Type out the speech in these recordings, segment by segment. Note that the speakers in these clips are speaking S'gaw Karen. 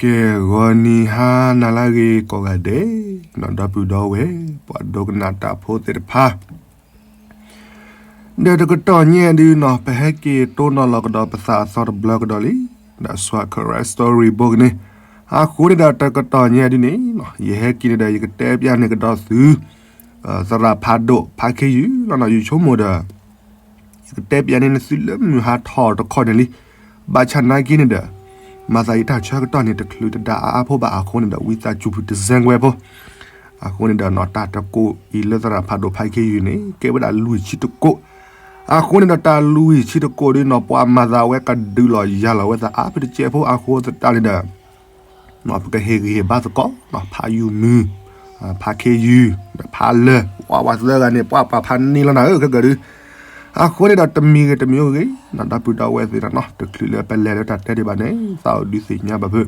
ကဲ ဂီၤနံၤဟါနၤလၢအဂ့ၤကိးဂၤဒဲး, ဒီပုၢ်ဒီဝဲၢ် ပှၤဒိကနၣ်တၢ်ဖိသ့ၣ်တဖၣ် ဒီးတကတီၢ်ညါဒုးနီၤ ပဟဲက့ၤတိၢ်နီၣ်လီၤကဒီးပသးအသီတဘျီကဒီးလံ, ဒီးဆူ Karen Story Book န့ၣ်, အဃိန့ၣ်ဒီးတကတီၢ်ညါဒုးန့ၣ် ယဟဲက့ၤန့ၣ်ဒီး ယကတဲပျးန့ၢ်ကဒီးသု သရၣ်ဖးဒိၣ်ဖးခ့ယုၢ်လီၤနီၤ ယဆိကမိၣ်ဒီး ယကတဲပျးန့ၢ်နသုလၢမုၢ်ဟါထီၣ်တခီန့ၣ်လံ. ဘၣ်ဆၣ်နာ်က့န့ၣ်ဒီး မၤသးယတၢ်ဆၢကတီၢ်န့ၣ် တချုးတဒါအါအါဖိဘၣ်အဃိန့ၣ်ဒီး ဝံသးစူၤပတစဲကွဲဖိ. အဃိန့ၣ်ဒီးနီၤ တၢ်တကိးအံၤလၢသရၣ်ဖးဒိၣ်ဖးခ့ယုၢ်န့ၣ် ကဲဝဲဒၣ်လွံၢ်ဆံတကိး. အဃိန့ၣ်ဒီးတၢ်လွံၢ်ဆံတကိးဒုးနီၤ ပှၤမၤသးဝဲကဒုးလီၤယၤလီၤဝဲသးအါဖုတကဲဖိအဃိသတးန့ၣ်ဒီး ပကဟ့ၣ်ဂံၢ်ဟ့ၣ်ဘါသကိး ဖးယုၢ်မုၢ် ဖးခ့ယုၢ် ဖးလၢၢ် ပှၤပှၤသၢဂၤန့ၣ် ပှၤပှၤဖးန့ၢ်လီၤနၤဧၢ ခဲကၢ်ဒုး. အဃိန့ၣ်ဒီးတမံၤဂ့ၤတမံၤဂ့ၤ ဒီပုၢ်ဒီဝဲၢ်သ့ၣ်နီၤ တချုးလၢပလဲၤလၢတၢ်တဲဒံးဘၣ်န့ၣ် သးအိၣ်ဒုးသ့ၣ်ညါဘၣ်ဖု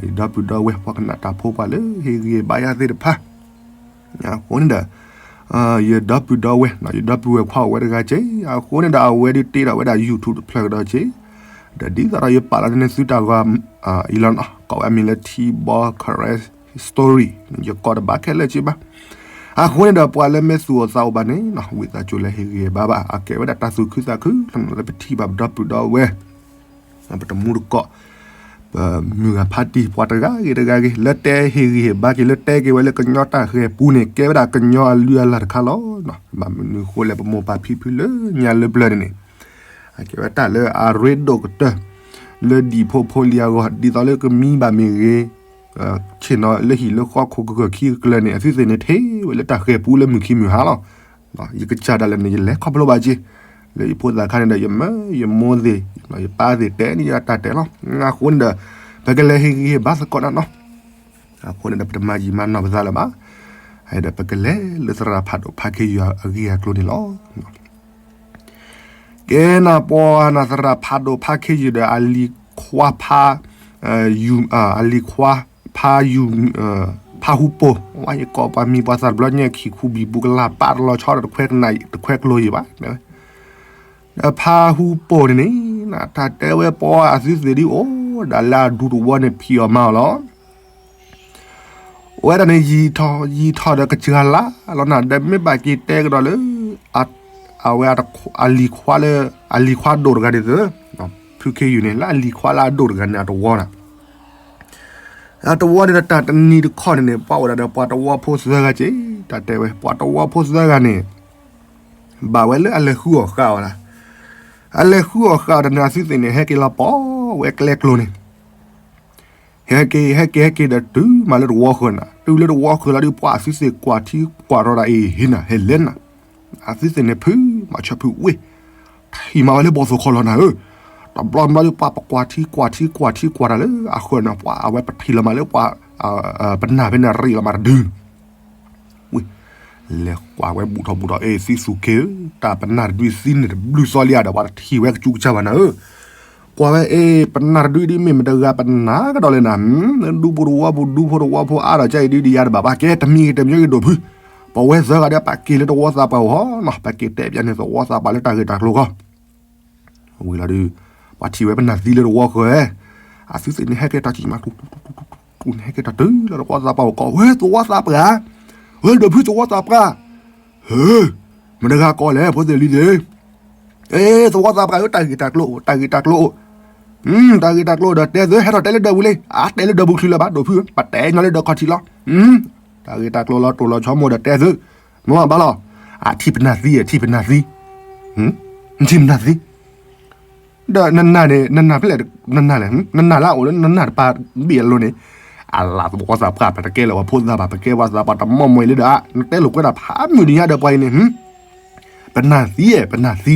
ဒီပုၢ်ဒီဝဲၢ် ပှၤကနၣ်တၢ်ဖိပှၤလၢဟ့ၣ်ဂံၢ်ဟ့ၣ်ဘါယၤသ့ၣ်တဖၣ် အဃိန့ၣ်ဒီး ယဒီပုၢ်ဒီဝဲၢ် ယဒီပုၢ်ဝဲၢ်ခွါအိၣ်ဝဲတဂၤက့ အဃိန့ၣ်ဒီးအဝဲဒုးတ့ထီၣ်ဝဲဒၣ် YouTube တဖျၢၣ်ကဒီးက့, ဒီးဒ်သိးဒီးယပာ်လီၤန့ၢ်သုတၢ်ဂီၤအံၤလီၤနီၤ ကိးဝဲအမံၤလၢ ထံဘီ Karen Story ယကိးတဘၣ်ခဲလၢာ်က့ဘၣ်. အဃိန့ၣ်ဒီးပှၤလၢမ့ၢ်သူၣ်အိၣ်သးအိၣ်ဘၣ်န့ၣ် ဝံသးစူၤလၢဟ့ၣ်ဂံၢ်ဟ့ၣ်ဘါဘၣ် အကဲဝဲဒၣ်တၢ်သူၣ်ခုသးခုလၢပထံၣ်ဘၣ်ပဒီပုၢ်ဒီဝဲၢ် ပတမူတကိး ပမုၢ်ဂၤဖးတံၢ် ပှၤတဂၤဂ့ၤတဂၤဂ့ၤ လၢတဲဟ့ၣ်ဂံၢ်ဟ့ၣ်ဘါက့ၤ လၢတဲက့ၤဝဲလၢကညီတၢ်ဃဲၤပူန့ၣ် ကဲဝဲဒၣ်ကညီအလုၢ်အလၢ်တခါလီၤ. ဘၣ်မနုၤဃိလဲၣ် ပမိၢ်ပၢ်ဖံဖုလၢညါလၢပျၢၤန့ၣ်န့ၣ် အကဲဝဲတၢ်လၢအရ့ဒိၣ်ကတၢၢ် လၢဒံၣ်ဖိဖိလံၤအဂီၢ် ဒ်သိးလၢကမံဘၣ်မ့ၢ်ဂ့ၤ ဆ့ၣ်နီၤလၢဟံၣ်လၢဃီခိၣ်ကဂၢၢ်ခံကကျၢၤန့ၣ် အသုသ့ၣ်န့ၣ်ထံၣ်ဝဲလၢတၢ်ဃဲၤပူလၢမုၢ်ခံမုၢ်ဟါလီၤ. ယကစၢ်ဒၣ်လဲာ်န့ၣ် ယလဲၤခီဖျိဘၣ်က့ၤ လၢယဖိသၣ်ခါန့ၣ်ဒီး ယမၢယမိၢ်သ့ၣ် ယပၢ်သ့ၣ်တဲန့ၢ်ယတၢ်တဲလီၤ. အဃိန့ၣ်ဒီး ပကလဲၤဟ့ၣ်ဂံၢ်ဟ့ၣ်ဘါသကိးနၤနီၤ. အဃိန့ၣ်ဒီး ပတမၤယံာ်မၤနီၢ်ပသးလၢၤဘၣ်. ဒီးပကလဲၤလၢသရၣ်ဖးဒိၣ်ဖးခ့ယုၢ်အဂ့ၢ်အကျိၤန့ၣ်လီၤ. ကဲနၤ ပှၤနၤသရၣ်ဖးဒိၣ်ဖးခ့ယုၢ်ဒီး အလံၤခွါဖး ယူၤ အလံၤခွါ ဖးယူၤ ဖးဟူပိၢ် ဝဲယကိးပှၤမံၤပှၤသးတဘျီညါ ခံခူဘံၣ်ဘူးကလၢ်ပာ်တလီၤဆီဒီးတခွဲးကနၣ် တခွဲးကျိၤယံၤဘၣ်. ဖးဟူပိၢ်န့ၣ်န့ၣ် တၢ်တဲဝဲပှၤအသုသ့ၣ်ဒ်အိၣ်ဒၣ်လၢအဒူတဝီန့ၣ် ဖံးအီၣ်မၤအီၣ်လီၤ. အိၣ်ဝဲဒၣ်န့ၣ် ယံာ်ထီၣ်ယံာ်ထီၣ်ဒီးကစှၤလါလီၤနၤ ဒီးမ့ၢ်ဘၣ်က့ၤတဲကဒီးလၢ အဝဲ အလံၤခွါလၢ အလံၤခွါဒိၣ်တဂၤန့ၣ်သၢ ဖုခ့ယုၢ်န့ၣ် လၢအလံၤခွါလၢအဒိၣ်တဂၤန့ၣ် အတဝီနၤ အတဝီန့ၣ်ဒီးတၢ်တနံၤတခီန့ၣ်န့ၣ် ပှၤအိၣ်ဒၣ်ဒီးပှၤတဝီဖိသၢဂၤက့ၤ တၢ်တဲဝဲ ပှၤတဝီဖိသၢဂၤန့ၣ် ဘၣ်ဝဲလၢအလဲၤဃုအီၣ်ဃုအီတၢ် အလဲၤဃုအီၣ်ဃုအီတၢ်န့ၣ် အသုသ့ၣ်န့ၣ် ဟဲက့ၤလီၤပိာ်ဝဲကျဲကျိၤန့ၣ် ဟဲက့ၤ ဟဲက့ၤ ဟဲက့ၤဒီးတုၤမးလၢတဝီဃၢၤနၤ တုၤလၢတဝီဃၢၤလီၤဒီး ပှၤအသုသ့ၣ်ကွၢ်ထံကွၢ်ရီဒီးအံၤဟံးနၤ ဟဲလဲၤနၤ အသုသ့ၣ်န့ၣ်ဖုးမၤဆၢဖုးဝ့ၢ် ထံၣ်မးဝဲလၢဘီၣ်သိၣ်ခီၣ်လီၤနၤဧၢ, တဘျီဘျီဒီး ပှၤပကွၢ်ထံကွၢ်ထံကွၢ်ထံကွၢ်တၢ်လၢ အဃၢၤန့ၣ် ပှၤအဝဲပထံၣ်လီၤမးလၢပှၤ ပနၢ်ဖဲန့ၣ်ရံၣ်လီၤမးတဒု ဝ့ၢ် လဲၤကွၢ်ဝဲဘူးထီၣ်ဘူးထီၣ် အ့ သံသူၣ်က့ၤဧၢ, တၢ်ပနၢ်တဒုသံန့ၣ်တဘျုးသီလံဧါဒီး ပှၤတထံၣ်ဝဲကစူးကစၢ်ဘၣ်နၤဧၢ, ကွၢ်ဝဲအ့ ပနၢ်တဒုဒ်မ့ၢ်မတဂၤပနၢ်ကဒီးလဲၣ်နၤ, ဒူဖိတဝီဖိ ဒူဖိတဝီဖိအါဒီး ကၢ်အံၤဒုဒ်ယၤတဘၣ်ဘၣ် ကဲတမံၤဂ့ၤတမံၤဂ့ၤဒိၣ်ဖု, ပဝဲသၢဂၤဒီးပာ်က့ၤလၢတဝီသးပှၢ်အိၣ်ဟီနီၤ, ပာ်က့ၤတဲပျးန့ၣ်သဝီသးပှၢ်လၢတၢ်ဂ့ၢ်တၢ်ကျိၤဂီၢ် ဝံၤလီၤဒုး ပှၤထံၣ်ဝဲပနၢ်သံလၢတဝီဃၢၤ, အသုသ့ၣ်န့ၣ်ဟဲက့ၤတၢ်ကံၣ်မး တူၢ်တူၢ်တူၢ်န့ၣ် ဟဲက့ၤတၢ်တုၤလၢတဝီသးပှၢ်အိၣ်ကီး ဝဲသဝီသးပှၢ်, ဝဲဒိၣ်ဖုသဝီသးပှၢ်, ဟၢ, မတဂၤကီးလဲၣ် ဖိသ့ၣ်လံၤသ့ၣ်, အ့ သဝီသးပှၢ်ဧၢ တၢ်ဂ့ၢ်တၢ်ကျိၤအိၣ် တၢ်ဂ့ၢ်တၢ်ကျိၤအိၣ်, တၢ်ဂ့ၢ်တၢ်ကျိၤဒီးတဲသု ဟဲထီၣ်တဲလၢဒၢးပူၤလံ, အတဲလၢဒၢးပူၤချုးလၢၤဘၣ် ဒိၣ်ဖုဧၢ ပတဲညီလၢဒၢးခီၣ်ထံးလီၤ တၢ်ဂ့ၢ်တၢ်ကျိၤလီၤတိၢ်လီၤဆီမိၢ်ဒီးတဲသု, မ့ၢ်ဘၣ်လီၤ, အထံၣ်ပနၢ်သံ အထံၣ်ပနၢ်သံ, ထံၣ်ပနၢ်သံ, ဒီးနနၢ်န့ၣ် နနၢ်ဖဲလဲၣ် နနၢ်လဲၣ်, နနၢ်လၢအအိၣ်လၢနနၢ်တပၤဘ့ၣ်အလိၤန့ၣ်, အလၤသဝီသးပှၢ် ပတကဲလၢၤပှၤဖိသၣ်ဘၣ် ပကဲပှၤသးပှၢ်တမီၢ်မီၢ်အံၤလၢဒီး နတဲလိာ်ကွဲဒၣ်ဖးမုၢ်နံၤညါဒီးပှၤအံၤန့ၣ် ပနၢ်သံ ပနၢ်သံ,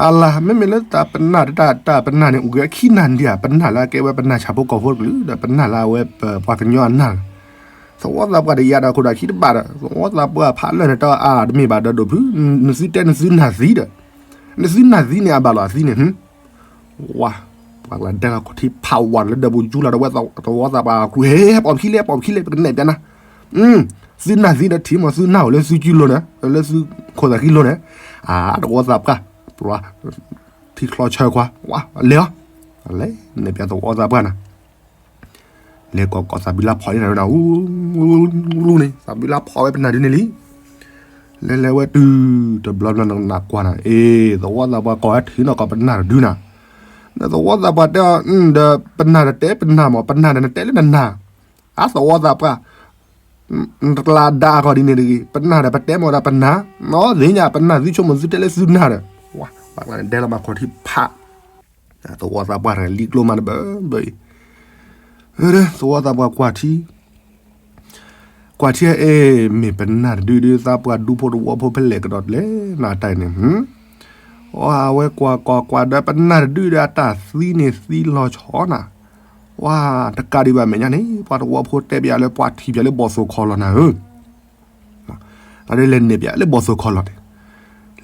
အလၤ မ့မ့ၢ်လၢတၢ်ပနၢ်တၢ် တၢ်ပနၢ်န့ၣ် အိၣ်က့ၤခံနၢ်ဒံးဧါ, ပနၢ်လၢအကဲဝဲပနၢ်ဆၣ်ဖိကီၢ်ဖိတကလုာ် ဒီးပနၢ်လၢအဝဲပှၤကညီအနၢ်လီၤ. သဝီသးပှၢ်ဒီးယၤဒီးခိၣ်ဒီးခံတဘၣ်ဒီး သဝီသးပှၢ်ဖးလၢာ်န့ၣ် တၢ်အါတမ့ၢ်ဘၣ်ဒီးဒိၣ်ဖု, နသုတဲနသုနၢ်သံဒီး, နသုနၢ်သံန့ၣ် အဘၣ်လီၤအသံန့ၣ် ဝါ, ပှၤကလၢဒဲလီၤခီၣ်ထံးဖးဝါလၢဒၢးပူၤယူလီၤဒီးဝဲသဝီသးပှၢ်အကျိၤ ဟဲ ဟဲပိာ်ခံလဲၣ် ပိာ်ခံလဲၣ် ပကနဲၣ်ပျးနၤ, သုနၢ်သံဒီးထံၣ်မး သုနၢ်အိၣ်လၢသုကုလိၤန့ၣ် လၢသုခိၣ်သးခံလိၤန့ၣ်, အါ သဝီသးပှၢ်, ပှၤ ထံချီဆၢခွါ, ဝါ လဲၤအီၤ, လဲၤနဲၣ်ပျးသဝီသးပှၢ်နၤ, လဲၤကိးကိးသးဘံလါဖီၣ်န့ၣ်နၤဝဲဒၣ်, အူ, န့ၣ် သးဘံလါဖီၣ်ဝဲပနၢ်ဒုန့ၣ်လံ. လဲၤလဲၤဝဲတုၤတဘျီဘျီနကနၣ်ကွၢ်နၤ, အ့ သဝီသးပှၢ်ကိးဝဲထံနီၤကိးပနၢ်တဒုနၤ. ဒီးသဝီသးပှၢ်တဲအီၤ, ဒီးပနၢ်ဒီးတဲပနၢ်မး, ပနၢ်ဒီးနတဲလၢနနၢ်. အါ သဝီသးပှၢ် နတကျါဒါအဂီၢ်ဒ်န့ၣ်တဂ့ၤ, ပနၢ်ဒီးပတဲမ့ၢ်ဝဲဒၣ်ပနၢ်, နီၢ်သ့ၣ်ညါပနၢ်သုဆိကမိၣ်သုတဲလၢသုနၢ်ဒီး, ဝဲကျါန့ၣ်ဒဲလီၤမၤခီၣ်ထံဖး, သဝီသးပှၢ်တဂၤလံကျိမးတဘၢဘၢအံၤ, သဝီသးပှၢ်ကွၢ်ထံ ကွၢ်ထံအ့ၣ် မ့ၢ်ပနၢ်တဒုဒု သးပှၢ်ဒူဖိတဝီဖိဖဲလဲၣ်ကဒီးလဲၣ်နၤတၢ်အံၤန့ၣ်, အဝဲကွၢ်ကွၢ်ကွၢ်ဒီးပနၢ်တဒုဒီးအတၢ်သံန့ၣ်သံလီၤဆီနၤ, ဝဲတကးဒံးဘၣ်မဲာ်ညါန့ၣ် ပှၤတဝီဖိတဲပၠးလၢပှၤထံၣ်ပၠးလၢဘီၣ်သိၣ်ခီၣ်လီၢ်နၤဧၢ အဒ်လဲၤနဲၣ်ပၠးလၢဘီၣ်သိၣ်ခီၣ်လီၢ်န့ၣ်,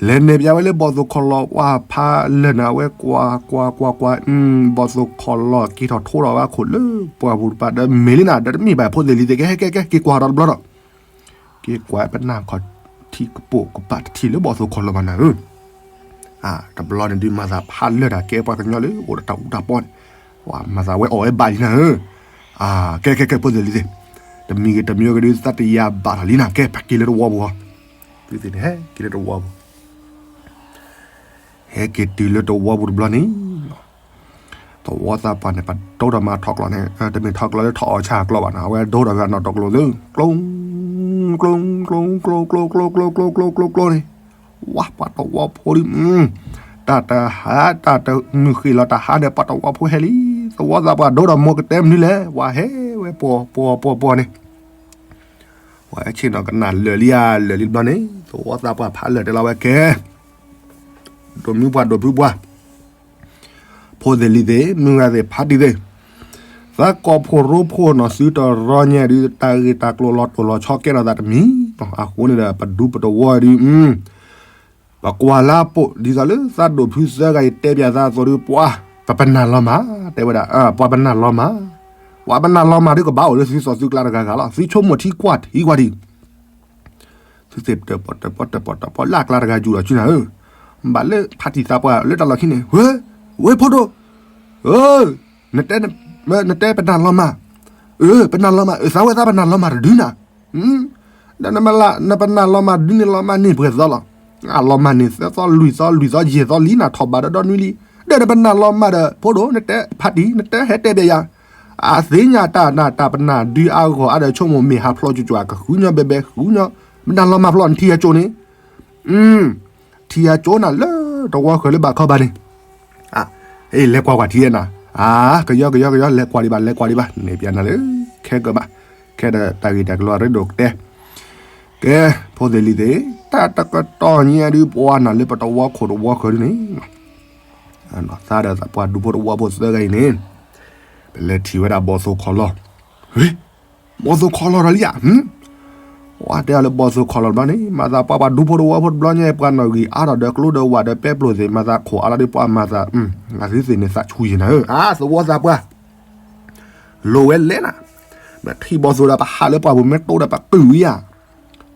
လဲၤနဲၣ်ပၠးဝဲလၢဘီၣ်သိၣ်ခီၣ်လီၢ် ပှၤဖးလၢာ်နၤ အဝဲကွၢ်ကွၢ်ကွၢ်ကွၢ်, ဘီၣ်သိၣ်ခီၣ်လီၢ်က့ၤထီၣ်ထိဒီးဝဲခိၣ်လၢပှၢ်ပူၤတပၤဒီးမ့ၢ်လံနၤ ဒီးတမ့ၢ်ဘၣ်ဖိသ့ၣ်လံသ့ၣ်ကဲ ဟဲကဲကဲ က့ၤကွၢ်ဒီးတဘျီဒီး, က့ၤကွၢ်ပနၢ်ခီၣ်ထံကပိာ်ကပၤတထံၣ်လၢဘီၣ်သိၣ်ခီၣ်လီၢ်ဘၣ်နၤဧၢ တဘျီန့ၣ်ဒုးမၤသးဖးလၢာ်တၢ်ကဲပှၤကညီလၢအိၣ်ဒီးတၢ်အူတၢ်ပီန့ၣ်, ဝဲမၤသးဝဲအီၣ်ဝဲဘၣ်လံနၤဧၢ, ကဲကဲကဲဖိသ့ၣ်လံသ့ၣ်, တမံၤဂ့ၤတမံၤဂ့ၤဒုးသးတယၤဘၣ်ထီၣ်လံနၤ ကဲပက့ၤလၢတဝီပူၤအီၤ, သုသ့ၣ်န့ၣ်ဟဲက့ၤလၢတဝီပူၤ ဟဲက့ၤတုၤလၢတဝီပူၤတဘျီန့ၣ်, သဝီသးပှၢ်န့ၣ် ပဒိၣ်ဒီးမၤထီၣ်ကျီၢ်န့ၣ် တမ့ၢ်ထီၣ်ကျီၢ်လၢထီၣ်အီၣ်ဆၣ်ကျီၢ်ဘၣ်နၤ အဝဲဒိၣ်ဒီးဝဲအနီၣ်တကျိၤလၢ ကျိ ကျိ ကျိ ကျိ ကျိ ကျိ ကျိ ကျိ ကျိ ကျိ န့ၣ်, ဝဲပှၤတဝီဖိဒုး တၢ်တဟါတၢ်တမုၢ်ဃ့ၢ်လီၤတၢ်ဟါန့ၣ် ပှၤတဝီဖိဟဲလံ, သဝီသးပှၢ်ဒိၣ်ဒီးမိၢ်ကတဲမနုၤလဲၣ် ဝဲဟဲဝဲပှီၤပှီၤပှီၤပှီၤန့ၣ် ဝဲဆ့ၣ်နီၤကနၣ်လၢာ်လံဧါ လၢာ်လံတဘျီန့ၣ် သဝီသးပှၢ်ဖးလၢာ်တဲလီၤဝဲကဲ, ဒိၣ်မုၢ်ပှၢ်ဒိၣ်ဖုပှၢ်, ဖိသ့ၣ်လံၤသ့ၣ် မုၢ်ဂၤသ့ၣ်ဖးတံၢ်သ့ၣ်, သးကိးဖိရိဖိနီၤ သုတရီညါဒုး တၢ်ဂ့ၢ်တၢ်ကျိၤလီၤတိၢ်လီၤဆီကဲထီၣ်သးတမံၤ, အဃိန့ၣ်ဒီး ပဒူပတဝီဒုး ပကွၢ်လၢအပိာ် ဒ်သိးလၢသးဒိၣ်ဖုသၢဂၤအံၤတဲပၠးသးအသိးဒုး ပှၤ ပပနၢ်လီၤမၢ် တဲဝဲဒၣ်, ပှၤပနၢ်လီၤမၢ်, ပှၤပနၢ်လီၤမၢ်ဒုးကဘၣ်အိၣ်လၢသုသီၣ်သုကျါတဂၤဂၤလီၤ. သုဆိကမိၣ်ထံကွၢ်ထံကွၢ်ဒံး, သုသ့ၣ်တပီၣ်တပီၣ်တပီၣ်တပီၣ်လၢအကျါတဂၤယူၤဒီးဆူနၤဧၢ, ဘၣ်လၢဖးတံၢ်သးပှၢ်လၢတၢ်လီၢ်ခံန့ၣ်, ဝဲ ဝဲဖိဒိၣ်, နတဲပနၢ်လီၤမၢ်, အၢ ပနၢ်လီၤမၢ်, အၢ သးဝဲသးပနၢ်လီၤမၢ်တဒုနၤ ဒီးနပနၢ်လီၤမၢ်ဒုးန့ၣ်လီၤမၢ်န့ၢ်ပှဲၤသီလီၤ. အလီၤမၢ်န့ၢ်သၢသီလွံၢ်သီလွံၢ်သီယဲၢ်သီလံနၤ ထီၣ်ဘးဒီးဒီနွံလံ. ဒီးနပနၢ်လီၤမၢ်ဒီး ဖိဒိၣ် နတဲဖးတံၢ် နတဲဟဲတဲပၠးယၤ, အသ့ၣ်ညါတၢ်နၢ်တၢ်ပနၢ်ဒုးအါဂီၢ်အါဒီးဆိကမိၣ်မ့ၢ်ဟးဖျိးကၠိကၠွး ကဃုညီဘဲဘဲဃုညီ, ပနၢ်လီၤမၢ်ဖျိးနထံၣ်အကၠိန့ၣ် ထံၣ်အကၠိနၤလၢတဝီဃၢၤလၢဘၣ်ခီဘၣ်န့ၣ်, အ့ လဲၤကွၢ်ကွၢ်ထံနၤ, အါ ကယီကယီကယီ လဲၤကွၢ်ဒံးဘၣ် လဲၤကွၢ်ဒံးဘၣ် နဲၣ်ပၠးနၤလၢ ခဲကဘၣ်, ခဲဒီးတၢ်ဂ့ၢ်တၢ်ကျိၤအရ့ဒိၣ်ကတဲ, ကဲ ဖိသ့ၣ်လံၤသ့ၣ်, တၢ်တကတီၢ်ညါဒုးပှၤနၤလၢပတဝီခိၣ်တဝီဃၢၤဒုးန့ၣ်, သးဒီးသးပှၢ်ဒူဖိတဝီဖိသၢဂၤအံၤန့ၣ်, ပလဲၤထံၣ်ဝဲဒၣ်ဘီၣ်သိၣ်ခီၣ်လီၢ်, ဘီၣ်သိၣ်ခီၣ်လီၢ်ဒီးလံဧါ ပှၤတဲအီၤလၢဘီၣ်သိၣ်ခီၣ်လီၢ်တဘျီန့ၣ် မၤသးပှၤပှၤဒူဖိတဝီဖိတဘျီညါ ပှၤနီၣ်ဂံၢ်အါထီၣ်ဒီးကျိဒီးဝးဒီးပဲပျိၢ်သ့ၣ် မၤသးခိၣ်အါလီၤဒုးပှၤမၤသး, အသ့ၣ်န့ၣ်သးဆူၣ်ယံၤနၤဧၢ, အါ သဝီသးပှၢ်, လိၣ်ဝဲလဲၣ်နၤ, မ့ၢ်ထံၣ်ဘီၣ်သိၣ်ဒီးပဟးလၢပှၢ်ပူၤ မ့ၢ်တိဒီးပကုၢ်ဝံၤဧါ,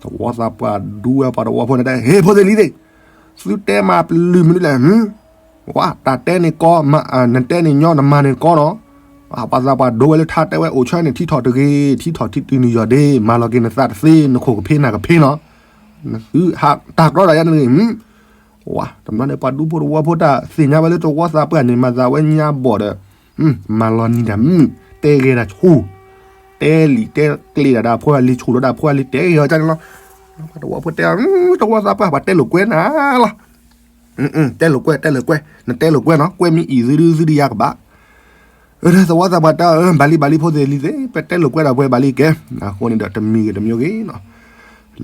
သဝီသးပှၢ်ဒူဝဲပှၤတဝီဖိန့ၣ်တဲ ဟ့ၣ် ဖိသ့ၣ်လံၤသ့ၣ်, သုတဲမၤပျုၤမနုၤလဲၣ် ဝဲ တၢ်တဲန့ၣ်ကီ, နတဲန့ၣ်ညီ နမၤန့ၣ်ကီနီၤ, ပှၤသးပှၢ်ဒိဝဲလၢထါတဲဝဲအိၣ်ဆၢန့ၣ် ထံထီၣ်တဂ့ၤ, ထံထီၣ်ထံတုၤနုာ်ယီၢ်ဒ့, မၤလီၤက့ၤနသးတသ့, နခိၣ်ကဖ့နၢ်ကဖ့နီၤ, နသုဟးတၢ်ကြီတၢ်ယါန့ၣ်တဂ့ၤ, ဝဲ တဘျီန့ၣ် ပှၤဒူဖိတဝီဖိတၢ်သ့ၣ်ညါဝဲလၢတဝီသးပှၢ်န့ၣ် မၤသးဝဲညါဘီၣ်ဒီး, မၤလီၤနံၤတၢ်မုၢ်, တဲဂဲၤတၢ်ဆူၣ်, တဲလံာ်တဲကျဲၤဒၣ်ဒီးဖိအလံၤ ဆူၣ်လီၤဒၣ်ဖိအလံၤ တဲဂဲၤအီၤကန့ၣ်လီၤ, ပှၤတဝီဖိတဲအီၤ, တဝီသးပှၢ် ပှၤတဲလိာ်ကွဲနၤလီၤ တဲလိာ်ကွဲ တဲလိာ်ကွဲ, နတဲလိာ်ကွဲနီၤ, ကွဲမ့ၢ်အံၤသုဒုသုဒုယါကဘၣ်, သဝီသးပှၢ်တဲအီၤ ဘၣ်လံဘၣ်လံဖိသ့ၣ်လံၤသ့ၣ်, ပတဲလိာ်ကွဲဒီးပှဲၤဘၣ်လံကဲ, အဃိန့ၣ်ဒီးတမံၤဂ့ၤတမံၤဂ့ၤနီၤ,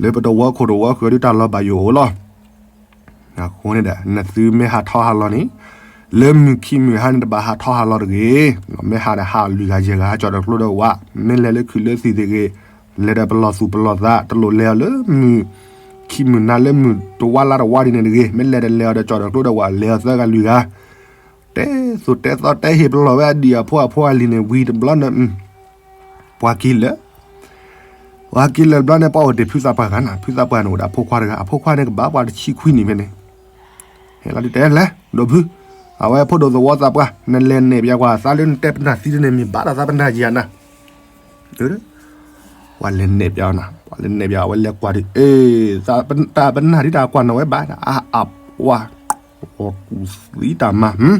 လၢပတဝီခိၣ်တဝီဃၢၤဒုတၢ်လီၤဘၣ်ယိၣ်အိၣ်လီၤ အဃိန့ၣ်ဒီး နသုမ့ၢ်ဟးထီၣ်ဟးလီၤန့ၣ်, လၢမုၢ်ခံမုၢ်ဟါန့ၣ် တဘၣ်ဟးထီၣ်ဟးလီၤတဂ့ၤ, မ့ၢ်ဟးဒီးဟးလွံၢ်ဂၤယဲၢ်ဂၤ ဟးကၠီၣ်ဒီးကျိဒီးဝး, မ့ၢ်လဲၤလၢခုၣ်လၢသံၣ်သ့ၣ်ဂ့ၤ, လဲၤဒီးပလီၢ်သူၣ်ပလီၢ်သး, တလိၣ်လဲၤအီၤလၢမုၢ်ခံမုၢ်နၤလၢမုၢ်တဝါလါတဝါဒ်န့ၣ်တဂ့ၤ, မ့ၢ်လဲၤဒီးလဲၤအီၤဒီးကၠီၣ်ဒီးကျိဒီးဝး လဲၤအီၤသၢဂၤလွံၢ်ဂၤ, တဲသိၣ်တဲသီတဲဟ့ၣ်ပလီၢ်ဝဲအဒံၣ်အဖိအဖိအလံၤန့ၣ် ဝံၤတဘျီန့ၣ် ပှၤက့ၤလၢာ် ပှၤက့ၤလၢာ်တဘျီန့ၣ် ပှၤအိၣ်တ့ၢ်ဖုသးပှၢ်ဂၤနၤ, ဖုသးပှၢ်န့ၣ်အိၣ်ဒီးအဖိခွါတဂၤ, အဖိခွါန့ၣ်ကဘၣ်ပှၤတဆံခွံနံၣ်ဖဲန့ၣ်, ဟဲလီၤဒုးတဲလဲၣ်, ဒိၣ်ဖု, အဝဲဖိဒိၣ်သဝီသးပှၢ်, နလဲၤနဲၣ်ပၠးကွၢ်သးလၢနတဲပနၢ်သံတန့ၣ် မ့ၢ်ဘၣ်ဒီးသးပနၢ်ယံာ်ဧါနၤ, ပှၤလဲၤနဲၣ်ပၠးနၤ, ပှၤလဲၤနဲၣ်ပၠး အဝဲလဲၤကွၢ်ဒ်အံၤ, တၢ်ပနၢ်ဒ်တၢ်ကွၢ်နီၣ်ဝဲဘၣ်, အါအါပှၢ်, အီၣ်ကူၣ်သံတၢ်မၤ,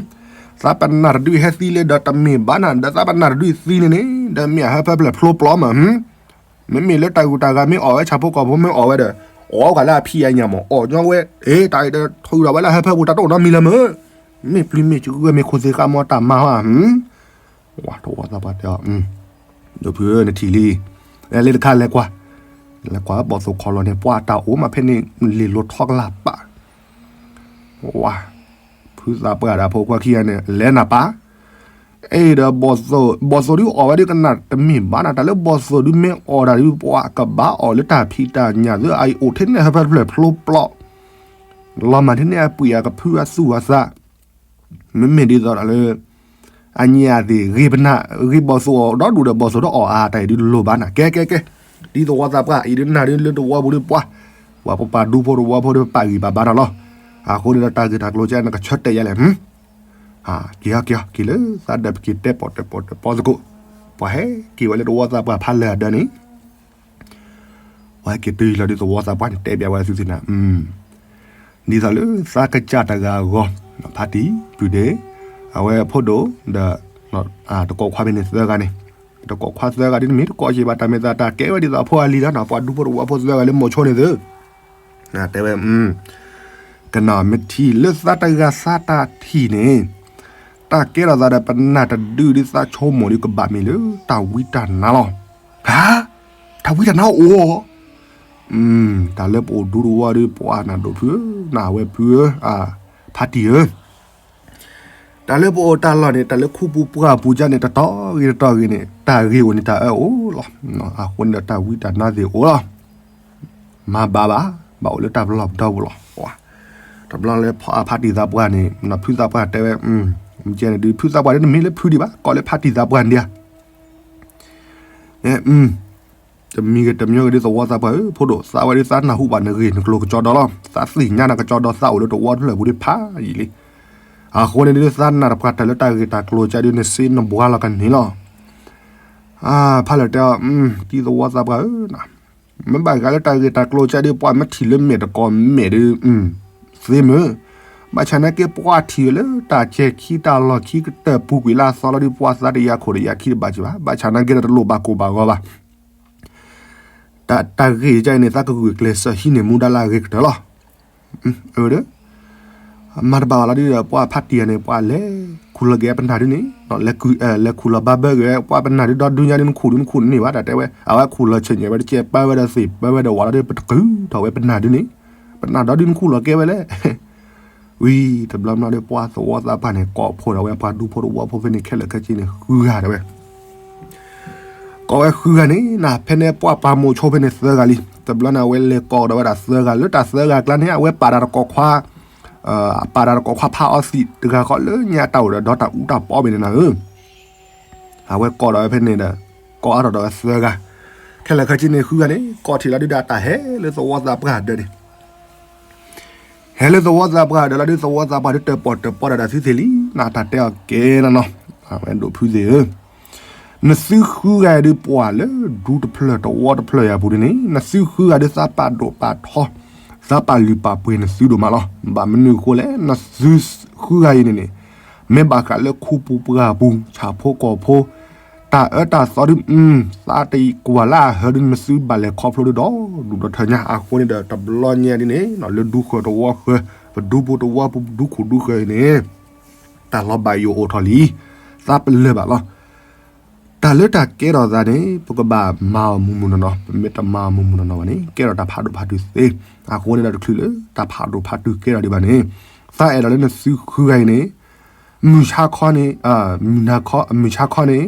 သးပနၢ်တဒုဟဲသံလၢဒီးတမ့ၢ်ဘၣ်နၤ, ဒီးသးပနၢ်တဒုသံန့ၣ်န့ၣ် ဒီးမ့ၢ်အဟၢဖၢဖျၢၣ်ဖျိပျီမး, မ့မ့ၢ်လၢတၢ်ဂုၤတၢ်ဂၤမ့ၢ်အီၣ်ဝဲ ဆၣ်ဖိကီၢ်ဖိမ့ၢ်အီၣ်ဝဲဒီး အီၣ်ကလၢအဖံးအညၣ်မး အီၣ်ညီဝဲ, အ့ တၢ်အံၤဒီးထုးဒီးဝဲလၢဟၢဖၢပူၤ တၢ်တအိၣ်နီတမံၤလၢၤမး, မ့ၢ်ပျံၤမ့ၢ်စှၤမ့ၢ်ခိၣ်သ့ၣ်ဃာ်မး တၢ်မၤဟါ, ဝဲသဝီသးပှၢ်တဲအီၤ, ဒိၣ်ဖုဧၢ နထံၣ်လံ, လၢတခါလဲၤကွၢ်, လဲၤကွၢ်ဘီၣ်သိၣ်ခီလီၤန့ၣ် ပှၤတၢ်အိၣ်မးဖဲန့ၣ် လ့ၢ်လိၤထီကလၢ်ပာ် ဝါ, ဖုသးပှၢ်ဒီးဖိခွါခံဂၤန့ၣ် လဲၤနၤပၢ်, အဲၣ်ဒီး ဘီၣ်သိၣ်ဒုးအီၣ်ဝဲဒုးကနၣ်တမ့ၢ်ဘၣ်နၤ, တၢ်လၢဘီၣ်သိၣ်ဒုးမ့ၢ်အီၣ်တၢ်ဒုး ပှၤကဘၣ်အီၣ်လၢတၢ်ဖံးတၢ်ညၣ်သ့ အအံၤအိၣ်ထဲန့ၣ်ဟၢဖၢဖျၢၣ်ဖျိပျီ, လီၤမၢ်ထဲန့ၣ်အပှံာ်အကဖုအသူၣ်အသး မ့မ့ၢ်ဒ်သိးဒီးလၢ အညါသ့ၣ်ဂ့ၤပနၢ် ဂ့ၤဘီၣ်သိၣ်အီၤဒီဒူၣ်ဒီး ဘီၣ်သိၣ်ဒီးအီၣ်အါတၢ်အံၤဒုးလိၣ်ဘၣ်နၤ, ကဲကဲကဲ, ဒ်သဝီသးပှၢ်အံၤဒုးနၢ်ဒုးလၢသဝီပူၤဒုးပှၤ, ပှၤပပာ်ဒူဖိသဝီဖိဒုးပပာ်ဂံၢ်ပာ်ဘါနၤလီၤ, အဃိန့ၣ်ဒီးတၢ်ဂ့ၢ်တၢ်ကျိၤကဲနကဆၢတဲာ်ယါလဲၣ်, က့ၤအီၤက့ၤအီၤက့ၤလၢသးဒီးပက့ၤတဲပီၣ်တဲပီၣ်တဲပီၣ်သကိး, ပှၤဟဲက့ၤဝဲလၢသဝီသးပှၢ်ဖးလဲၢ်အဒၢးန့ၣ် ပှၤဟဲက့ၤတုၤလီၤဒ်သဝီသးပှၢ်န့ၣ်တဲဘၣ်ဝဲသုသ့ၣ်နၤ, ဒ်သိးလၢသးကစၢ်တဂၤအဂီၢ်, ဖါတံၢ်ပုၢ်ဒ့, အဝဲဖိဒိၣ်, ဒီး တကိးခွါဖဲန့ၣ်သၢဂၤန့ၣ်, တကိးခွါသၢဂၤဒ်တမ့ၢ်တကိးက့ၤဘၣ်တၢ်မဲာ်သးတၢ်ကဲဝဲဒ်သိးအဖိအလံၤလီၤနီၤ, ပှၤဒူဖိသဝီဖိသၢဂၤလၢမိၤဆိန့ၣ်သု တဲဝဲ, ကနၣ်မ့ၢ်ထံၣ်လၢသးတဂၤသးတၢ်ထံၣ်န့ၣ်, တၢ်ကဲထီၣ်သးဒီးပနၢ်တဒုဒ်သးဆိကမိၣ်ဒ်ကဘၣ်မ့ၢ်လၢတၢ်ဝံတၢ်နါလီၤ, ဟါ, တၢ်ဝံတၢ်နါအိၣ် တၢ်လၢပအိၣ်ဒူတဝီဒီး ပှၤနၤဒိၣ်ဖုဧၢ, နဝဲဖုဧၢ, ဖါတံၢ်ဧၢ, တၢ်လၢပအိၣ်တၢ်လီၢ်န့ၣ် တၢ်လၢခူပူၤပှၢ်ပူၤကၢ်န့ၣ် တတီၤဂ့ၤတတီၤဂ့ၤန့ၣ် တၢ်ဂ့ၤအိၣ်န့ၣ်တၢ်အၢအိၣ်လီၤ, အဃိန့ၣ်ဒီးတၢ်ဝံတၢ်နါသ့ၣ်အိၣ်လီၤ, မၤဘၣ်ဘၣ်, ဘၣ်အိၣ်လၢတၢ်ပလီၢ်ပဒီပူၤလီၤ, တဘျီလၢဖါတံၢ်သးပှၢ်န့ၣ် ဖုသးပှၢ်တဲဝဲ, မ့ၢ်ကဲန့ၣ်ဒုး ဖုသးပှၢ်ဒ်တမ့ၢ်လၢဖုဒံးဘၣ် ကိးလၢဖါတံၢ်သးပှၢ်န့ၣ်ဧါ တမံၤဂ့ၤတမံၤဂ့ၤဒ်သဝီသးပှၢ်ဧၢ ဖိဒိၣ် သးဝဲဒ်သးနၢ်ဟူဘၣ်နဂ့ၢ်နကျိၤကစီဒီလီၤ, သးသ့ၣ်ညါနကစီဒီသးအိၣ်လၢတဝီတဖျၢၣ်ပူၤဒ်ဖးယံာ်လံ, အဃိန့ၣ်ဒ်သးနၢ်တပှၢ်တၢ်လၢတၢ်ဂ့ၢ်တၢ်ကျိၤကဒီးနစ့နဘှါလီၤကန့ၢ်လီၤ, ဖးလၢာ်တဲအီၤ, ဒ်သဝီသးပှၢ်ဧၢ မ့ၢ်ဘၣ်ဃးလၢတၢ်ဂ့ၢ်တၢ်ကျိၤကဒီး ပှၤမ့ၢ်ထံၣ်လၢမဲာ်တကိးမဲာ်ဒီး သ့မုၢ်, ဘၣ်ဆၣ်နာ်က့ပှၤထံၣ်လၢတၢ်ဆဲးခံတၢ်လီၢ်ခံကတၢၢ်ပူၤကွံာ်လၢအသီလီၤဒီး ပှၤသးတယာ်ခိၣ်တယာ်ခံတဘၣ်က့ၤဘၣ်, ဘၣ်ဆၣ်နာ်က့ဒီးတလိၣ်ဘၣ်ကိၢ်ဘၣ်ဂီၤဘၣ်, တၢ်ဂ့ၢ်ကန့ၣ် သးကဂုာ်ကျဲးစၢးဟံးန့ၢ်မူဒါလၢအဂ့ၤကတၢၢ်လီၤ. အၢ မၤတဘၣ်ဘၣ်လီၤဒ်ဒီး ပှၤဖါတံၢ်ဧါန့ၣ် ပှၤလဲၤခူၣ်လီၤက့ၤပနၢ်ဒုန့ၣ်, လဲၤခူၣ်လီၤဘၣ်ဘၢက့ၤဝဲ ပှၤပနၢ်ဒုဒီဒုညါဒု နခူၣ်ဒုနခူၣ်န့ၢ်ဘၣ် တၢ်တဲဝဲ, အဝဲခူၣ်လီၤဆဲးညါဝဲတကဲ ပၢဝဲဒီးသ့ၣ် ပၢဝဲဒီးဝးလီၤဒီး ပတကုၤထီၣ်ဝဲပနၢ်ဒုန့ၣ်, ပနၢ်ဒီဒုနခူၣ်လီၤက့ၤဝဲလဲၣ် ဝံၤတဘျီမနီၤဒီးပှၤသဝီသးပှၢ်န့ၣ် ကိးဖှိၣ်ဒီးဝဲပှၤဒူဖိသဝီဖိဖဲန့ၣ် ခဲလၢာ်ခဲဆ့န့ၣ် ဃုဂၤတဲဝဲ, ကိးဝဲဃုဂၤန့ၣ် နဖဲန့ၣ်ပှၤပာ်မိၤဆိဖဲန့ၣ်သၢဂၤလံ, တဘျီန့ၣ် အဝဲလဲၤကိးဒီးဝဲဒၣ်သၢဂၤ လၢတၢ်သၢဂၤကျါန့ၣ် အဝဲပာ်တၢ်တကိးခွါ, ပာ်တၢ်တကိးခွါဖးအီသံးတဂၤဃီလၢညါတၢ်အိၣ်ဒီးဒီတၢ်အူတၢ်ပီဘ့ၣ်န့ၣ်နၤဧၢ အဝဲကိးဒီးဝဲဖဲန့ၣ်ဒီး ကိးအါထီၣ်ဒီးဝဲသၢဂၤ, ခဲလၢာ်ခဲဆ့န့ၣ်ဃုဂၤန့ၣ် ကိးထီၣ်လီၤဒုဒီးတၢ်ဟဲလၢသဝီသးပှၢ်ဒၢးန့ၣ် ဟဲလၢသဝီသးပှၢ်ဒၢးလီၤဒုး သဝီသးပှၢ်ဒုးတၢၣ်ပီၣ်တၢၣ်ပီတၢ်ဒီးသုသ့ၣ်လံ, နတၢ်တဲအီၤကဲနနီၤ, အဝဲဒိၣ်ဖုသ့ၣ်ဧၢ, နသုဃုဂၤအံၤဒုးပှၤလၢဒူတဖျၢၣ်တဝီတဖျၢၣ်ယၤပူၤဒုန့ၣ် နသုဃုဂၤဒုးသးပာ်ဒိၣ်ပာ်ထီ, သးပာ်လုၢ်ပာ်ပှ့ၤနသုဒိၣ်မးလီၤ. ဘၣ်မနုၤအဃိလဲၣ် နသုဃုဂၤအံၤန့ၣ်န့ၣ် မ့ၢ်ဘၣ်ဃးလၢခူပူၤပှၢ်ပူၤ ဆၣ်ဖိကီၢ်ဖိ တၢ်အၢတၢ်သီဒုး သးတကွၢ်လၢအဟၢဒုး နသုဘၣ်လဲၤခီဖျိဒုးဒီးဒူၣ်ဒီးထၢညါ အဃိန့ၣ်ဒီးတဘျီညါဒ်န့ၣ် လၢဒူဃၢၤတဝီဃၢၤ ပဒူပူၤတဝီပူၤ ပဒူခိၣ်ဒူဃၢၤအံၤန့ၣ် တၢ်လီၤဘၣ်ယိၣ်အိၣ်ထီၣ်လံ, သးပလၢၢ်ဘၣ်လီၤ. တၢ်လၢတၢ်ကဲထီၣ်သးန့ၣ် ပကဘၣ်မၤအီၤမုၢ်မုၢ်နီၢ်နီၢ်, ပမ့ၢ်တမၤအီၤမုၢ်မုၢ်နီၢ်နီၢ်ဘၣ်န့ၣ် ကဲထီၣ်တၢ်ဖးဒိၣ်ဖးတုၤသ့. အဃိန့ၣ်ဒီးတချုးလၢတၢ်ဖးဒိၣ်ဖးတုၤကဲထီၣ်ဒံးဘၣ်န့ၣ် သးအဲၣ်ဒိးလၢနသုဃုဂၤအံၤန့ၣ် မုၢ်ဆါခီန့ၣ်, မုၢ်ဆါခီန့ၣ်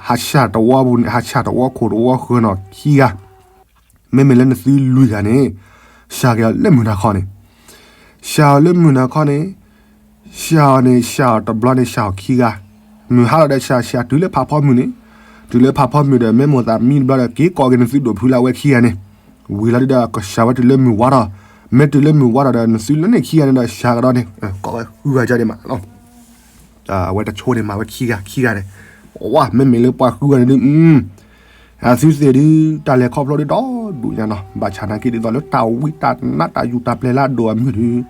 ဟးဆှၣ်တဝီပူၤန့ၣ် ဟးဆှၣ်တဝီခိၣ်တဝီဃၢၤနီၤခံဂၤ, မ့မ့ၢ်လၢနသုလွံၢ်ဂၤန့ၣ် ဆှၣ်က့ၤအီၤလၢမုၢ်နၤခီန့ၣ်, ဆှၣ်အီၤလၢမုၢ်နၤခီန့ၣ်, ဆှၣ်အီၤန့ၣ် ဆှၣ်အီၤတဘျီန့ၣ် ဆှၣ်အီၤခံဂၤ, မုၢ်ဟါလီၤဒီးဆှၣ်ဆှၣ်တုၤလၢဖးဖီမုၢ်န့ၣ်, တုၤလၢဖးဖီမုၢ်ဒီး မ့ၢ်မိၢ်သးမံတဘျီဒီး က့ၤကိးက့ၤနသုဒိၣ်ဖုလၢအဝဲခံဂၤန့ၣ်, ဝံၤလီၤဒုဒီး ကဆှၣ်ဝဲတုၤလၢမုၢ်ဝါထီၣ်, မ့ၢ်တုၤလၢမုၢ်ဝါထီၣ်ဒီး နသုလၢန့ၣ်ခံဂၤန့ၣ်ဒီး ဆှၣ်ကဒီးန့ၣ် ကိးဝဲဃုဂၤန့ၣ်မးလီၤ. အဝဲတဆိန့ၣ်မၤဝဲခံဂၤခံဂၤန့ၣ်, ဝါ မ့မ့ၢ်လၢပှၤဃုဂၤန့ၣ်ဒုး တၢ်သုသ့ၣ်ဒုး တၢ်လဲၤခီဖျိဒုးဒီဒူၣ်ညါနီၤ, ဘၣ်ဆၣ်နာ်က့ဒ်သိးလၢတၢ်ဝံတၢ်နါတၢ်ယူၢ်တၢ်ပျဲၤလၢအဒိၣ်အမုၢ်ဒုး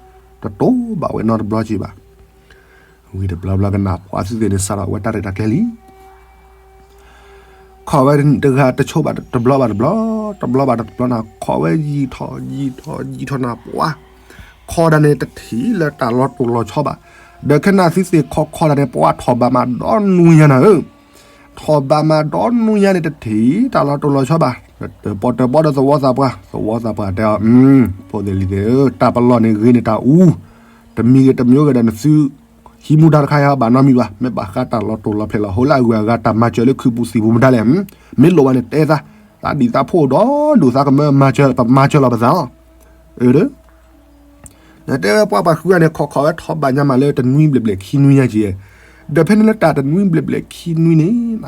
တတိၤဘၣ်ဝဲနီတဘျီက့ၤဘၣ်. ဝံၤတဘျီဘျီကနၣ် ပှၤသုသ့ၣ်န့ၣ် စးထီၣ်ဝဲတၢ်ရဲၣ်တၢ်ကျဲၤလံ ခိးဝဲတဂၤတဆိဘၣ်တဘျီဘၣ်တဘျီ, တဘျီဘၣ်တဘျီနၤ ခိးဝဲယံာ်ထီၣ်ယံာ်ထီၣ်ယံာ်ထီၣ်နၤ ပှၤ ခိးဒၣ်န့ၣ်တထံၣ်လၢတၢ်လီၤတိၢ်လီၤဆီဘၣ်. ဒီးခဲနၤသုသ့ၣ်ခိးခိးဒၣ်န့ၣ် ပှၤထီၣ်ဘးမးဒီနွံညါနၤဧၢ, ထီၣ်ဘးမးဒီနွံညါန့ၣ်တထံၣ် တၢ်လီၤတိၢ်လီၤဆီဘၣ်. တပီၢ်တပီၢ်ဒီးသဝီသးပှၢ်, သဝီသးပှၢ်တဲအီၤ, ဖိသ့ၣ်လံၤသ့ၣ်ဧၢ, တၢ်ပလီၢ်န့ၣ်ဂ့ၤန့ၢ်တၢ်အူ, တမံၤဂ့ၤတမံၤဂ့ၤဒီးနသု ဟံးမူဒါတခါအံၤဘၣ်နီတမံၤဘၣ်, မ့ၢ်ဘၣ်ဃးတၢ်လီၤတိၢ်လီၤဖျဲးလီၤ ဟိလၢအဂုၤအဂၤတၢ်မၤစၢၤလၢခုးပူၤသံၣ်ပူၤမတၤလဲၣ်, မ့ၢ်လိၣ်ဘၣ်န့ၣ်တဲသး, သးဒံၣ်သးဖိဒီဒူၣ်သးကမၢမၤစၢၤ ပမၤစၢၤလီၤပသးလီၤ. အၢ ဒီးတဲဝဲပှၤပှၤဃုဂၤန့ၣ် ခိးခိးဝဲထီၣ်ဘးညါမးလၢတနွံဘျဲၣ်ဘျဲၣ်ခံနွံညါက့ၤ, ဒီးဖဲန့ၣ်လၢတၢ်တနွံဘျဲၣ်ဘျဲၣ်ခံနွံန့ၣ်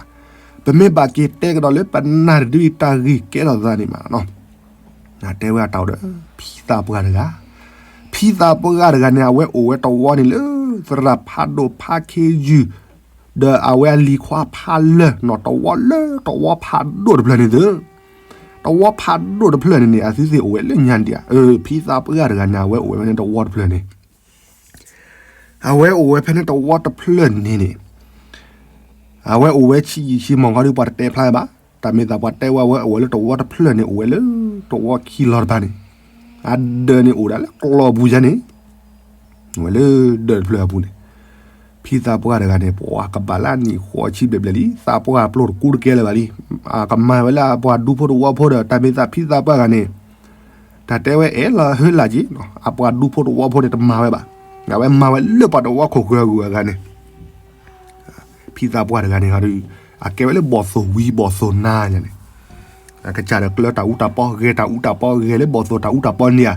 ပမ့ၢ်ဘၣ်က့ၤတဲကဒီးလၢပနၢ်တဒုအံၤတၢ်ဂ့ၢ်ကဲထီၣ်သးန့ၣ်မးနီၤ တဲဝဲအတၢ်အိၣ်ဒီး ဖံသးပှၢ်တဂၤ, ဖံသးပှၢ်တဂၤန့ၣ် အဝဲအိၣ်ဝဲတဝီန့ၣ်လၢ သရၣ်ဖးဒိၣ်ဖးခ့ယုၢ်, ဒီးအဝဲအလံၤခွါဖးလၢာ်နီၤ တဝီလၢတဝီဖးဒိၣ်တဖျၢၣ်န့ၣ်သု, တဝီဖးဒိၣ်တဖျၢၣ်န့ၣ်န့ၣ် အသုသ့ၣ်အိၣ်ဝဲလၢညါဒံးဧါ, ဖံသးပှၢ်တဂၤန့ၣ် အဝဲအိၣ်ဝဲဖဲန့ၣ်တဝီတဖျၢၣ်န့ၣ် အဝဲအိၣ်ဝဲဖဲန့ၣ်တဝီတဖျၢၣ်န့ၣ်န့ၣ် အဝဲအိၣ်ဝဲဆံးယံာ်ဆံးမီၢ်ခီဒုး ပှၤတတဲဖျါဝဲဘၣ်, တၢ်မ့ၢ်သးပှၤတဲဝဲ အဝဲအိၣ်ဝဲလၢတဝီတဖျၢၣ်န့ၣ် အိၣ်ဝဲလၢတဝီခံလီၤတဖၣ်န့ၣ်, အဒၢးန့ၣ်အိၣ်ဒၣ်လၢကျီပူၤယါန့ၣ်, အိၣ်ဝဲလၢဒၢးတဖျၢၣ်အပူၤန့ၣ်, ဖံသးပှၢ်တဂၤန့ၣ် ပှၤကဘၣ်လၢအနံၣ်ဃိးဆံဘျဲၣ်ဘျဲၣ်လံ, သးပှၢ်ပျိၢ်တကူတကဲလၢၤဘၣ်လံ, ကမၤဝဲလၢအပှၤဒူဖိတဝီဖိဒီး တၢ်မ့ၢ်သးဖံသးပှၢ်တဂၤန့ၣ် တၢ်တဲဝဲအဲၣ်လီၤဟၢလၢ်က့ၤ, အပှၤဒူဖိတဝီဖိန့ၣ် တမၤဝဲဘၣ်, အဝဲမၤဝဲလၢပှၤတဝီခိၣ်ဃၢၤအဂုၤအဂၤန့ၣ်, ဖံသးပှၢ်တဂၤန့ၣ်ဒီး အကဲဝဲလၢဘီၣ်သိၣ်ဝံၤဘီၣ်သိၣ်နါယါန့ၣ်, အကစၢ်ဒီးကျၢၤတၢ်အူတၢ်ပီ ဂဲၤတၢ်အူတၢ်ပီ ဂဲၤလၢဘီၣ်သိၣ်တၢ်အူတၢ်ပီန့ၣ်ဧါ,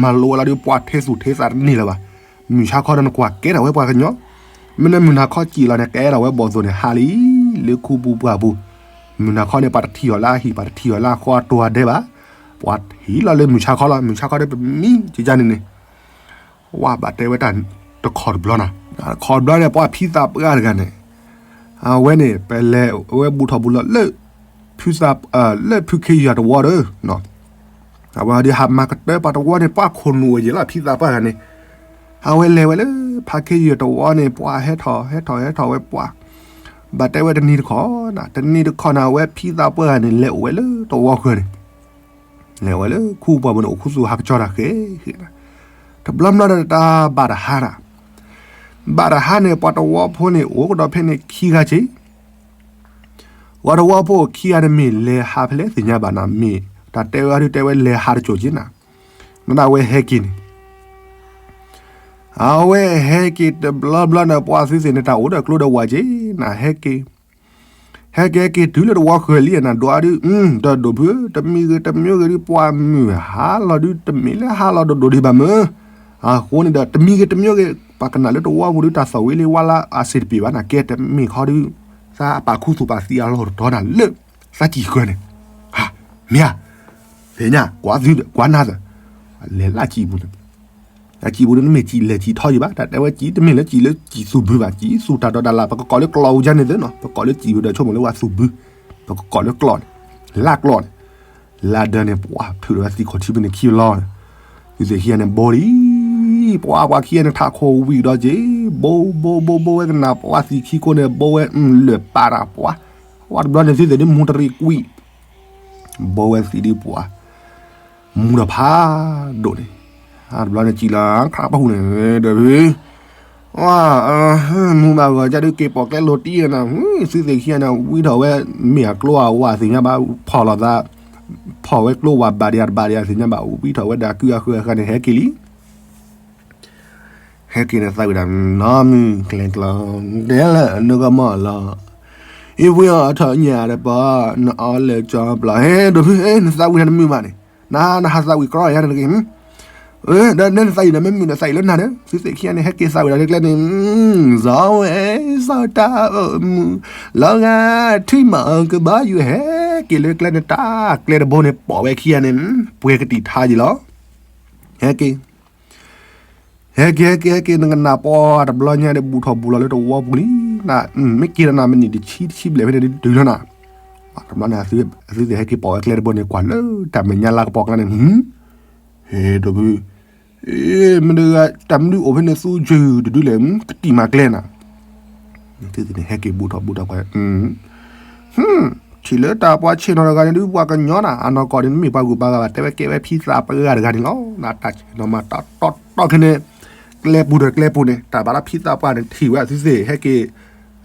မၤလိဝဲလီၤဒီးပှၤထဲသူၣ်ထဲသးတန့ၢ်လၢၤဘၣ်, မုၢ်ဆါခီဒီးနကွၢ်ကဲထီၣ်ဝဲပှၤကညီ, မ့ၢ်နမုၢ်နၤခီစံၣ်လီၤန့ၣ် ကဲထီၣ်ဝဲဘီၣ်သိၣ်န့ၣ် ဟးလံ လၢခူပူၤပှၢ်ပူၤ, မုၢ်နၤခီန့ၣ် ပှၤတထံၣ်အီၤလၢအဟံၣ် ပှၤတထံၣ်အီၤလၢအဃီအတိၤအဒဲးဘၣ်, ပှၤထံၣ်လီၤလၢမုၢ်ဆါခီလီၤ, မုၢ်ဆါခီဒီးပမံကကါန့ၣ်န့ၣ် ဝဲဘၣ်တဲဝဲတၢ်တခီတဘျီနၤ, တခီတဘျီန့ၣ် ပှၤဖံသးပှၢ်တဂၤန့ၣ်, အဝဲန့ၣ် ပလဲၤဝဲဘူၣ်ထီၣ်ဘူၣ်လီၤလၢ ဖုသး, လၢဖုခ့ယုၢ်တဝီဒီး, အဝဲဒုးဟးမၤကတၢၢ်ပှၤတဝီန့ၣ် ပှၤခိၣ်နူာ်အိၣ်ယဲၢ်လီၤ ဖံသးပှၢ်တဂၤန့ၣ်, အဝဲလဲၤဝဲလၢ ဖုခ့ယုၢ်တဝီန့ၣ် ပှၤဟဲထီၣ်ဟဲထီၣ်ဟဲထီၣ်ဝဲပှၤ, ဘၣ်တဲဝဲတနံၤတခီနၤ, တနံၤတခီန့ၣ် အဝဲဖံသးပှၢ်တဂၤန့ၣ် လဲၤအိၣ်ဝဲလၢတဝီဃၢၤန့ၣ် လဲၤဝဲလၢခူပှၢ်ပူၤန့ၣ် အိၣ်ခူသူၣ်ဟးကၠီတၢ်ဃဲဃဲ, တဘျီဘျီဒီးတၢ်ဘၣ်တဟါနၤ, ဘၣ်တဟါန့ၣ် ပှၤတဝီဖိန့ၣ် အိၣ်ကဒီးဖဲန့ၣ်ခံဂၤက့ၤ, ပှၤတဝီဖိခံဂၤန့ၣ်မ့ၢ်လဲၤဟးဖဲလဲၣ်သ့ၣ်ညါဘၣ်နၤ, မ့ၢ်တၢ်တဲဝဲဒုးတဲဝဲလဲၤဟးတစိၢ်က့ၤနၤ, မ့ၢ်ဒၣ်ဝဲဟဲက့ၤန့ၣ် အဝဲဟဲက့ၤတဘျီဘျီန့ၣ် ပှၤသုသ့ၣ်န့ၣ် တၢ်အိၣ်ဒီးကျိဒီးဝးက့ၤနၤ ဟဲက့ၤ, ဟဲက့ၤဟဲက့ၤတုၤလၢတဝီဃၢၤလံနၤ ဒိးအါဒုး, ဒီးဒိၣ်ဖုဧၢ, တမံၤဂ့ၤတမံၤဂ့ၤဒုး ပှၤမုၢ်ဟါလီၤဒုး တမ့ၢ်လၢဟါလီၤဒိၣ်ဒိၣ်ဒံးဘၣ်မၢ်, အဃိန့ၣ်ဒီး တမံၤဂ့ၤတမံၤဂ့ၤ ပှၤကနၣ်လၢတဝီပူၤဒုး တၢ်သီၣ်ဝံၤလံဝါလၢအစ့ၣ်တပ့ၤဘၣ်နၤ ကဲတမ့ၢ်ခီဒုး, သးအပာ်ခူသူၣ်ပာ်သံအလီၢ်တတီၤနၤလၢ သးစံၣ်ဃၢၤန့ၣ်, မ့ၢ်ဧါ, သ့ၣ်ညါ ကွၢ်သုဒီး ကွၢ်နၤသၢ, လဲၤလၢစံၣ်ပူၤန့ၣ် အစံၣ်ပူၤဒုး နမ့ၢ်စံၣ်လဲၤစံၣ်ထီယံၤဘၣ်, တၢ်တဲဝဲစံၣ် တမ့ၢ်လၢစံၣ်လၢစံၣ်သူၣ်ဘုဘၣ်, စံၣ်သူၣ်တၢ်ဒိးတၢ်လၢ် ပကကိးလၢကျီၢ်အူကါန့ၣ်သ့နီၤ, ပကိးလၢစံၣ်ပူၤဒီးဆိကမိၣ်လၢဝဲသူၣ်ဘု, ပကကိးလၢကျီၢ်န့ၣ်, လၢကျီၢ်န့ၣ်, လၢဒၢန့ၣ် ပှၤထုးဒီးဝဲသံခီၣ်ထံးဖဲန့ၣ်ခံဘျီန့ၣ်, သုသ့ၣ်ခံဂၤန့ၣ် ဘိလံ, ပှၤပှၤခံဂၤန့ၣ် ထးခိၣ်ဝံၤဒီးက့ၤ, ဘိဘိဘိဘိဝဲကနၣ် ပှၤသံၣ်ခံကိးန့ၣ် ဘိဝဲလၢာ်ပာ်တၢ်ပှၤ, ပှၤတဘျီန့ၣ် သုသ့ၣ်ဒ်မူတရံးကွံာ် ဘိဝဲသံဒ်ပှၤ, မူဒီးဖးဒိၣ်န့ၣ်, တဘျီန့ၣ်စံၣ်လီၤ ခးပဟူန့ၣ်, ဒီးဖု, ဝါ, မူဘၣ်ဂီၤကဒုးက့ၤပိာ်ကျဲလိၤတံၢ်နၤ, သုသ့ၣ်ခံဂၤန့ၣ် ဝံထီၣ်ဝဲ, မ့ၢ်အကျိအဝါသ့ၣ်ညါဘၣ်, ဖီၣ်လိာ်သး, ဖီၣ်ဝဲကျိဝါဘၣ်ဒံးတဘၣ်ဒံးသ့ၣ်ညါဘၣ်, ဝံထီၣ်ဝဲဒီးကုအဃၢၤအခါန့ၣ် ဟဲက့ၤလံ ဟဲက့ၤန့ၣ်သးဝံၣ်ဒီးနီၢ်မုၢ်ကျဲကျီ, ဒဲလၢနကမီၢ်လီၤ, အံၤဝံအီၤထီၣ်ညၣ်ဒီးပီ, နအီလၢကၠီပျီ, ဟဲဒိၣ်ဖု, နသးဝံၣ်တၢ်တမုာ်ဘၣ်န့ၣ်, နနဟးသးဝံၣ်ကြီယါန့ၣ်တဂ့ၤ, ဒီးနသးဝံၣ်ဒီးမ့ၢ်မုာ်ဒီးသးဝံၣ်လၢနၤဒီး, သုသ့ၣ်ခံဂၤန့ၣ် ဟဲက့ၤသးဝံၣ်ဒီးလၢကျဲန့ၣ်, စီၤဝဲစီၤတၢ်အိၣ်မူ, လီၤဂာ်ထွံၣ်မီၢ်ကဘီယူၤဟဲက့ၤလၢကျဲန့ၣ် တၢ်ကျဲတဘိန့ၣ် ပိာ်ဝဲခံဂၤန့ၣ်, ပှဲၤကတံာ်ထါယံၤလီၤ, ဟဲက့ၤ ဟဲက့ၤ ဟဲက့ၤ ဟဲက့ၤ နကနၣ်ပှၤတဘျီညါဒီး ဘူၣ်ထီၣ်ဘူၣ်လီၤလၢတဝီပူၤလံ, မ့ၢ်က့ၤဒီးနၤ မနံၣ်တဆံ တဆံဘျဲၣ်ဖဲန့ၣ်တုၤလီၤနၤ, တဘျီန့ၣ် အသုသ့ၣ်ဟဲက့ၤပိာ်ဝဲကျဲတဘိန့ၣ် ကွၢ်လၢတၢ်မဲာ်ညါလၢကပိာ်ကျါန့ၣ်, ဟ့ၣ်ဒိၣ်ဖု, မ့ၢ်တဂၤ တၢ်မနုၤအိၣ်ဖဲန့ၣ် သူယုၢ်တဒုလဲၣ်, ကတံၢ်မၤကျဲနၤ, သုသ့ၣ်န့ၣ် ဟဲက့ၤဘူးထီၣ်ဘူးထီၣ်ကွၢ် ထံၣ်လၢတၢ်ပှၤဆ့ၣ်နီၤတဂၤန့ၣ်ဒုး ပှၤကညီနၤ အနီၢ်ကီၢ်န့ၣ် မ့ၢ်ပှၤဂုၤပှၤဂၤဘၣ် တဲဝဲကဲဝဲဖံသးပှၢ်တဂၤတဂၤန့ၣ်လီၤ. နတၢ်ဆ့ၣ်နီၤမၤတီတီတီခဲန့ၣ် ကျဲပူၤဒီးကျဲပူၤန့ၣ် တၢ်ဘၣ်ဒီးဖံသးပှၢ်န့ၣ် ထံၣ်ဝဲအသုသ့ၣ် ဟဲက့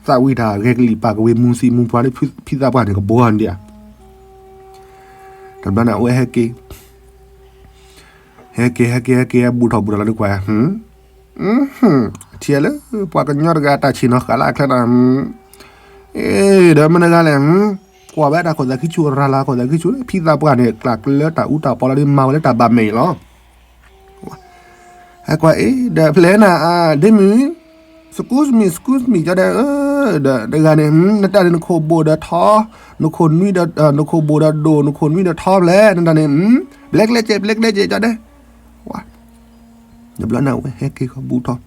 ၤသးဝံၣ်တၢ်ဂဲၤကလံၣ်ပာ်ကဝ့ၤမူၤသံမူၤပှၤလၢ ဖံသးပှၢ်န့ၣ် ကဘီန့ၣ်ဒံးဧါ. တဘျီန့ၣ် အဝဲဟဲက့ၤ ဟဲက့ၤ ဟဲက့ၤ ဟဲက့ၤ ဟဲဘူးထီၣ်ဘူးထီၣ်လီၤဒုးကွၢ် ထံၣ်လၢ ပှၤကညီတဂၤတၢ်ဆ့ၣ်နီၤဃာ်လၢအချၢနၤ, အ့ ဒီးမ့ၢ်နဂၤလဲၣ်, ကွၢ်ဝဲတၢ်ခိၣ်သးခံဆူၣ် ရၤလီၤခိၣ်သးခံဆူၣ် ဖံသးပှၢ်န့ၣ် ကျၢ်ကျၢတၢ်အူတၢ်ပီလီၤဒုး မၤဝဲလၢတၢ်ဘၣ်မဲာ်အံၤလီၤ. ဟဲကွၢ်အ့ ဒီးဖျဲနၤ ဒ့မုၣ်, excuse me, excuse me ကၠီဒဲး, ဒီးတဂၤန့ၣ် နတၢ်န့ၣ် နခိၣ်ဘိၣ်ဒီးထီ, နခိၣ်နွံဒီး နခိၣ်ဘိၣ်ဒီးဒိၣ် နခိၣ်နွံဒီးထီဖျဲ နတၢ်န့ၣ် ဘျဲကျဲစဲး ဘျဲကျဲစဲး ကၠီဒဲး. တဘျီန့ၣ် အဝဲဟဲက့ၤခီဘူးထီၣ်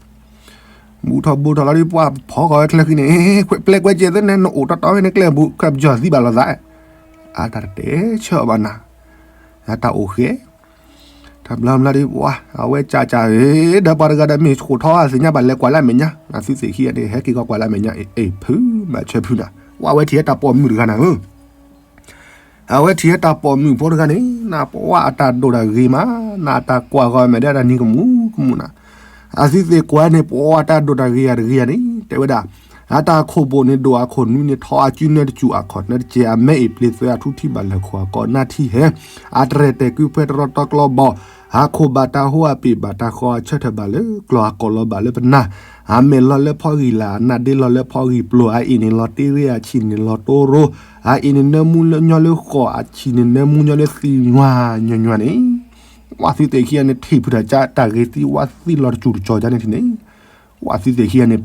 ဘူးထီၣ်ဘူးထီၣ်လီၤဒုး ပှၤဖီဃီၤဝဲချၢဃံန့ၣ် ပျဲကွဲစဲးသ့န့ၣ် နအိၣ်တီတီဖဲန့ၣ် ကျဲဘူး ခၢၣ်ပယီၤသံဘၣ်လိာ်သး, အတၢ်တတဲဆၢအီၤဘၣ်နၤ, အတၢ်အိၣ်ဃဲ တဘျီဘျီဒုး ပှၤအဝဲကၠးကၠး ဒီးပှၤတဂၤဒီးမ့ၢ်ဃိာ်ထီအသ့ၣ်ညါဘၣ် လဲၤကွၢ်လၢအမဲာ်ညါ, အသုသ့ၣ်ခံဂၤန့ၣ် ဟဲက့ၤခီကွၢ်လၢအမဲာ်ညါ အ့ၣ်ဖု မၤဆၢဖုနၤ, ပှၤဝဲထံၣ်ဟဲတၢ်ပိာ်မုၣ်တဂၤနၤဧၢ အဝဲထံၣ်ဟဲတၢ်ပိာ်မုၣ်ဖိတဂၤန့ၣ် နပှၤအတၢ်ဒိၣ်တၢ်ဂ့ၤမး, နတၢ်ကွၢ်ဃီၤမဲာ်ဒၣ်တၢ်နံၤကမူၤကမူၤနၤ, အသုသ့ၣ်ကွၢ်န့ၣ် ပှၤတၢ်ဒိၣ်တၢ်ဂ့ၤယၤတဂ့ၤယၤန့ၣ် တဲဝဲဒၣ်, အတၢ်ခိၣ်ဘိၣ်န့ၣ်ဒိၣ် အခိၣ်နွံန့ၣ်ထီ အစုနဲတစူၤ အခီၣ်နဲတစဲး အမဲအ့ၣ်ပျ့ၤသွဲအထူထံဘၣ်လၢာ်ခိၣ်အကီးနၢ်ထံဟဲ, အတရဲၣ်တဲာ်ကွံဖဲတရီတီကျီဘီၣ်, အခိၣ်ဘၣ်တၢ်ဟိအပ့ၢ်ဘၣ်တၢ်ဃီ အဆၢထၢၣ်ဘၣ်လၢကျီၢ် အကိာ်လီၤဘၣ်လၢပနၢ် အမဲာ်လီၤလၢဖီဂံၢ်လၢ် အနၢ်ဒ့လီၤလၢဖီဂံၢ်ပျိၤ အအ့ၣ်န့ၣ်လီၤတ့ရ့ အဆံၣ်န့ၣ်လီၤတိရိ အအ့ၣ်န့ၣ်နၢမူညီလၢဃိး အဆံၣ်န့ၣ်နၢမူညီလၢသံ ညီညီညီန့ၣ်, ပှၤသုသ့ၣ်ခံဂၤန့ၣ် ထံၣ်ဖုတၢ်ကၠါ တၢ်ဂ့ၤသံဝါသံလီၤတစူၤတကီၤကၠါန့ၣ်ထံၣ်န့ၣ်, ပှၤသုသ့ၣ်ခံဂၤန့ၣ်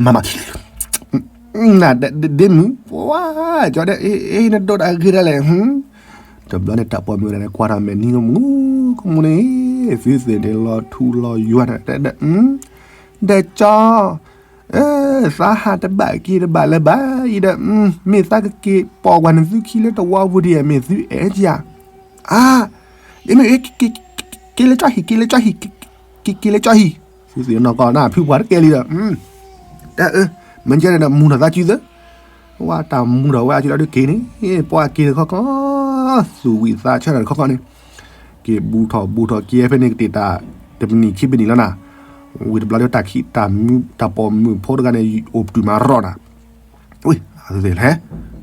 မၤမး နဒ့မုၣ် ပှၤကၠီဒဲး အ့ နဒိၣ်တၢ်ဂ့ၤဒၣ်လဲာ်, တဘျီန့ၣ် တၢ်ပိာ်မုၣ်ဒၣ်န့ၣ် ကွၢ်တၢ်မဲာ်နံၤကမူၤကမူၤန့ၣ် သုသ့ၣ်န့ၣ်လီၤထူလီၤယွၤန့ၣ် တဲဒၣ် ဒီးကၠီ, သးဟးတဘၣ်က့ၤတဘၣ်လၢၤဘၣ်အံၤဒီး မ့ၢ်သးကက့ၤပိာ်ကွၢ်နသုခံလၢတဝီပူၤဒံး မ့ၢ်သုအဲၣ်ကယၤ, အါ, ဒ့မုၣ်, က့ၤလၢကၠီဟံၣ် က့ၤလၢကၠီဟံၣ်, က့ၤလၢကၠီဟံၣ်, သုသ့ၣ်နီၢ်ကီၢ်နၢ် ဖုပှၤတကဲလံဒီး တၢ်အၢ, မ့ၢ်ကဲဒီးမူၤထီၣ်သးစုသၢ, ဝဲတၢ်မူၤထီၣ်ဝဲအစုဒီးဒုးက့ၤန့ၣ် ပှၤက့ၤတခီခီ, သူၣ်ဝံၣ်သးဆၢထီၣ်တခီခီန့ၣ်, က့ၤဘူးထီၣ်ဘူးထီၣ်က့ၤဖဲန့ၣ်ကတ့ၢ်တၢ် တပနံၣ်ခံပနံၣ်လီၤနၤ, ဝံၤတဘျီဒီးတၢ်ခံ တၢ်ပိာ်မုၣ်ဖိတဂၤန့ၣ် အိၣ်ပတုာ်မၤရီၣ်နၤ, ဝဲ, လဲၤ,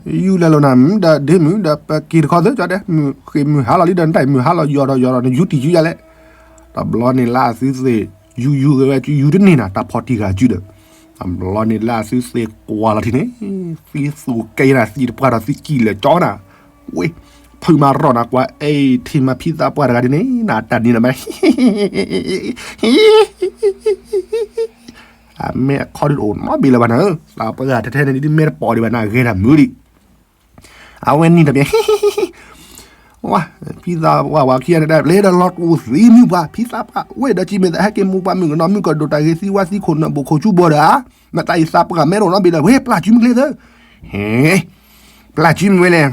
ယူၤလဲၤလီၤနၤ ဒီးဒ့မုၣ်ဒီးပက့ၤတခီသၢကၠီဒဲး မုၢ်ဃ့ၢ်မုၢ်ဟါလီၤလံဒီး နတၢ်မုၢ်ဟါလီၤယီၤဒီးယီၤဒီး နယူၤတံၢ်ယူၤယၤလဲၣ်, တဘျီန့ၣ်လၢအသုသ့ၣ် ယူၤယူၤဂ့ၤဝဲ ယူၤတန့ၢ်နၤ တၢ်ဖီၣ်တံၢ်ဂၤစုဒီး, တဘျီန့ၣ်လၢအသုသ့ၣ်ကွၢ်လီၤထံန့ၣ်, သံသူၣ်ကဲနၤ သံတပှၢ်ဒီးသံကံၢ်လၢာ်ကၠီနၤ, ဝဲ, ဖုမၤရီၣ်နၤကွၢ် အဲၣ်ထံမၤဖံသးပှၢ်တဂၤဒ်န့ၣ် နတၢ်နံၤနမ့ၢ် အမဲာ်အခီဒုးတအိၣ်နီတဘ့ၣ်လၢၤဘၣ်နၤဧၢ, သးပှၢ်တဂၤထဲထဲန့ၣ်ဒ်မဲာ်တပိာ်ဒံးဘၣ်နၤ ဂဲၤတၢ်မုာ်ဒံး, အဝဲနံၤတဘ့ၣ် ဝဲ, ဖံသးပှၢ်ဝဲခံဂၤန့ၣ် တၢ်ပျဲဒီးလီၤတူာ်သံမုၢ်ပှၢ် ဖံသးပှၢ် ဝဲဒီးစံးမ့ၢ်သးဟဲက့ၤမိၢ်ပှၢ်မုၣ်ကနီၤ မုၣ်ကဒိၣ်တၢ်ဂ့ၤသံဝါသံခိၣ်နၢ်ဘိၣ်ခိၣ်ဆူဘိဒီးဧါ, နတၢ်အံၤသးပှၢ်မဲာ်တအိၣ်နီတဘ့ၣ်လၢၤ ဝဲပျၢ်စုမုၢ်ကျဲသၢ, ဟဲ, ပျၢ်စုမုၢ်ဝဲလဲၣ်,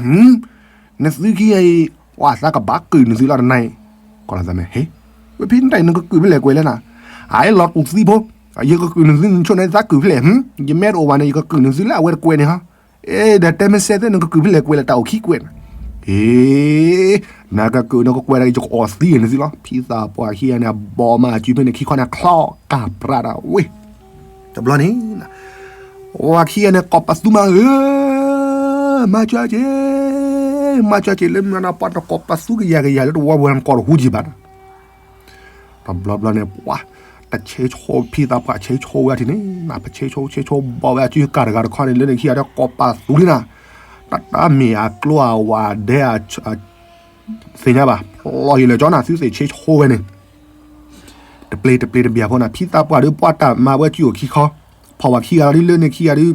နသုခံဂၤအံၤ ဝဲသးကဘၣ်ကုာ်နသုလီၤတနၤအံၤ, ကီၢ်လီၤသးမဲာ် ဟဲ, ဝဲဖံနတၢ်အံၤနကကုာ်ဖဲလဲၣ်ကွဲးလဲၣ်နၤ, အလီၤတူာ်သံဖိ, ယကကုာ်နသုနဆိၣ်န့ၣ်သးကုာ်ဖဲလဲၣ်, ယမဲာ်တအိၣ်ဘၣ်န့ၣ် ယကကုာ်နသုလၢအဝဲတကွဲးန့ၣ်ဟီ အဲၣ်ဒီးတဲမ့ၢ်စဲသ့ၣ် နကကုာ်ဖဲလဲၣ်ကွဲးလဲၣ် တၢ်အိၣ်ခံကွဲးန့ၣ်, အ့, နကကုာ်နကကွဲးဒီး ယကအီၣ်သံနသုလီၤ ဖံသးပှၢ်ခံဂၤန့ၣ် အဘီမးအစုဖဲန့ၣ်ခံခီန့ၣ် ချီကၢ်ပြးဒၣ်ဝဲ, တဘျီန့ၣ်, ဝဲခံဂၤန့ၣ် ကိးပသူမးဧၢ, မၤကၠီက့ၤ, မၤကၠီက့ၤလၢမုၢ်နၤပှၤတကိးပသူကယၤကယၤလၢတဝီပူၤ နကိးတဟူကံဘၣ် တဘျီဘျီန့ၣ် ပှၤ, တဆဲးဆိဖံသးပှၢ်ဆဲးဆိဝဲအထံန့ၣ် နပဆဲးဆိဆဲးဆိဘီဝဲအစုကၢ်တဂၤတခီန့ၣ် လၢန့ၣ်ခံဂၤဒီးကိးပသူလံနၤ, တၢ်တၢ်မ့ၢ်အကျိအဝၤဒဲအ, သ့ၣ်ညါဘၣ် ဖျီယံာ်လၢာ်ကၠီနၤ သုသ့ၣ်ဆဲးဆိဝဲန့ၣ်, တပျ့ၤတပျ့ၤတဘျီဖိနၤ ဖံသးပှၢ်ဒီးပှၤတၢ်မၤဝဲစုအိၣ်ခံခီ, ဖီၣ်ဝဲခံဂၤလီၤဒ်လၢန့ၣ်ခံဂၤဒီး,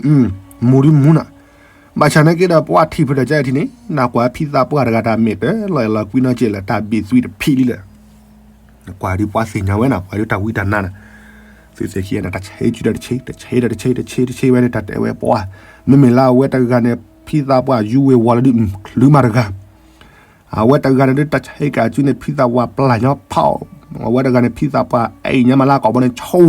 မူၤဒ်မူၤနၤ, ဘၣ်ဆၣ်နာ်က့ဒီးပှၤထံၣ်ဖုတၢ်ကဲအထံန့ၣ် နကွၢ်ဖံသးပှၢ်တဂၤတၢ်မဲာ်တၢ်လီၤအဲၣ်လီၤကွံနီၢ်ကဲလၢာ် တၢ်ဘ့ၣ်သွံတဖံးလံလၢာ် ကွၢ်ဒ်ပှၤသ့ၣ်ညါဝဲနၤ ကွၢ်ဒ်တၢ်ဝံတၢ်နါနၤ, သုသ့ၣ်ခံဂၤန့ၣ် တၢ်ဆဲးစုဒီးတဆဲး တဆဲးဒီးတဆဲး တဆဲးတဆဲးဝဲန့ၣ် တၢ်တဲဝဲပှၤ, မ့မ့ၢ်လၢအဝဲတဂၤန့ၣ် ဖံသးပှၢ်ယူဝ့ၤဝီၤလၢဒုး ချုးမးတဂၤ, အဝဲတဂၤန့ၣ်ဒုး တၢ်ဆဲးကၤစုန့ၣ် ဖံသးပှၢ်ပျၢ်ညီဖီၣ်, အဝဲတဂၤန့ၣ် ဖံသးပှၢ်အဲၣ်ညါမးလၢကိာ်ဘီန့ၣ်ဆိ,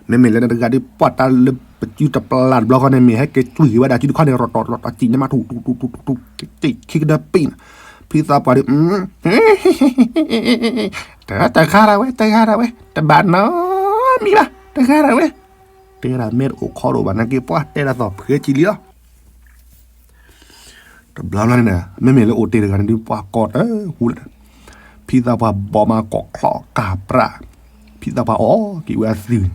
မ့မ့ၢ်လၢနတဂၤဒုး ပှၢ်တၢ်လၢပစုတပျၢ်တဘျီဃီန့ၣ် မ့ၢ်ဟဲက့ၤကွံာ်က့ၤဝဲဒၣ်စုတခီန့ၣ် ရီးတီၤရီးတီၤစံၣ်ညါမး ထူၣ်ထူၣ်ထူၣ်ထူၣ်ထူၣ်ထူၣ် ခံကဒၢပံၣ်န့ၣ်, ဖံသးပှၢ်ဒုး တဂၤဒၣ်ဝဲ တဂၤဒၣ်ဝဲ တဘၣ်နီတမံၤဘၣ် တဂၤဒၣ်ဝဲ, တဲဒၣ်မ့ၢ်တအိၣ်ခီတအိၣ်ဘၣ် နာ်က့ပှၢ်တဲဒၣ်သိးဖှဲးကံလံလီၤ. တဘျီဘျီန့ၣ် မ့မ့ၢ်လၢအိၣ်တ့ၢ်တဂၤန့ၣ်ဒုး ပှၢ်ကိးတဟူလၢၤ, ဖံသးပှၢ်ဘီမးကိးချီၣ်ကၢ်ပြၢ်, ဖံသးပှၢ်အီၣ်က့ၤဝဲအသုး,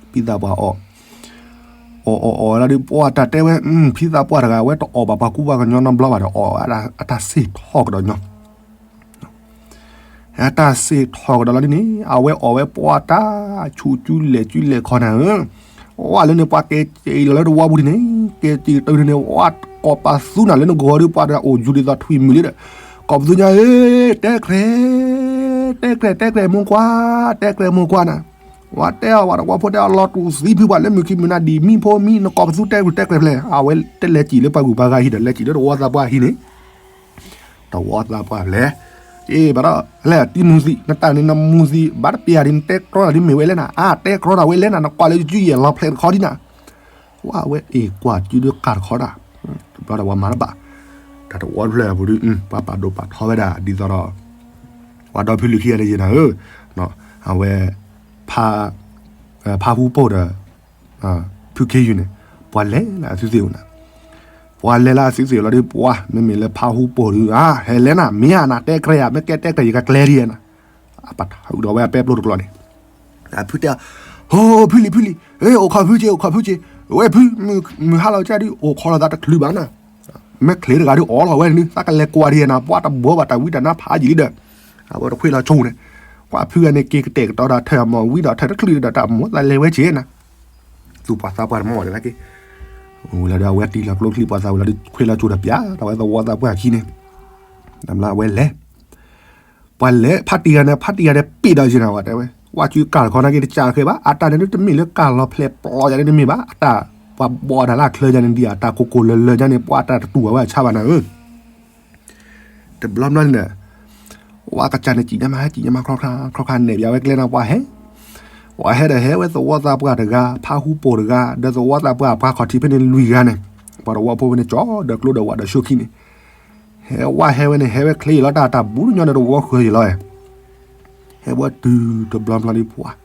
ဖံသးပှၢ်အီၣ်, အီၣ်အီၣ်အီၣ်လၢဒုး ပှၢ်တၢ်တဲဝဲ, ဖံသးပှၢ်တဂၤ အဝဲတအီၣ်ဘၣ်ပှၤကူပှၤကညီနီတဘျီဘၣ်ဒီး အီၣ်ဝဲအတၢ်စ့ၢ်ထီၣ်ကဒီးညီ အတၢ်စ့ၢ်ထီၣ်ကဒီးလီၤဒ်န့ၣ် အဝဲအီၣ်ဝဲပှၢ်တၢ်ဆူၣ်ကူလဲၤကူလဲၤခီနၤဧၢ, အီၣ်လၢန့ၣ် ပှၢ်ကဲကဲအံၤလီၤလၢတဝီပူၤဒ်န့ၣ် ကဲကဲတၢ်ဒ်န့ၣ် ဝဲကိးပသူနၤလၢနဂီၤဒုး ပှၢ်တဂၤအိၣ်ယူၤဒ်သိးထွံၣ်မုၢ်လံဒီး, ကိးပသူညါဧၢ, တဲကြဲး, တဲကြဲး တဲကြဲးမိၢ်ကွၢ်, တဲကြဲးမိၢ်ကွၢ်နၤ, ဝဲတဲအီၤ ဝဲတဝီဖိတဲအီၤ လီၤတူာ်သံဖုပှၢ်လၢမုၢ်ခံမုၢ်နၤဒံးမံဖိမံ နကိးပသူတဲကြဲးတဲကြဲးဖျဲၣ် အဝဲတလဲၤစံၣ်လၢပှၤဂုၤပှၤဂၤဟံၣ်ဒီး လဲၤစံၣ်လၢတဝီသးပှၢ်ဟံၣ်န့ၣ် တဝီသးပှၢ်လဲၤ, အ့ ဘၣ်ဒီး လဲၤတံၤမူၤသံး နတၢ်န့ၣ်နမူၤသံး ဘၣ်တပျၢ်ဒ်နတဲကြီနၤဒ်မ့ၢ်ဝဲလဲၣ်နၤ အါ တဲကြီနၤဝဲလဲၣ်နၤ နကွၢ်လၢယစုယဲၢ်လီၤဖျဲးတခီဒ်နၤ, ဝဲအ့ၣ်ကွၢ်စုဒုးကၢ်တခီဒၣ်, တဘျီဒီးပှၤမၤတဘၣ်, တၢ်တဝီတဖျၢၣ်ပူၤဒုး ပှၤပာ်ဒိၣ်ပာ်ထီဝဲဒၣ်ဒ်သိးဒီး ပှၤဒီဖုလံၤခံဂၤန့ၣ်ယဲနၤဧၢ, အဝဲ ဖး ဖးဟူပိၢ်ဒီး ဖုခ့ယုၢ်န့ၣ် ပှၤလဲၤလၢအသုသ့ၣ်အိၣ်နၤ, ပှၤလဲၤလၢအသုသ့ၣ်အိၣ်လီၤဒုး ပှၢ် မ့မ့ၢ်လၢဖးဟူပိၢ်ဒုး အါ ဟဲလဲၤနၤ မ့ၢ်ဧါနၤ တဲကြဲးဧါ မ့ၢ်ကဲတဲကြဲး ယကကျဲဒ်ဧါနၤ, အပာ်ထီၣ်ဒီးဝဲအပဲပျိတကျိၤန့ၣ်, အဖုတဲ, ဟိ ဖုလံၤ ဖုလံၤ, အိၣ်ခိးဖုက့ၤ အိၣ်ခိးဖုက့ၤ, ဝဲဖု မုၢ်ဟါလီၤကဒုး အိၣ်ခိးလိာ်သးတချုးဘၣ်နၤ, မ့ၢ်ချ့တဂၤဒုး အိၣ်လီၤဝဲန့ၣ် သးကလဲၤကွၢ်ဒ်ဧါနၤ ပှၢ်တဘိဘၣ်တၢ်ဝံတၢ်နါဖးယံာ်လံဒီး, အဝဲတခွ့လီၤဆိန့ၣ်, ကွၢ်ဖုဂၤန့ၣ် က့ၤကတဲာ်ကတီၤဒီးထၢၣ်အမီၢ်ဝံဒီးထၢၣ်တချုးဒီးတၢ်မိၢ်သးလဲၤဝဲက့ၤနၤ, သူၣ်ပှၤသးပှၢ်တမီၢ်ဝဲဒၣ်က့ၤ, ဝံၤလီၤဒီးအဝဲတံၢ်လီၤကျိချံပှၤသးဝံၤလီၤဒုး ခွ့လီၤဆိဒီးပၠး ဒီးဝဲသဝီသးပှၢ်ခံန့ၣ်, တဘျီအဝဲလဲၤ ပှၤလဲၤဖးတံၢ်ဂၤန့ၣ် ဖးတံၢ်ဂၤန့ၣ် ပ့ၢ်ဒီးယဲနၤဝဲတဲဝဲ, ကွၢ်စုကၢ်တခီနာ်က့တကးခဲဘၣ် အတၢ်န့ၣ်ဒုးတမ့ၢ်လၢကၢ်လီၤဖျဲးပျီယၤန့ၣ်တမ့ၢ်ဘၣ် အတၢ် ပှၤဘီအတၢ်လၢအချၢယၤန့ၣ် ဒ်အတၢ်ကိၢ်ကိၢ်လၢၤလၢၤယၤန့ၣ် ပှၤအတၢ်တတူၢ်ဘၣ်ဝဲအဆါဘၣ်နၤဧၢ, တဘျီဘျီန့ၣ် ဝဲကစၢ်န့ၣ် စံၣ်ညါမးဟဲစံၣ်ညါမးခီခါ ခီခါနဲၣ်ဘၣ်ဝဲကျဲနၤပှၤဟဲ, ပှၤဟဲဒီးဟဲဝဲသဝီသးပှၢ်တဂၤ ဖးဟူပိၢ်တဂၤ ဒီးသဝီသးပှၢ်ပှၤခီၣ်ထံးဖဲန့ၣ်လွံၢ်ဂၤန့ၣ်, ပှၤသဝီဖိဖဲန့ၣ် ကၠီဒီးကျိဒီးဝးဒီးဆိခံန့ၣ် ဟဲဝဲဟဲဝဲန့ၣ် ဟဲဝဲချ့ယံာ်လီၤတၢ်တၢ်ဘူးညီဒီးတဝီဃၢၤယံာ်လီၤ, ဟဲဝဲတုၤတဘျီဘျီဒုးပှၤ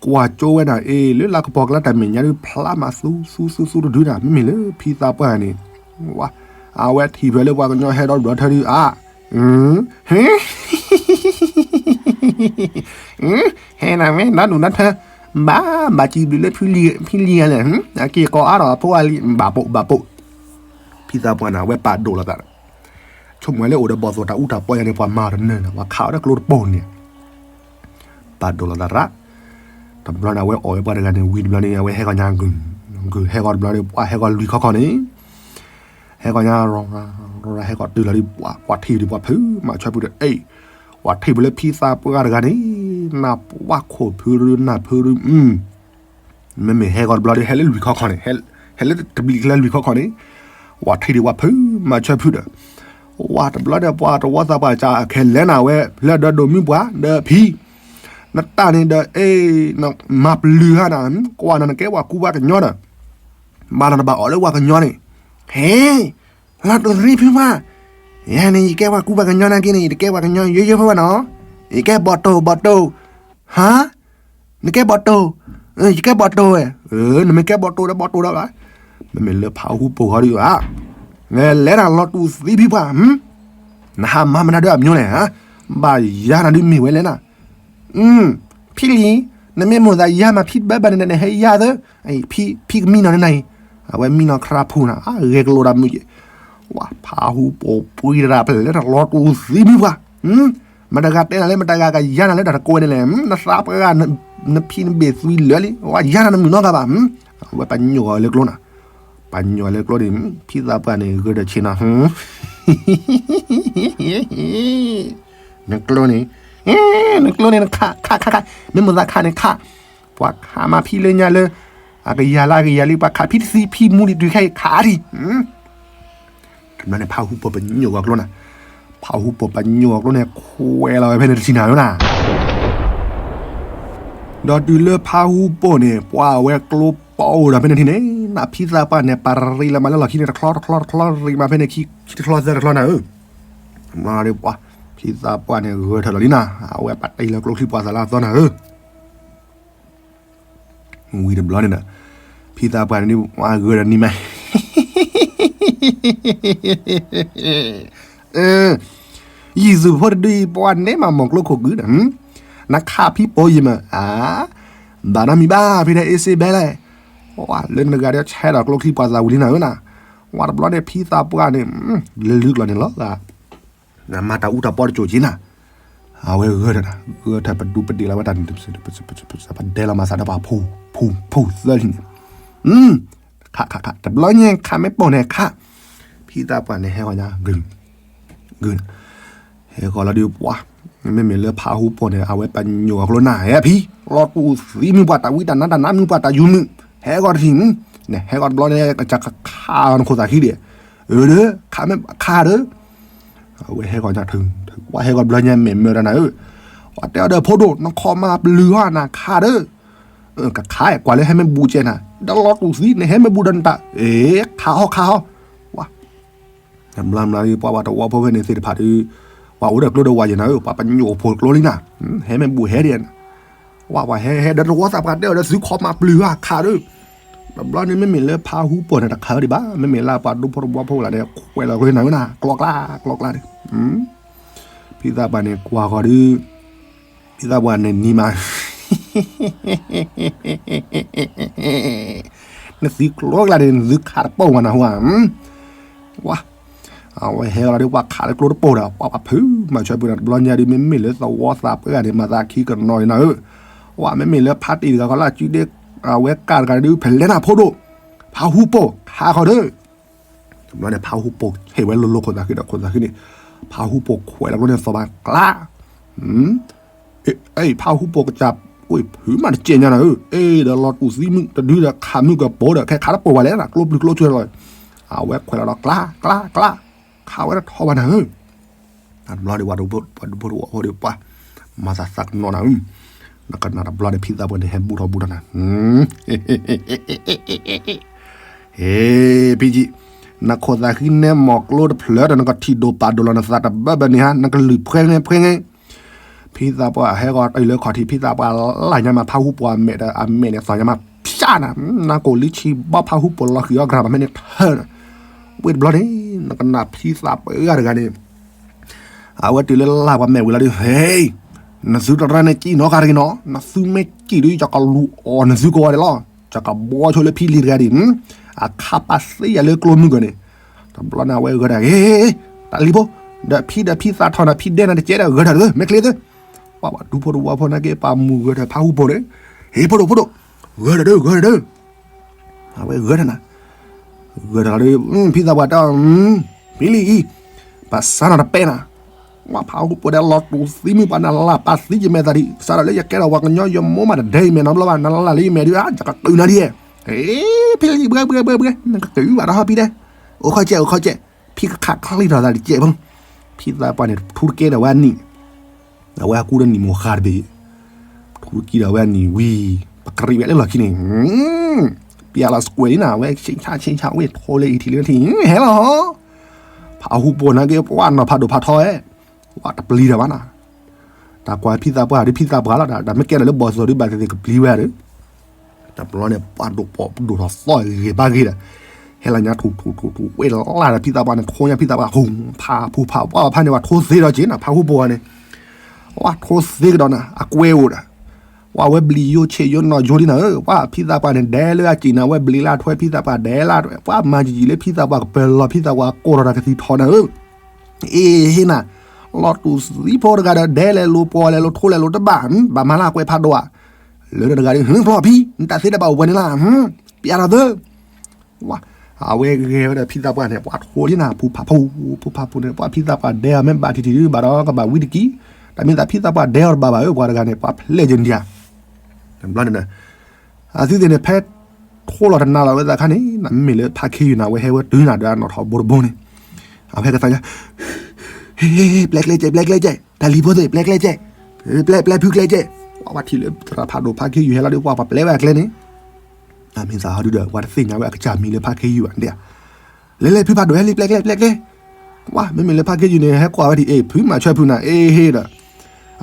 ကွၢ်ကၠိဝဲဒၣ်အ့ၣ် လၢလၢကပီၤကျါတၢ်မဲာ်ညါဒုး ဖျါမးသူသူသူတဒုဒၣ် မ့မ့ၢ်လၢဖံသးပှၢ်န့ၣ်, ဝဲ အဝဲထံၣ်ဖဲလၢပှၤကညီဟဲဒီးဘျီထၢဒုး အါ ဟဲ ဟဲနၤမ့ၢ်နီၢ်ဒူၣ်နီၢ်ထၢ ဘၣ် ဘၣ်စံးဘျုးလၢဖံလံၤဧါလဲၣ်, အက့ၤကိးအါထီၣ်အဖိအလံၤ ဘၣ်ပိာ် ဘၣ်ပိာ်, ဖံသးပှၢ်န့ၣ် အဝဲပာ်ဒိၣ်လီၤသးဒီး ဆိကမိၣ်လၢအိၣ်ဒီးဘီၣ်သိၣ်တၢ်အူတၢ်ပီၢ်ယၤန့ၣ် ပှၤမၤအီၤတနၢၤန့ၣ် ပှၤခးအီၤဒီးကျိတပိၢ်န့ၣ် ပာ်ဒိၣ်လီၤသးရၣ်, တဘျီန့ၣ် အဝဲအီၣ်ဝဲပှၤတဂၤန့ၣ် ဝံၤတဘျီန့ၣ် အဝဲဟဲဂီၤညါဂုၢ်, ဂုၢ်ဟဲဂီၤတဘျီန့ၣ် ပှၤဟဲဂီၤလွံၢ်ခီခီန့ၣ် ဟဲဂီၤညါ ရီရၤ ဟဲဂီၤတုၤလီၤဒုး ပှၤထံၣ်ဒုး ပှၤဖုမၤဆွဲဖုဒီး အ့ၣ်, ပှၤထံၣ်ဖဲလၢဖံသးပှၢ်တဂၤန့ၣ် နၢ်ပှၢ်ခိၣ်ဖုရူ နၢ်ဖုရူ မ့မ့ၢ်ဟဲဂီၤတဘျီဒီး ဟဲလၢလွံၢ်ခီခီန့ၣ်, ဟဲလၢတဘျီကျဲလွံၢ်ခီခီန့ၣ်, ပှၤထံၣ်ဒုး ပှၤဖုမၤဆွဲဖုဒီး ဝဲတဘျီဒီး ပှၤတဝီသးပှၢ်ကခဲလဲၣ်နၤဝဲ လၢဒီးဒိးမုၢ်ပှၤဒီးဖံ, နတၢ်န့ၣ်ဒီး အ့ၣ် မၤပျုၤဟါနၤ, ကွၢ်နၤနကဲပှၤကူပှၤကညီဒီး ဘၣ်နၤနဘၣ်အီၣ်လၢပှၤကညီန့ၣ်, ဟဲ လီၤတူာ်သံဖုပှၢ်, ယၤန့ၣ် ယကဲပှၤကူပှၤကညီနာ်က့န့ၣ် ယတကဲပှၤကညီယိယိဖိဘၣ်နီၤ, ယကဲဘီၣ်တိၢ်ဘီၣ်တိၢ်, ဟါ နကဲဘီၣ်တိၢ်, ယကဲဘီၣ်တိၢ်ဝဲ, နမ့ၢ်ကဲဘီၣ်တိၢ်ဒီးဘီၣ်တိၢ်ဒီးဘၣ်, မ့မ့ၢ်လၢဖးဟူပိၢ်ဃီဒီးဧါ, လဲၤနၤလီၤတူာ်သံဖုပှၢ်, နဟးမၤမနုၤဒီးအမျိၤလဲၣ်, ဘၣ်ယၤနၤဒုးမ့ၢ်ဝဲလဲၣ်နၤ ဖံလံၤ, နမ့ၢ်မိၣ်သးယၤမး ဖံတဘၣ်ဘၣ်န့ၣ် နဟဲယၤသၢ, ဖံကမံနီၤနၤအံၤ, အဝဲမံနီၤခရါဖူနၤ အဂဲၤကလိာ်တၢ်မုာ်ယဲၢ်, ဝဲဖးဟူပိၢ်ပှံတရၣ်ဖဲလဲၣ် တၢ်လီၤတူာ်သံမုၢ်ပှၢ်, မတၤဂၤတဲနၤလၢ မတၤဂၤကယၤနၤလၢတၢ်တကိးဝဲန့ၣ်လဲၣ်, နသးပှၢ်ဂၤ နဖံနဘ့ၣ်သွံလၢာ်လံ, ဝဲယၤနၤနမုာ်နီတဂၤဘၣ်, အဝဲပညိၣ်အီၤလၢကျိနၤ, ပညိၣ်အီၤလၢကျိန့ၣ် ဖံသးပှၢ်န့ၣ် ဂုာ်ဒီးဆ့ၣ်နီၤ နကျိန့ၣ်, နကျိန့ၣ် နခး ခး ခး ခး, မ့ၢ်မိၣ်သးခးန့ၣ်ခး, ပှၤခးမၤဖံလၢညါလၢ အကယၤလၢအကယၤလံ ပှၤခးဖံတသံ ဖံမူဒံးတုၤခဲအံၤခးဒံး. တဘျီန့ၣ် ဖးဟူပိာ်ပညိၣ်ဂီၤကျိနၤ, ဖးဟူပိာ်ပညိၣ်ဂီၤကျိန့ၣ် ခွဲးလီၤဝဲဖဲန့ၣ်တထံၣ်နၤဝဲနၤ. ဒီးတုၤလၢဖးဟူပိာ်န့ၣ် ပှၤအဝဲကျိပိာ်အိၣ်ဒီးဖဲန့ၣ်ထံၣ်န့ၣ် နဖံသးပှၢ်န့ၣ် ပရံးလီၤမးလၢလီၢ်ခံန့ၣ် တချီတချီတချီ ရံးမးဖဲန့ၣ် ခံတချီသၢတချီနၤဧၢ. တဘျီဒီး ဖံသးပှၢ်န့ၣ် ဂၢၢ်ထၢၣ်လီၤလံနၤ, အဝဲပာ်တ့ၢ်လၢကျိချံပှၤသးလၢအသီနၤဧၢ. ဝံၤတဘျီန့ၣ်ဒီး ဖံသးပှၢ်န့ၣ် ဝဲဂၢၢ်ဒီးနံၤမး ယံၤသုးဖိတဒုအံၤပှၤန့ၣ်မး မိၢ်ကျိခိၣ်ကုဒီး နခးဖံပိာ်ယံၤမး အါ ဘၣ်နီတမံၤဘၣ် ဖဲဒၣ်အ့စ့ဘဲလဲၣ်, လၢနတဂၤဒီးဆဲဒီးကျိချံပှၤသးဝံၤလံနၤဧၢနၤ. ဝံၤတဘျီန့ၣ် ဖံသးပှၢ်န့ၣ် လၢလုၢ်ကျီၤန့ၣ်လီၤ မၤတၢ်အူတၢ်ပီတစိၤက့နၤ, အဝဲဂၢၢ်ထၢၣ်, ဂၢၢ်ထၢၣ်ပဒူပဒ့းလီၤဝဲတၢ်န့ၣ်, ပဒဲလီၤမၤသးဒီးပှၤဖူဖူသၢလံန့ၣ်, ခးခးခး တဘျီညါခးမ့ၢ်ပိာ်န့ၣ်ခး, ဖံသးပှၢ်န့ၣ် ဟဲဂီၤညါ ဂုၤ, ဂုၤ, ဟဲဂီၤလီၤဒုးပှၤ, မ့မ့ၢ်လၢဖးဟူပိာ်န့ၣ် အဝဲပညိၣ်အကျိနၤ ဟဲဖံ, လီၤတူာ်သံမုၢ်ပှၤတၢ်ဝံတၢ်နါတၢ်နါမုၢ်ပှၤတၢ်ယူၤမုၢ်, ဟဲဂီၤတထံၣ်, နဟဲဂီၤတဘျီန့ၣ် ကစၢ်ကခးနခိၣ်သးခံဒီး, အၢ ခးမ့ၢ်ခးဒီး အဝဲဟဲဂီၤညါထုး, ပှၤဟဲဂီၤတဘျီညါမဲာ်မၢတၢ်နၤဧၢ, ပှၤတဲအီၤဒီးဖိဒိၣ် နခီၣ်မၤပျုၤဟီနၤခးဒီး, ကခးကွၢ်လၢ ဟဲမ့ၢ်ဘူးကဲနၤ ဒီးလီၤတူာ်သံ နဟဲမ့ၢ်ဘူးဒီးနတၢ်, အ့ ခးဟီခးဟီ, ဝါ, ဘျီဘျီပှၤဝဲတဝီဖိဖဲန့ၣ်သ့ၣ်တဖၣ်ဒီး, ပှၤအိၣ်ဒီးကျိဒီးဝါယဲနၤဧၢ, ပှၤပညိၣ်အိၣ်ဖိကျိလံနၤ, ဟဲမ့ၢ်ဘူးဟဲဒံးနၤ, ဝါပှၤဟဲဟဲဒီးတဝီသးပှၢ်တဲအီၤဒီးသုခီၣ်မၤပျုၤဟီခးဒီး, တဘျီန့ၣ်မ့မ့ၢ်လၢဖးဟူပိာ်န့ၣ်တခးဝဲဒံးဘၣ်, မ့မ့ၢ်လၢပှၤဒူဖိတဝီဖိလၢန့ၣ် ခွဲးလီၤကျိနၤဝဲနၤ ကျီကျါ ကျီကျါန့ၣ်, ဖံသးပှၢ်န့ၣ်ကွၢ်ဃီၤဒီး, ဖံသးပှၢ်န့ၣ်နံၤမး နသုကျိကျါန့ၣ် နသုခးတပိာ်မးနဟူဧါ, ဝါ, အဝဲဟဲလီၤဒီးပှၤခးလၢကျိတပိာ်ဒီး ပှၤပှၤဖုးမၤဆွဲပူၤဒီး တဘျီညါဒီး မ့မ့ၢ်လၢသဝီသးပှၢ်ဂၤန့ၣ် မၤသးခံကနီၤန့ၣ်နၤဧၢ, ဝါ မ့မ့ၢ်လၢဖးတံၢ်တဂၤဃီလၢအစုဒ့ အဝဲကၢ်တဂၤဒီး ဖဲလဲၣ်နၤဖိဒိၣ်, ဖးဟူပိာ်ခးဃီၤဒီး တဘျီန့ၣ် ဖးဟူပိာ်ဟဲဝဲလိၤလိၤခိၣ်သးခံဒီး ခိၣ်သးခံန့ၣ်, ဖးဟူပိာ်ခွဲးလီၤကျိန့ၣ်သီၣ်ဘၣ်ကျါ, အ့ ဖးဟူပိာ်ကစၢ်, အိၣ်ဖုးမးတစဲးညါနၤဧၢ, အ့ ဒီးလီၤတူာ်သံမုၢ်တဒုဒီး ခးမုၢ်ကပိာ်ဒီး ခဲခးတပိာ်ဘၣ်လဲၣ်နၤ ကျိပျုၤကျိဆှဲလီၤ, အဝဲခွဲးလီၤဒီးကျါ ကျါ ကျါ, ခးဝဲတထီဘၣ်နၤဧၢ တဘျီဒီး ပှၤဒူဖိတဝီဖိဒီးပှၤ, မၤသးသးကနီၤနၤဧၢ, နကနၣ်တဘျီဒီး ဖံသးပှၢ်န့ၣ် ဟဲဘူးထီၣ်ဘူးထီၣ်နၤ ဟ့ ဖံကံ, နခိၣ်သးဃံနဲမီၢ်ကျိတဖျၢၣ်ဒီး နကထံၣ်ဒိၣ်ပာ်ဒိၣ်လီၤနသးတဘၢဘၢန့ၣ်ဧါ, နကလုၢ်ဖှဲငဲဖှဲငဲ, ဖံသးပှၢ်ဟဲဂီၤတုၤလၢခီၣ်ထံး ဖံသးပှၢ်လၢ်ညါမး ဖးဟူပိာ်အမဲာ်ဒီး အမဲာ်န့ၣ်သီၣ်ညါမးဖျါနၤ, နကိာ်လံဆံးဘီ ဖးဟူပိာ်လီၤဃံၤအီၣ်ကြၢးမးဖဲန့ၣ်ထၢနၤ, ဝ့ၢ်တဘျီန့ၣ် နကနၣ်ဖံသးပှၢ်ဂၤတဂၤန့ၣ် အဝဲတုၤလၢလၢ်ပှၤမဲာ်ဝံၤလီၤဒီး ဟ့, နသုတရၢန့ၣ်ကံၣ်နီတဂၤတဂ့ၤနီၤ, နသုမ့ၢ်ကံၣ်ဒီး ယကလူၤအီၣ်နသုကိးဂၤဒဲးလီၤ, ယကဘီဆိလၢဖံလံၤတဂၤဒံး, အခါပာ်သ့ယၤလၢကျိမုၢ်ကီၢ်န့ၣ်, တဘျီန့ၣ်အဝဲဂဲၤဒီး ဟ့, တၢ်လံၤဖိ, ဒီးဖံဒီးဖံသးထီၣ်နၤ ဖံဒဲနၤတကဲဒီး ဂဲၤထၢၣ်တသ့ မ့ၢ်ချ့သ့, ပှၤဒူဖိတဝီဖိနာ်က့ ပှၤမူၤဂဲၤထၢၣ်ဖးဟူပိာ်န့ၣ်, ဟ့ ဖိဒိၣ်ဖိဒိၣ်, ဂဲၤထၢၣ်ဒီး ဂဲၤထၢၣ်ဒီး အဝဲဂဲၤထၢၣ်နၤ, ဂဲၤထၢၣ်လီၤဒီး ဖံသးပှၢ်တဲအီၤ, ဖံလံၤအံၤ, ပစးနၤတပဲနၤ, ဝဲဖးဟူပိာ်ဒီးလီၤတူာ်သံမုၢ်ပှၤနၤ လၢ်ပာ်သံယမဲာ်သးဒံး စးထီၣ်လၢယကဲထီၣ်ပှၤကညီယမိၢ်မးတဒဲယမဲာ်နီတဘျီဘၣ် နလၢ်လၢယမဲာ်ဒံး ယကတုၤနၤဒံး, ဖံလံၤ ဘှဲဘှဲဘှဲဘှဲ နကတုၤဘၣ်ဒီးဟီဖံဒဲ, အိၣ်ခီကဲ အိၣ်ခီကဲ, ဖံကခးချံထီၣ်သးတကဲဖိ, ဖံသးပှၢ်န့ၣ် ထူတကဲဒီးဝဲနံၣ် အဝဲအကူဒီးနံၣ်မိၢ်ဃါတဘ့ၣ်, ထူတကံဒီးဝဲနံၣ်ဝံၤ, ပကရံးဝဲလၢလီၢ်ခံန့ၣ်, ပျဲလီၤစကွဲးလံနၤ အဝဲဆ့ဆါဆ့ဆါဝဲထိလၢအံၤထံၣ်လၢထံၣ် ဟဲလီၤ, ဖးဟူပိာ်နာ်က့ ပှၤနီၤဖးဒိၣ်ဖးထီဝဲ, ပှၤတပျံၤတၢ်ဘၣ်နၤ, တၢ်ကွၢ်ဖံသးပှၢ်ဒီးဖံသးပှၢ်လီၤ တၢ်မ့ၢ်ကဲထီၣ်လၢဘီၣ်သိၣ်ဒုးဘၣ်သ့ၣ်သ့ၣ်ကပျံၤဝဲဒီး တဘျီန့ၣ် ပှၤဒိၣ်ပိာ်ဒိၣ်ထီၣ်သီၣ်ဂ့ၤဘၣ်ဂ့ၤဒီး, ဟဲလီၤညါထူၣ်ထူၣ်ထူၣ်ထူၣ်ဝဲလၢ်ဒီးဖံသးပှၢ်န့ၣ် ထိညါဖံသးပှၢ် ဟူဖးဖူဖး ပှၤဖးန့ၣ် ပှၤထိသ့ဒီးက့ၤနၤ ဖးဟူပိာ်န့ၣ်, ပှၤထိသ့ကဒီးနၤ အကွဲအိၣ်ဒီး, ပှၤဝဲဘျံးယိဆဲးယိနီၢ်ယိလံနၤဧၢ, ပှၤဖံသးပှၢ်န့ၣ် ဒဲလၢအက့ၤနၤ ဝဲဘျံးလၢအထွဲဖံသးပှၢ် ဒဲလၢအထွဲ ပှၤမၤယံာ်ယံာ်လၢဖံသးပှၢ်ကပၢၤလီၤ ဖံသးပှၢ်ကိးထီၣ်တၢ်ကသံၣ်ထီၣ်နၤဧၢ, အ့ဟ့နၤ, လီၤတူာ်သံဖိတဂၤဒီး ဒဲလဲၤလိာ်ပှီၢ်လဲၤလိာ်ထိလဲၤလိာ်တဘၣ်, ဘၣ်မၤလၢအကွဲးဖးဒိၣ်ဧါ, လၢတဂၤဒီး ဟ့ဖျီၣ်ဖံ နတၢ်သ့တဘၣ်အိၣ်ပှဲၤန့ၣ်လီၤ, ပျဲထီၣ်သၢ ဝါ, အဝဲဂဲၤဝဲဒီးဖံသးပှၢ်န့ၣ် ပှၤထိလံနၤ ဖူဖးဖူ ဖူဖးဖူန့ၣ် ပှၤဖံသးပှၢ်ဒဲအီၤ မ့ၢ်ဘၣ်ထံထံဒုး ဘၣ်ဒီးကဘၣ်ဝံတကံၢ်, တၢ်မ့ၢ်သးဖံသးပှၢ်ဒဲအီၤတဘၣ်ဘၣ်ဧၢ ပှၤတဂၤန့ၣ် ပှၤဖျဲၣ်က့ၤနၤ, တဘျီန့ၣ်, အသုသ့ၣ်န့ၣ် ဖဲ ထိၣ်လီၤတနၤလီၤဝဲသးခါန့ၣ် မ့မ့ၢ်လၢဖးခ့ယုၢ်န့ၣ် အဝဲဟဲဝဲတုၤနၤဒီးအနီၣ်ထီၣ်ဘိတဘိန့ၣ် အဝဲဟဲကသါညါ ဟ့ ပျဲကျဲကဲ ပျဲကျဲကဲ တၢ်လံၤဖိသ့ၣ် ပျဲကျဲကဲ ပျဲ ပျဲဖုကျဲကဲ ပှၤထံၣ်လၢသရၣ်ဖးဒိၣ်ဖးခ့ယုၢ်ဟဲလီၤဒီး ပှၤပျဲဝဲအကျဲန့ၣ် မ့ၢ်သးဟီဒုဒီး ပှၤတသ့ၣ်ညါဝဲအကစၢ်မံၤလၢဖးခ့ယုၢ်ဘၣ်ဒ် လဲၤလဲၤဖုဖးဒိၣ်ဟဲလံ ပျဲကျဲ ပျဲကျဲ ဝါ မ့မ့ၢ်လၢဖးခ့ယုၢ်န့ၣ် ဟဲကွၢ်ဝဲဒ်အံၤ ဖုမၤဆွဲဖုနၤ အ့ဟ့ဒီး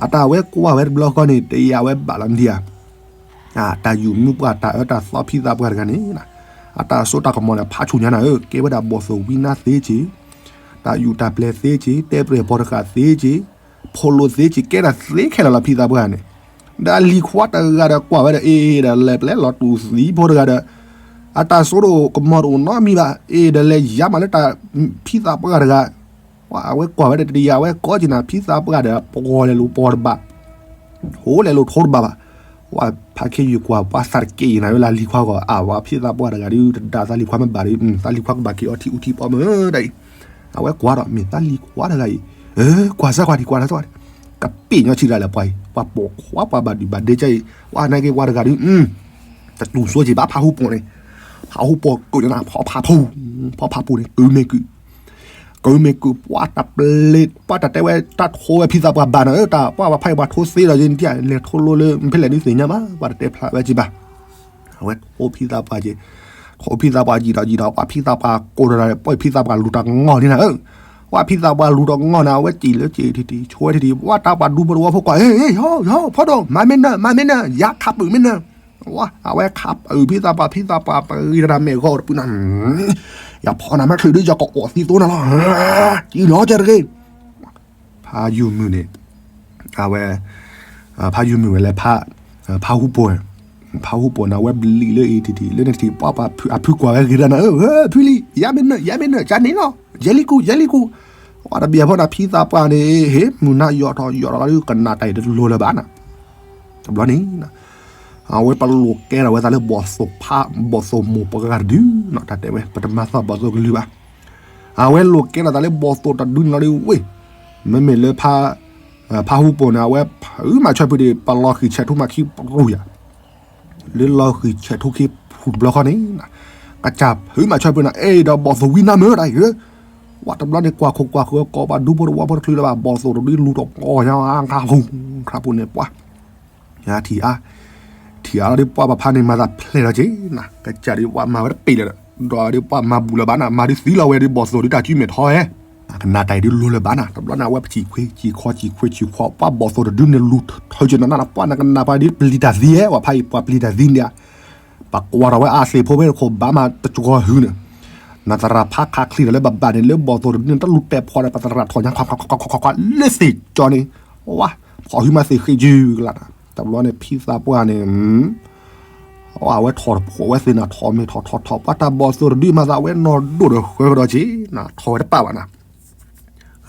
အတၢ်ဝဲကွၢ်ဝဲတဘျီဃီန့ၣ် တယာ်ဝဲဘၣ်လီၤမဒံဧါ အတၢ်ယူၢ်မုၢ်ပှၢ်တၢ်အၢတၢ်သီဖံသးပှၢ်တဂၤန့ၣ် အတၢ်စိတၢ်ကမီၤန့ၣ် ဖးဆူၣ်ညါနၤဧၢ ကဲဝဲဒၣ်ဘီၣ်သိၣ်ဝံနါသ့က့ၤ တၢ်ယူၢ်တၢ်ပျဲၤသ့က့ၤ တဲပျဲၢ်ပီၤတဃာ်သ့က့ၤ ဖိလိသ့က့ၤ ကဲဒၣ်သ့ခဲလၢာ်လီၤဖံသးပှၢ်န့ၣ် ဒီးအလံၤခွါတဂၤဒီးကွၢ်ဝဲဒီး အ့ဒီးလဲၤပျဲလီၤတူၢ်သံဖိတဂၤဒီး အတၢ်စိတၢ်ကမီၤတအိၣ်နီတမံၤဘၣ် အ့ဒီးလဲၤယါမးလၢတၢ် ဖံသးပှၢ်တဂၤ ဝါ အဝဲကွၢ်ဝဲဒီးတယာ်ဝဲကိးက့ၤနၤ ဖံသးပှၢ်ဒီး ပှီၤလဲၤလိာ်ပှီၤတဘၣ် ထိလဲၤလိာ်ထိတဘၣ်ဘၣ် ဝါ ဖးခ့ယုၢ်ကွၢ်ပှၤသးတက့ၢ်အံၤနၤ ဝဲလၢအလံၤခွါဂီၢ် အါ ဝါ ဖံသးပှၢ်တဂၤဒု တဒါသးလံၤခွါမ့ၢ်ဘၣ်ဒီး သးလံၤခွါကဘၣ်က့ၤအီထံအူထံပီမ့ၢ်ဒ်အံၤ အဝဲကွၢ်ဒီး မ့ၢ်သးလံၤခွါတဂၤအံၤ ကွၢ်စၢ်ကွၢ်ထံ ကွၢ်စၢ်ကွၢ်ထံ ကပ့ၢ်ညီထံတၢ်လဲၣ်ပှၤအံၤ ပှၤပိာ်ခွါပှၤဘၣ်ဒုဘၣ်ဒဲကဲအံၤ ဝါ နာ်က့ၤပှၤတဂၤဒု တတူၢ်စိက့ၤဘၣ်ဖးဟူပိာ်န့ၣ် ဖးဟူပိာ်ကုာ်န့ၣ် ဖီဖးဖူ ဖီဖးဖူန့ၣ် ကုာ်မ့ၢ်ကုာ် ကုာ်မ့ၢ်ကုာ် ပှၤတပျ့ၤ ပှၤတတဲဝဲတၢ်ထိဝဲဖံသးပှၢ်ဘၣ်နၤဧၢ တၢ်ပှၤပှၤဖးအံၤပှၤထိသ့ဒီးယဲန့ၣ် လဲၤထိလိလၢ ဖဲလဲၣ်ဒုသ့ၣ်ညါဘၣ် ပှၤတတဲဖျါဝဲက့ၤဘၣ် အဝဲထိဖံသးပှၢ်က့ၤ ထိဖံသးပှၢ်ယံာ်ဒီးယံာ်ဒီး ပှၤဖံသးပှၢ်ကိးဒီး ပှၤဖံသးပှၢ်လူၤတၢ်ငီၢ်န့ၣ်နၤဧၢ ပှၤဖံသးပှၢ်လူၤတၢ်ငီၢ်န့ၣ် အဝဲစံၣ်လၢစံၣ်ထံထံ ဆိဝဲထံထံ ပှၤတၢ်ပှၤဒူဖိတဝီဖိကွၢ် ဟ့ၣ် ဟ့ၣ် ဟီ ဟီ ဖီဒိၣ် မၤမ့ၢ်နၢၤ မၤမ့ၢ်နၢၤ ယၤခးပၢၢ်မ့ၢ်နၢၤ ဝါ အဝဲခးပၢၢ်ဖံသးပှၢ် ဖံသးပှၢ်ပဂ့ၤတၢ်မဲာ်ဂီၤတပုၢ်နၤ ယဖီၣ်နၤမ့ၢ်ချုးဒု ယကအီၣ်သံသိနၤလီၤ ကံနီၤကဲတဂ့ၤ ဖးယူၢ်မုၢ်န့ၣ် အဝဲ ဖးယူၢ်မုၢ်ဝဲလၢ ဖးဟူပိာ် ဖးဟူပိာ်န့ၣ် အဝဲဘျံးလၢအံၤထံထံ လၢန့ၣ်ထံ ပှၤပှၤအဖုကွၢ်ဝဲဂ့ၤတၢ်နၤ ဧၢ ဖုလံ ယၤမ့ၢ်နၢၤ ယၤမ့ၢ်နၢၤ ကန့ၣ်လီၤ ယဲလံကူ ယဲလံကူ ပှၤတဘၣ်ဖီၣ်နၤဖံသးပှၢ်န့ၣ် ဟ့ၣ် မုၢ်နၤယီၢ်ထီၣ်ယီၢ်ထီၣ်လီၤဒု ကနၣ်တၢ်အံၤတလိၤလၢၤဘၣ်နၤ တဘျီန့ၣ် အဝဲပလိာ်ကဲထီၣ်ဝဲသးလၢဘီၣ်သိၣ်ဖး ဘီၣ်သိၣ်မိၢ်ပှၢ်တဂၤတဒု တၢ်တဲဝဲ ပတမၤသီၣ်ဘီၣ်သိၣ်ကလုၢ်ဘၣ် အဝဲလိာ်ကဲထီၣ်သးလၢဘီၣ်သိၣ်တဒုန့ၣ်လီၤဒုဝ့ၢ် မ့မ့ၢ်လၢ ဖးဟူပိာ်န့ၣ် အဝဲဖုမၤဆွဲဖုဒံး ပလီၤဃံၢ်ဆဲးထူမၤခံပရူၢ်ယၤ လၢလီၤဃံၢ်ဆဲးထူခံဖုတဘျီဃီန့ၣ် ကစၢ်ဖုမၤဆွဲဖုန့ၣ် အဲၣ်ဒိးဘီၣ်သိၣ်ဝံနါမ့ၢ်တၢ်အံၤ ဝဲတဘျီန့ၣ် ကွၢ်ခိၣ်ကွၢ်ဃၢၤကိးပှၤဒူဖိတဝီဖိတချုးလၢၤဘၣ် ဘီၣ်သိၣ်တဒုလူၤတပီၢ်ညါ ခါဖူ ခါဖူန့ၣ်ပှၤ ထံၣ်အါ ထံၣ်အါလီၤဒုးပှၤပဖါန့ၣ် မၤသးဖျဲၣ်လီၤက့ၤနၤ ကစၢ်ဒုးပှၤမၤဝဲတပ့ၤလၢၤဒီး ဒီးဒုးပှၤမၤဘူးလၢၤဘၣ်နၤ မၤဒုးသံလီၤဝဲဒုး ဘီၣ်သိၣ်ဒုးတၢ်စုမဲာ်ထီဟဲ ကနၣ်တၢ်အံၤဒုးလိၤလၢၤဘၣ်နၤ တဘျီန့ၣ် အဝဲပစံၣ်ခွ့ စံၣ်ခီ စံၣ်ခွ့ စံၣ်ခီ ပှၤဘီၣ်သိၣ်တဒုန့ၣ် လူၤထၢက့ၤနၤနၤ ပှၤနကနၣ်ပှၤဒုးပျံၤတၢ်သံဟဲ ပှၤဖါအံၤပှၤပျံၤတၢ်သံန့ၣ် ပကွၢ်ထီၣ်ဝဲအသ့ၣ်ဖိဖဲတခိၣ်ဘၣ်မးတကီၢ်ဟုန့ၣ် နသရၣ်ဖးခးချံဒီးလၢဘၣ်ဘၣ်န့ၣ် လၢဘီၣ်သိၣ်တဒုန့ၣ် တလူၤတဲာ်ဖီၣ်ဒီး ပသရၣ်ထီၣ်ညါ ခွါခွါခွါခွါလၢသ့ၣ်ကၠီန့ၣ် ဝါ ဖီၣ်ဟုမးသ့ၣ်ဃ့ယုၢ်ကလးနၤ တဘျီန့ၣ် ဖံသးပှၢ်န့ၣ် အဝဲထီၣ်တဖိးဝဲသ့ၣ်နၤ ထီၣ်မ့ၢ်ထီၣ်ထီၣ်ထီၣ် ပှၤတၢ်ဘီၣ်သိၣ်တဒုမၤသးဝဲနီၢ်ဒိၣ်ဒီးဃၢကဒီးက့ၤနၤ ထီၣ်ဝဲတပာ်ဘၣ်နၤ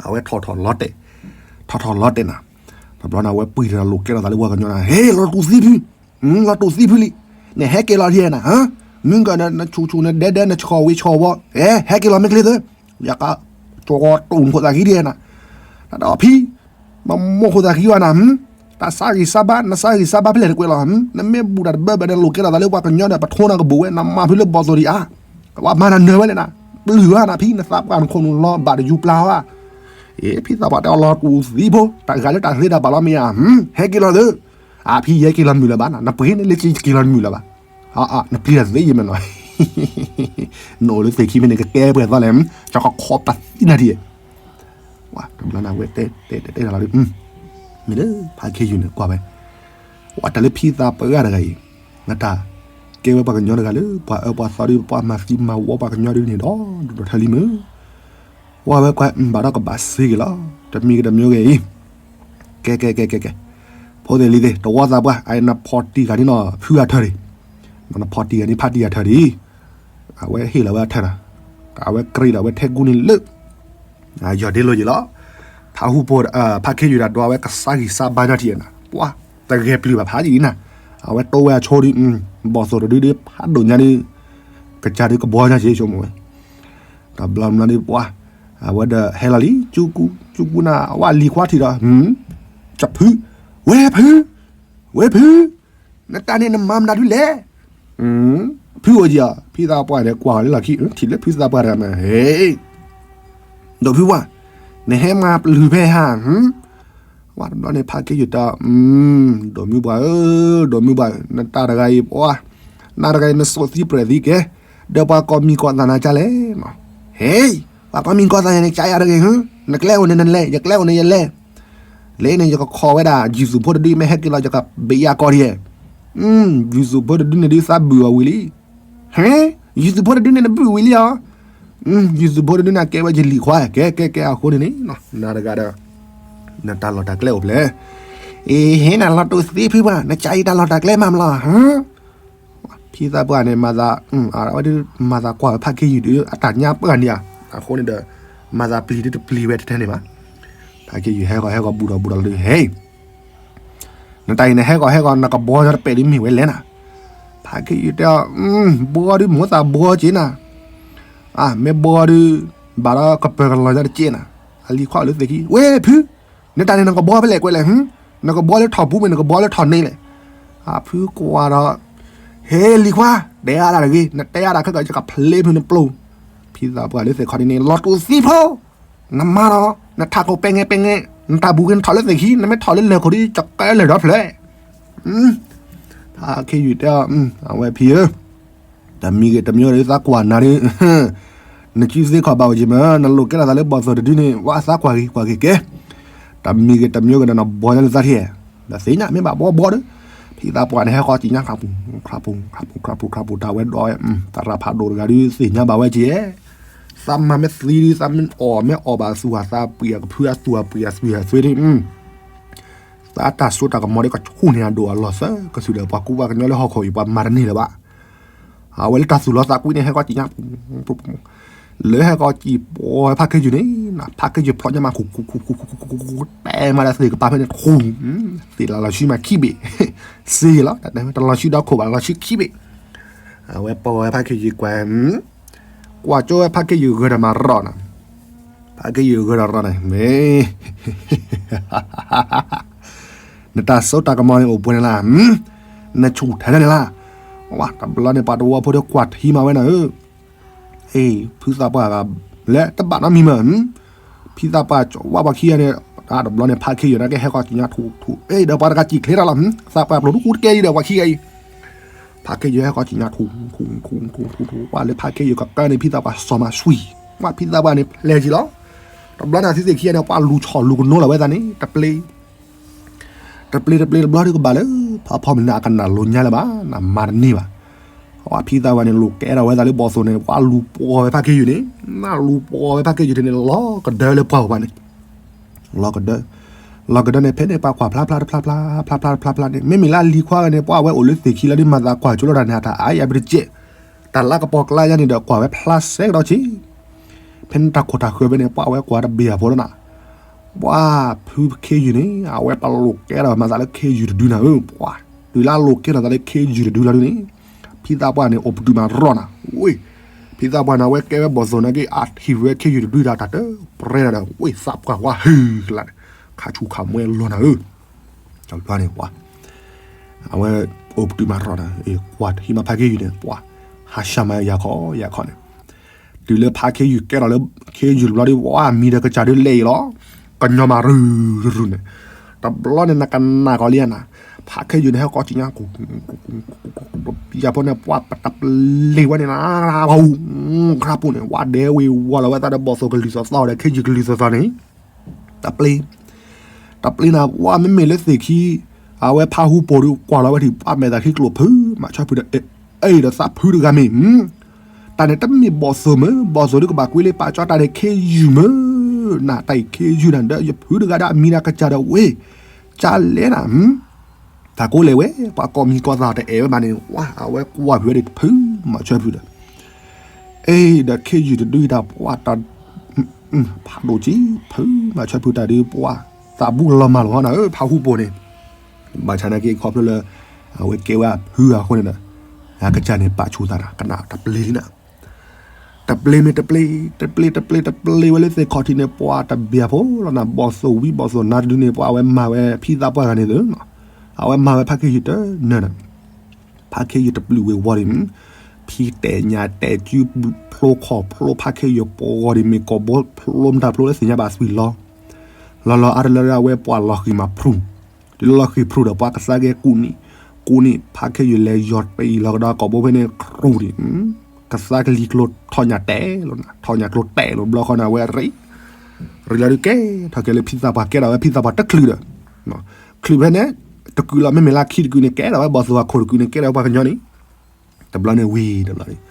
အဝဲထီၣ်ထီၣ်လီၤတဲာ် ထီၣ်ထီၣ်လီၤတဲာ်နၤ တဘျီန့ၣ် အဝဲပှံၢ်တၢ်လိာ်ကဲထီၣ်သးလၢပှၤကညီနၤ ဟဲ လီၤတူၢ်သံဖု လီၤတူၢ်သံဖုလံ နဟဲက့ၤလီၤဒ်နၤ မုၢ်ကၢၢ်နဆူၣ်ဆူၣ်နဒဲဒဲနဆှီၣ်ဝံၤဆှီၣ်ဝီၤ ဟဲ ဟဲက့ၤလီၤမ့ၢ်ကျဲသၢ ယက ကၠီကီတူၢ်နခိၣ်သးခံဒ်နၤ တၢ်ဒီးဖံ မမိၢ်ခိၣ်သးခံဘၣ်နၤ တၢ်ဆါဂံၢ်ဆါဘါ နဆါဂံၢ်ဆါဘါဖဲလဲၣ်တကွဲးလီၤ နမ့ၢ်ဘူးတၢ်တဘၢဘၢဒီးလိာ်ကဲထီၣ်သးလၢပှၤကညီဒီး ပထိနၤကဘူးဝဲ နမၤဖုလၢဘီၣ်သိၣ်ဒံးဧါ ပှၤမၤနၤနၢၤဝဲလဲၣ်နၤ ပျုၢ်ဝဲနၤဖံ နသးပှၢ်နခိၣ်နူာ်လီၤဘၣ်တယူၤပျၢ်ဝဲ အ့ ဖံသးပှၢ်တဲအီၤလီၤတူၢ်သံဖိ တၢ်ဂၤလၢတၢ်သ့တၢ်ဘၣ်လီၤမ့ၢ်ဧါ ဟဲက့ၤလီၤသၢ အဖံယဟဲက့ၤလီၤမုာ်လၢၤဘၣ်နၤ နပှ့ၤန့ၣ်လၢက့ၤက့ၤလီၤမုာ်လၢၤဘၣ် နပျံၤတၢ်သ့ယမ့ၢ်နီၤ နအိၣ်လၢသ့ၣ်ခံမ့ၢ်န့ၣ် ကကဲပှဲၤသီလဲၣ် ကၠီကီခီပသံနၤဒ် ဝါ တဘျီန့ၣ် အဝဲတဲတဲတဲတၢ်လီၤဒုး မ့ၢ်လၢ ဖးခ့ယုၢ်န့ၣ် ကွၢ်ဝဲ ဝါ တၢ်လၢဖံသးပှၢ်တဂၤအံၤ နတၢ်ကဲဝဲပှၤကညီတဂၤလၢ ပှၤအၢပှၤသီဒုး ပှၤမၤသံမၤဝီပှၤကညီဒုးန့ၣ်ဒီး ဒိၣ်ဒိၣ်ထၢလံမ့ၢ် ဝါဝဲကွၢ် ဘၣ်ဒီးကဘၣ်စ့က့ၤလီၤ တမံၤကတမံၤဂ့ၤအံၤ ကဲကဲကဲကဲကဲ ဖိသ့ၣ်လံၤသ့ၣ် တဝီသးပှၢ် အနဖီၣ်တံၢ်ဂၤန့ၣ်နီၤ ဖုဂၤထၢၣ်ဒံး နဖီၣ်တံၢ်ဂၤန့ၣ် ဖးတံၢ်ဂၤထၢၣ်ဒံး အဝဲဟ့ၣ်လီၤဝဲအထၢၣ်နၤ အဝဲကြ့လီၤဝဲထဲကူန့ၣ်လၢ ယီၢ်ဒ့လိယ့ၤလီၤ ဖးဟူပိာ် ဖးခ့ယုၢ်ဒၣ်ဒွးဝဲ ကစၢ်ဂံၢ်စၢ်ဘါညါထံၣ်နၤ ပှၤ တဂဲၤပျုၢ်ဘၣ်ဖးယံၤနၤ အဝဲတိဝဲအဆိဒုး ဘီၣ်သိၣ်တဒုဒုး ဖးဒိၣ်ညါဒုး ကစၢ်ဒုးကဘီညါက့ၤဆိကမိၣ်ဝဲ တဘျီမနုၤဒုး ပှၤ အဝဲဒီးဟဲလီၤလံ ကၠူကူ ကၠူကူနၤ အဝဲလံၤခွါထံၣ်ဒီး ကဖု ဝဲဖု ဝဲဖု နတၢ်န့ၣ်နမၤမနုၤဒုးလဲၣ် အ ဖုအိၣ်က့ၤအီၤ, ဖံသးပှၢ်န့ၣ်ကွၢ်အီၤလၢလီၢ်ခံ, ထံၣ်လၢဖံသးပှၢ်တဂၤမ့ၢ်, ဟဲ, ဒီးဖုပှၢ်, နဟဲမၤပျုၤဖဲဟါ, ဝဲတဘျီန့ၣ် ဖးခ့ယုၢ်တဲ, ဒီးမုၢ်ပှၢ်ဧၢ, ဒီးမုၢ်ပှၢ်, နတၢ်တဂၤအံၤပှၤ, နတၢ်တဂၤအံၤ နစိာ်သံပြဲးသံကဲ, ဒီးပှၤကိးမံၤကိးသးနၤကလဲၣ်, ဟဲ, ပှၤကိးမံၤကိးသးယၤန့ၣ် ကယၤတဂ့ၤ, နကျဲအိၣ်န့ၣ်နလဲၤ, ယကျဲအိၣ်န့ၣ်ယလဲၤ လဲၣ်န့ၣ် ယကခိးဝဲဒၣ် ယူၤသုးဖိတဒု မ့ၢ်ဟဲက့ၤလီၤ ယကဘ့ၣ်ယၤကီၢ်ဒံး, ယူၤသုးဖိတဒုန့ၣ်ဒုး သးဘုၣ်အီၤဝံၤလံ, ဟဲ, ယူၤသုးဖိတဒုန့ၣ် နဘုၣ်ဝံၤလံဧါ, ယူၤသုးဖိတဒုန့ၣ် ကဲဝဲယလံၤခွါ, ကဲ ကဲ ကဲ အဃိန့ၣ်န့ၣ်, နၤတဂၤဒီး, နတၢ်လီၢ်တၢ်ကျဲအိၣ်ဖျဲၣ်, အ့ ဟဲနၤလီၤတိၢ်သ့ဖုပှၢ်, နကးအံၤတၢ်လီၢ်တၢ်ကျဲမးမလီၤ ဖံသးပှၢ်န့ၣ် မၤသး, အဝဲဒၣ်မၤသးကွၢ်ဝဲဖးခ့ယုၢ်ဒီး အတၢ်ညါပှၢ်န့ၣ်ဧါ, အဃိန့ၣ်ဒီး, မၤသးပျံၤဒ်တပျံၤဝဲထဲန့ၣ်ဘၣ်, ဖးခ့ယုၢ်ဟဲဃီၤဟဲဃီၤဘူးဒီးဘူးဒီးလၢ ဟဲ, နတၢ်အံၤနဟဲဃီၤဟဲဃီၤ နကဘီညီတပဲာ်ဒ်မ့ၢ်ဝဲလဲၣ်နၤ, ဖးခ့ယုၢ်တဲအီၤ, ဘီဒုးမိၢ်သးဘီက့ၤနၤ, အမ့ၢ်ဘီဒုး, ဘၣ်ဒီးကပၢၤကလီၤညီတက့ၢ်နၤ, အလံၤခွါအိၣ်လၢသ့ၣ်ခံ, ဝဲဖု, နတၢ်န့ၣ်နကဘီဖဲလဲၣ်ကွဲးလဲၣ်, နကဘီလၢထီၣ်ပူၤမ့ၢ် နကဘီလၢထီၣ်န့ၣ်လဲၣ်, အဖုကွၢ်ဒီး, ဟဲလံၤခွါ, တဲအါတၢ်တဂ့ၤ, နတဲအါတၢ်ခဲကီး ယကဖျ့ဖုနပျိၢ်, ဖံသးပှၢ်လၢသ့ၣ်ခီဒ်န့ၣ် လီၤတိၢ်သံဖိ, နမါနီၤ, နထးခိၣ်ပဲငဲပဲငဲ, နတၢ်ဘူးက့ၤနထီၣ်လၢသ့ၣ်ခံ, နမ့ၢ်ထီၣ်လၢလၢၢ်ခိၣ်ဒီး ယကဲလၢာ်ဒီဖျၢၣ်, ဖးခ့ယုၢ်တဲအီၤ, အဝဲဖံဧၢ, တမံၤဂ့ၤတမံၤဂ့ၤဒီးသးကွၢ်နၤဒီး, နစုသ့ခီၣ်ဘၣ်အိၣ်က့ၤမး နလိာ်ကဲထီၣ်သးလၢဘီၣ်သိၣ်တဒုန့ၣ် ဝဲသးကွၢ်ဂ့ၤကွၢ်ဂ့ၤကဲ, တမံၤဂ့ၤတမံၤဂ့ၤဒီးနဘီညီလၢသးထံၣ်, ဒီးသ့ၣ်ညါမ့ၢ်ဘၣ်ဘီဘီဒီး, ဖံသးပှၢ်န့ၣ်ဟဲဃီၤကံၣ်ညါခရးပူၤ, ခရးပူၤ, ခရးပူၤ, ခရးပူၤ, တၢ်ဝဲဒီးဝဲ, သရၣ်ဖးဒိၣ်တဂၤဒီး သ့ၣ်ညါဘၣ်ဝဲက့ၤ, သးမၤမ့ၢ်သံဒီး သးမ့ၢ်အီၣ်မ့ၢ်အီၣ်ဘၣ်သူၣ်အသးပှံၤအကဖုအသူၣ်အပှံၤအသွံၣ်အသွံၣ်န့ၣ် သးတၢ်စိတၢ်ကမီၤဒီးကဆူၣ်န့ၢ်အဒိၣ်အလီၢ်သၢကသုးဒီး ပှၤကူပှၤကညီလၢဟီၣ်ခိၣ်အံၤ ပှၤမၤတန့ၢ်လၢၤဘၣ်. အဝဲလၢတၢ်သူၣ်လီၤသးကွံန့ၣ် ဟဲကီၢ်ကံၣ်ညါ, လၢဟဲကီၢ်ကံၣ်ပှီၤဝဲဖးခ့ယုၢ်န့ၣ်, ဖးခ့ယုၢ်ဖျီညါမး ခူခူခူခူခူခူခူခူခူ, တဲမးဒီးသ့ၣ်ကပၤဖဲန့ၣ် ခူ, သ့ၣ်လၢလီၤဆူမးခံဘ့ၣ်, စ့ယလီၤ, တလီၤဆူဒီခိၣ်ဘၣ် လီၤဆူခံဘ့ၣ်. အဝဲပှီၤဝဲဖးခ့ယုၢ်ကွၢ် ကွၢ်ကၠိဝဲဖးခ့ယုၢ်ဂၢၤဒီးမၤရီၣ်နီၤ, ဖးခ့ယုၢ်ဂၢၤဒီးရီၣ်န့ၣ် မ့ၢ် နတၢ်စိတၢ်ကမီၤန့ၣ်အိၣ်ပှဲၤန့ၣ်လၢ်, နဆူၣ်ထဲန့ၣ်လၢ်, ဝါ တဘျီန့ၣ် ပှၤတဝီဖိဒီးကွၢ်ထံမးဝဲနၤဧၢ, အ့ ဖုသးပှၢ်ဂၤ လဲၤတဘၣ်နီတမံၤမး, ဖံသးပှၢ်ကၠီဝါပှၤခံဂၤန့ၣ်, တဘျီန့ၣ် ဖးခ့ယုၢ်န့ၣ်ကဟဲဃီၤကံၣ်ညါထူထူ, အ့ ဒီးပှၤတဂၤစံၣ်ချ့တၢ်လီၤ, သးပှၢ်ပျိၤတကူတကဲအံၤဒီးပှၤခံဂၤအံၤ ဖးခ့ယုၢ်ဟဲဃီၤကံၣ်ညါထူထူထူထူထူ, ဝါလၢဖးခ့ယုၢ်ကကၢန့ၣ် ဖံသးပှၢ်စီၤမၤဆွံ, ဝါဖံသးပှၢ်န့ၣ်ပျဲက့ၤလီၤ. တဘျီန့ၣ် သုသ့ၣ်ခံဂၤန့ၣ် ပှၤလူၤဆီၣ်လူၤကနိလီၤဝဲသးန့ၣ် တပျ့ တပျ့တပျ့တဘျီဒုးကဘၣ်လၢ ဖးဖီမုၢ်နၤအကနၣ်လိၤညါလၢၤဘၣ်, နမၤတန့ၢ်ဘၣ်. ဝါဖံသးပှၢ်န့ၣ် လူၤကဲထီၣ်ဝဲသးလၢဘီၣ်သိၣ်န့ၣ် ပှၤလူၤပှီၤဝဲဖးခ့ယုၢ်န့ၣ်, နလူၤပှီၤဝဲဖးခ့ယုၢ်န့ၣ် လီၤကဒၢလၢပှၢ်ပူၤဘၣ်န့ၣ် လီၤကဒၢ, လီၤကဒၢန့ၣ် ဖဲန့ၣ်ပှၤကွၢ်ဖျါဖျါတဖျါဖျါဖျါဖျါန့ၣ် မ့မ့ၢ်လၢအလံၤခွါဂၤန့ၣ် ပှၤဝဲအိၣ်လၢသ့ၣ်ခံလီၤဒုး မၤသးကွၢ်ကၠိလိာ်တၢ်န့ၣ် အတၢ်အါအါပတကဲး, တၢ်လၢကပီၤကျါယါန့ၣ်ဒီး ကွၢ်ဝဲဖျါစဲကဒီးဆံး, ဖဲန့ၣ်တၢ်ခိၣ်တၢ်ဃၢၤဖဲန့ၣ် ပှၤဝဲကွၢ်တဘ့ၣ်အဖိလီၤနၤ, ပှၤဖုခ့ယုၢ်န့ၣ် အဝဲပလိာ်ကဲထီၣ်မၤသးလၢခ့ယုၢ်တဒုနၤဧၢ, ပှၤ တုၤလၢအလိာ်ကဲထီၣ်သးလၢခ့ယုၢ်တဒုလီၤဒုးန့ၣ်, ဖံသးပှၢ်န့ၣ် အိၣ်ပတုာ်မးရီၣ်နၤ, ဝ့ၢ် ဖံသးပှၢ်န့ၣ် အဝဲကဲဝဲဘီၣ်သိၣ်နာ်က့ အထံၣ်ဝဲခ့ယုၢ်တဒုဒီး တၢ်တပျ့ဒီး ဝ့ၢ်သးပှၢ်ဝါဟုကလးန့ၣ်, ခးဆူၣ်ခးမွဲလီၤနၤဧၢ, တဘျီန့ၣ်ပှၤ အဝဲအိၣ်ပတုာ်မးရီၣ်နၤ, ကွၢ်ထံမးဖးခ့ယုၢ်န့ၣ် ပှၤ ဟးဆှၢမၤယၤခီယၤခီန့ၣ်, တုၤလၢဖးခ့ယုၢ်ကဲထီၣ်လၢ ခ့ယုၢ်တဘျီဒီး ပှၤမံၤဒီးကစၢ်ဒုးလဲၤအံၤလီၤ, ကညီမၤရုၢ်ရုၢ်န့ၣ်, တဘျီန့ၣ် နကနၣ်ကီးလံနၤ, ဖးခ့ယုၢ်န့ၣ် ဟဲကီၢ်ကံၣ်ညါ ယၤဖိန့ၣ် ပှၤပတပျ့ၤဝဲန့ၣ်နၤ, ခရၣ်ပူၤန့ၣ် ဝါဒဲဝ့ၤဝီၤလီၤဝဲသးဒီးဘီၣ်သိၣ်ကလုၢ်သီသီဒီး ခ့ယုၢ်ကလုၢ်သီသီန့ၣ် တပျ့ၤ, တပျ့ၤနၤ ပှၤမ့မ့ၢ်လၢသ့ၣ်ခံ, အဝဲဖးဟူပိာ်ဒီး ကွၢ်လီၤဝဲထံၣ် ပှၤမဲာ်သၣ်ခံကျိာ်ဖု မၤဆၢဖုဒီး အဲၣ်ဒီးသးဖုတဂၤမ့ၢ်, တၢ်န့ၣ်တမ့ၢ်ဘီၣ်သိၣ်မၢ်, ဘီၣ်သိၣ်ဒုးကဘၣ်ကွံလၢပာ်ကၠီတၢ်န့ၣ် ခ့ယုၢ်မၢ်, နတၢ်အံၤခ့ယုၢ်နၤဒီး ယဖုတဂၤဒီးအမံၤဒီးကစၢ်ဒီးဝ့ၢ်, ကလဲၣ်နၤ တၢ်ကိးလဲၣ်ဝဲ, ပှၤကိးမံၤကိးသးတအဲၣ်ဝဲဘၣ်န့ၣ် ဝါ အဝဲကွၢ်ဖုးဝဲဒၣ်ဖု မၤဆၢဖုဒီး, အ့ ဒီးခ့ယုၢ်တဒုတၢ်ပှၤတၢ်, ဖးဒိၣ်ကံ ဖု မၤဆၢဖုတၢ်ဒုးပှၤ, သးဘူးလီၤမၢ်လီၤနၤဧၢ ဖးဟူပိာ်န့ၣ်, ဘၣ်ဆၣ်နာ်က့ခီဖျိလၢ အဝဲကဲဝဲဖုအဃိန့ၣ်ဒီး, အကစၢ်န့ၣ်ပာ်ဆူၣ်သးနၤ ကနၣ်တပျ့ၤလံနၤ တပျ့ၤမ့ၢ်တပျ့ၤ, တပျ့ၤ တပျ့ၤ တပျ့ၤဝဲလၢသ့ၣ်ခီၣ်ထံးန့ၣ် ပှၤတဘၣ်ဖိလီၤနၤ, ဘီၣ်သိၣ်ဝံၤဘီၣ်သိၣ်နၤတဒုန့ၣ် ပှၤအဝဲမၤဝဲဖံသးပှၢ်ဂၤန့ၣ်သ့ၣ်, အဝဲမၤဝဲဖးခ့ယုၢ်တနၢၤနၤ, ဖးခ့ယုၢ်တပျုာ်ဝ့ၤဝီၤဒံး, ဖံတဲာ်ညၣ်တဲာ် စုဖျိခီၣ်ဖျိ ဖါခ့ယုၢ်ပှီၤဒ်မ့ၢ်ကီၢ်ဘိဖျိမတၤဖျိလၢသ့ၣ်ညါဘၣ်သွံၣ်လီၤ. လီၤလီၤအါတလၢအဝဲပှၤလီၤဃံၤမၤဖရူၣ်, တုၤလၢလီၤဃံၤဖရူၣ်ဒီး ပှၤကသါက့ၤကူၣ်နံၣ်, ကူၣ်နံၣ် ဖါခ့ယုၢ်လဲၤယီၤတံၢ်လီၤကဒီးကီၢ်ဘိဖဲန့ၣ် ခရူၣ်ဒံး, ကသါကလံၤကျိထီၣ်ညၣ်တဲာ်လီၤနၤ, ထီၣ်ညၣ်ကျိတဲာ်လီၤ ဘျီဃီန့ၣ် အဝဲရံ ရံလီၤဒုးကဲထီၣ်က့ၤလၢဖံသးပှၢ် ကဲထီၣ်ဝဲဖံသးပှၢ်တချုးဒီး ချုးဖဲန့ၣ် တကုာ်လီၤ မ့မ့ၢ်လၢခံတကုာ်န့ၣ် ကဲထီၣ်ဝဲဘီၣ်သိၣ်အခိၣ်တကုာ်န့ၣ် ကဲထီၣ်ဝဲပှၤကညီန့ၣ် တဘျီန့ၣ်ဝံၤတဘျီန့ၣ်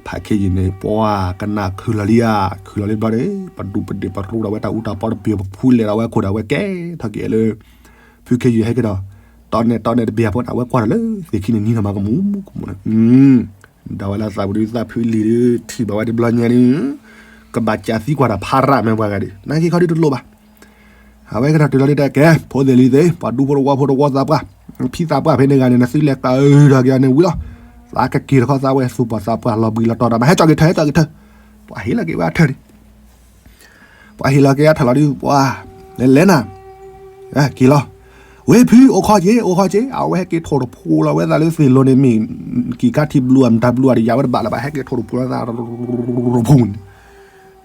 ဖါခ့ယုၢ်န့ၣ် ပှၤကနၣ်ခုၣ်လီၤလံဧါ, ခုၣ်လီၤလံဘျီန့ၣ် ပဒူပဒ့ၣ်ပရူးဒီးဝဲတၢ်အူတၢ်ပီတပၢၢ် ပဖူလဲၤဒီးဝဲခိၣ်ဒီးဝဲကဲထီၣ်က့ၤလၢ ဖုခ့ယုၢ်ဟဲက့ၤဒီး တီန့ၣ်တီန့ၣ်တဘ့ၣ်အဖိန့ၣ် အဝဲကွၢ်ဒီးလၢသ့ၣ်ခံန့ၣ်နံၤနီၤမၤကမူၤကမူၤန့ၣ် ဒီးဝဲလၢသးပူၤဒုးသးဖုလံၤဒုး ထံၣ်ဘၣ်ဝဲတဘျီညါန့ၣ် ကဘၣ်စးသံကွၢ်တၢ်ဖးရၣ်မ့ၢ်ပှၤဂၤဒုး နာ်က့ခီဒုးတလိၣ်ဘၣ် အဝဲကဒီးတုၤလီၤဒုးတဲကဲ ဖိသ့ၣ်လံၤသ့ၣ် ပှၤဒူဖိတဝီဖိတဝီသးပှၢ် ဖံသးပှၢ်ဖဲန့ၣ်ဂၤန့ၣ် နသုလဲၤကဒီးက့ၤအီၤန့ၣ်ဝံၤလီၤ သးကက့ၤတခီသးဝဲသူၣ်ပှၢ်သးပှၢ်လီၤဘှံးလီၤတီၤဒီး မၤဟဲကၠီၣ်က့ၤထၢၣ် ဟဲကၠီၣ်က့ၤထၢၣ် ပှၤဟ့ၣ်လီၤက့ၤဝဲအထၢၣ်န့ၣ် ပှၤဟ့ၣ်လီၤက့ၤအထၢၣ်လီၤဒုး ပှၤ လဲၤလဲၤနၤ က့ၤလီၤ ဝ့ၢ်ဖု အိၣ်ခီက့ၤ အိၣ်ခီက့ၤ အဝဲဟဲက့ၤထိၣ်တဖိလီၤဝဲသးလၢသ့ၣ်လိၤန့ၣ်မ့ၢ် ကံၢ်ခါထံဘျုးအမတၤဘျုးအဒီးယၤဝဲတဘၣ်လၢၤဘၣ် ဟဲက့ၤထိၣ်တဖိလီၤသး ဖူန့ၣ်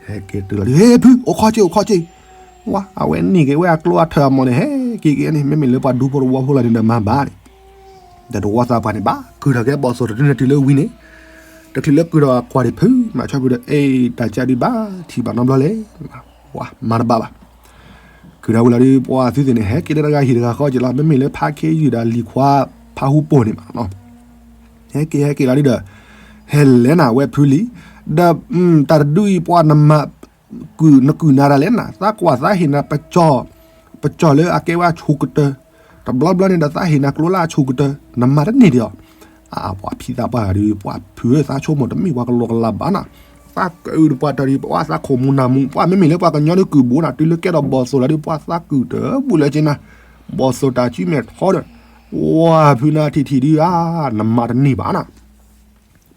ဟဲက့ၤတုၤလီၤဒုး ဟ့ၣ်ဖု အိၣ်ခီက့ၤ အိၣ်ခီက့ၤ ဝဲ အဝဲန့ၢ်က့ၤဝဲအကျိအထၢၣ်အမီၢ်န့ၣ် ဟဲက့ၤက့ၤန့ၣ် မ့မ့ၢ်လၢပှၤဒူဖိတဝီဖိလီၤန့ၣ်ဒီးမၤဘၣ်န့ၣ် ဒီးတဝီသးပှၢ်န့ၣ် ဘၣ်ကုၢ်ထီၣ်က့ၤဘီၣ်သိၣ်တဒုန့ၣ်တုၤလၢဝံၤန့ၣ် တချုးလၢကုၢ်ထီၣ်အကွၢ်ဒံးဖု မၤဆီဖုဒီး အဲၣ် တၢ်ကၢဒုးဘၣ်ထံၣ်ဘၣ်နီတဘျီလဲၣ် ဝဲ မၤတဘၣ်ဘၣ် ကုၢ်ထီၣ်ဝံၤလီၤဒုး ပှၤသုသ့ၣ်န့ၣ် ဟဲက့ၤလၢတဂၤဟံၣ်တဂၤဃီက့ၤလီၤ မ့မ့ၢ်လၢဖါခ့ယုၢ်ဒီးလံၤခွါဖါဟူပိၢ်န့ၣ်ဘၣ် ဟဲက့ၤဟဲက့ၤလီၤဒုးဒီး ဟဲလဲၤနၤဝဲဖုလံၤ ဒီး တၢ်တဒုအံၤပှၤနမၤ ကုၢ်နကုၢ်နၤတၢ်လဲၣ်နၤ သးကွၢ်သးဟ့ၣ်နၤ ပကၠီၣ်လၢအကဲဝဲအဆူၣ်ကတၢၢ် တဘျီဘျီန့ၣ်ဒီးသးဟ့ၣ်နၤကျိလၢအဆူၣ်ကတၢၢ် နမၤတန့ၢ်ဒံးအီၤ အပှၤဖံသးပှၢ်ဂၤဒုး ပှၤဖုသးဆိကမိၣ်တမ့ၢ်ပှၤကလီကလးဘၣ်နၤ သးကုၢ်တပှၤတၢ်ဒုး ပှၤသးခိၣ်မူၤနၢ်မူၤ ပှၤမ့မ့ၢ်လၢပှၤကညီဒုးကုၢ်ဘူးနၤ တုၤလၢကဲထီၣ်ဘီၣ်သိၣ်လီၤဒုး ပှၤသးကုၢ်တဘူးလၢက့နၤ ဘီၣ်သိၣ်တၢ်စုမဲာ်ထီဒီး ဝဲဖုနၤထံၣ်ထံၣ်ဒုးဧါ နမၤတန့ၢ်ဘၣ်နၤ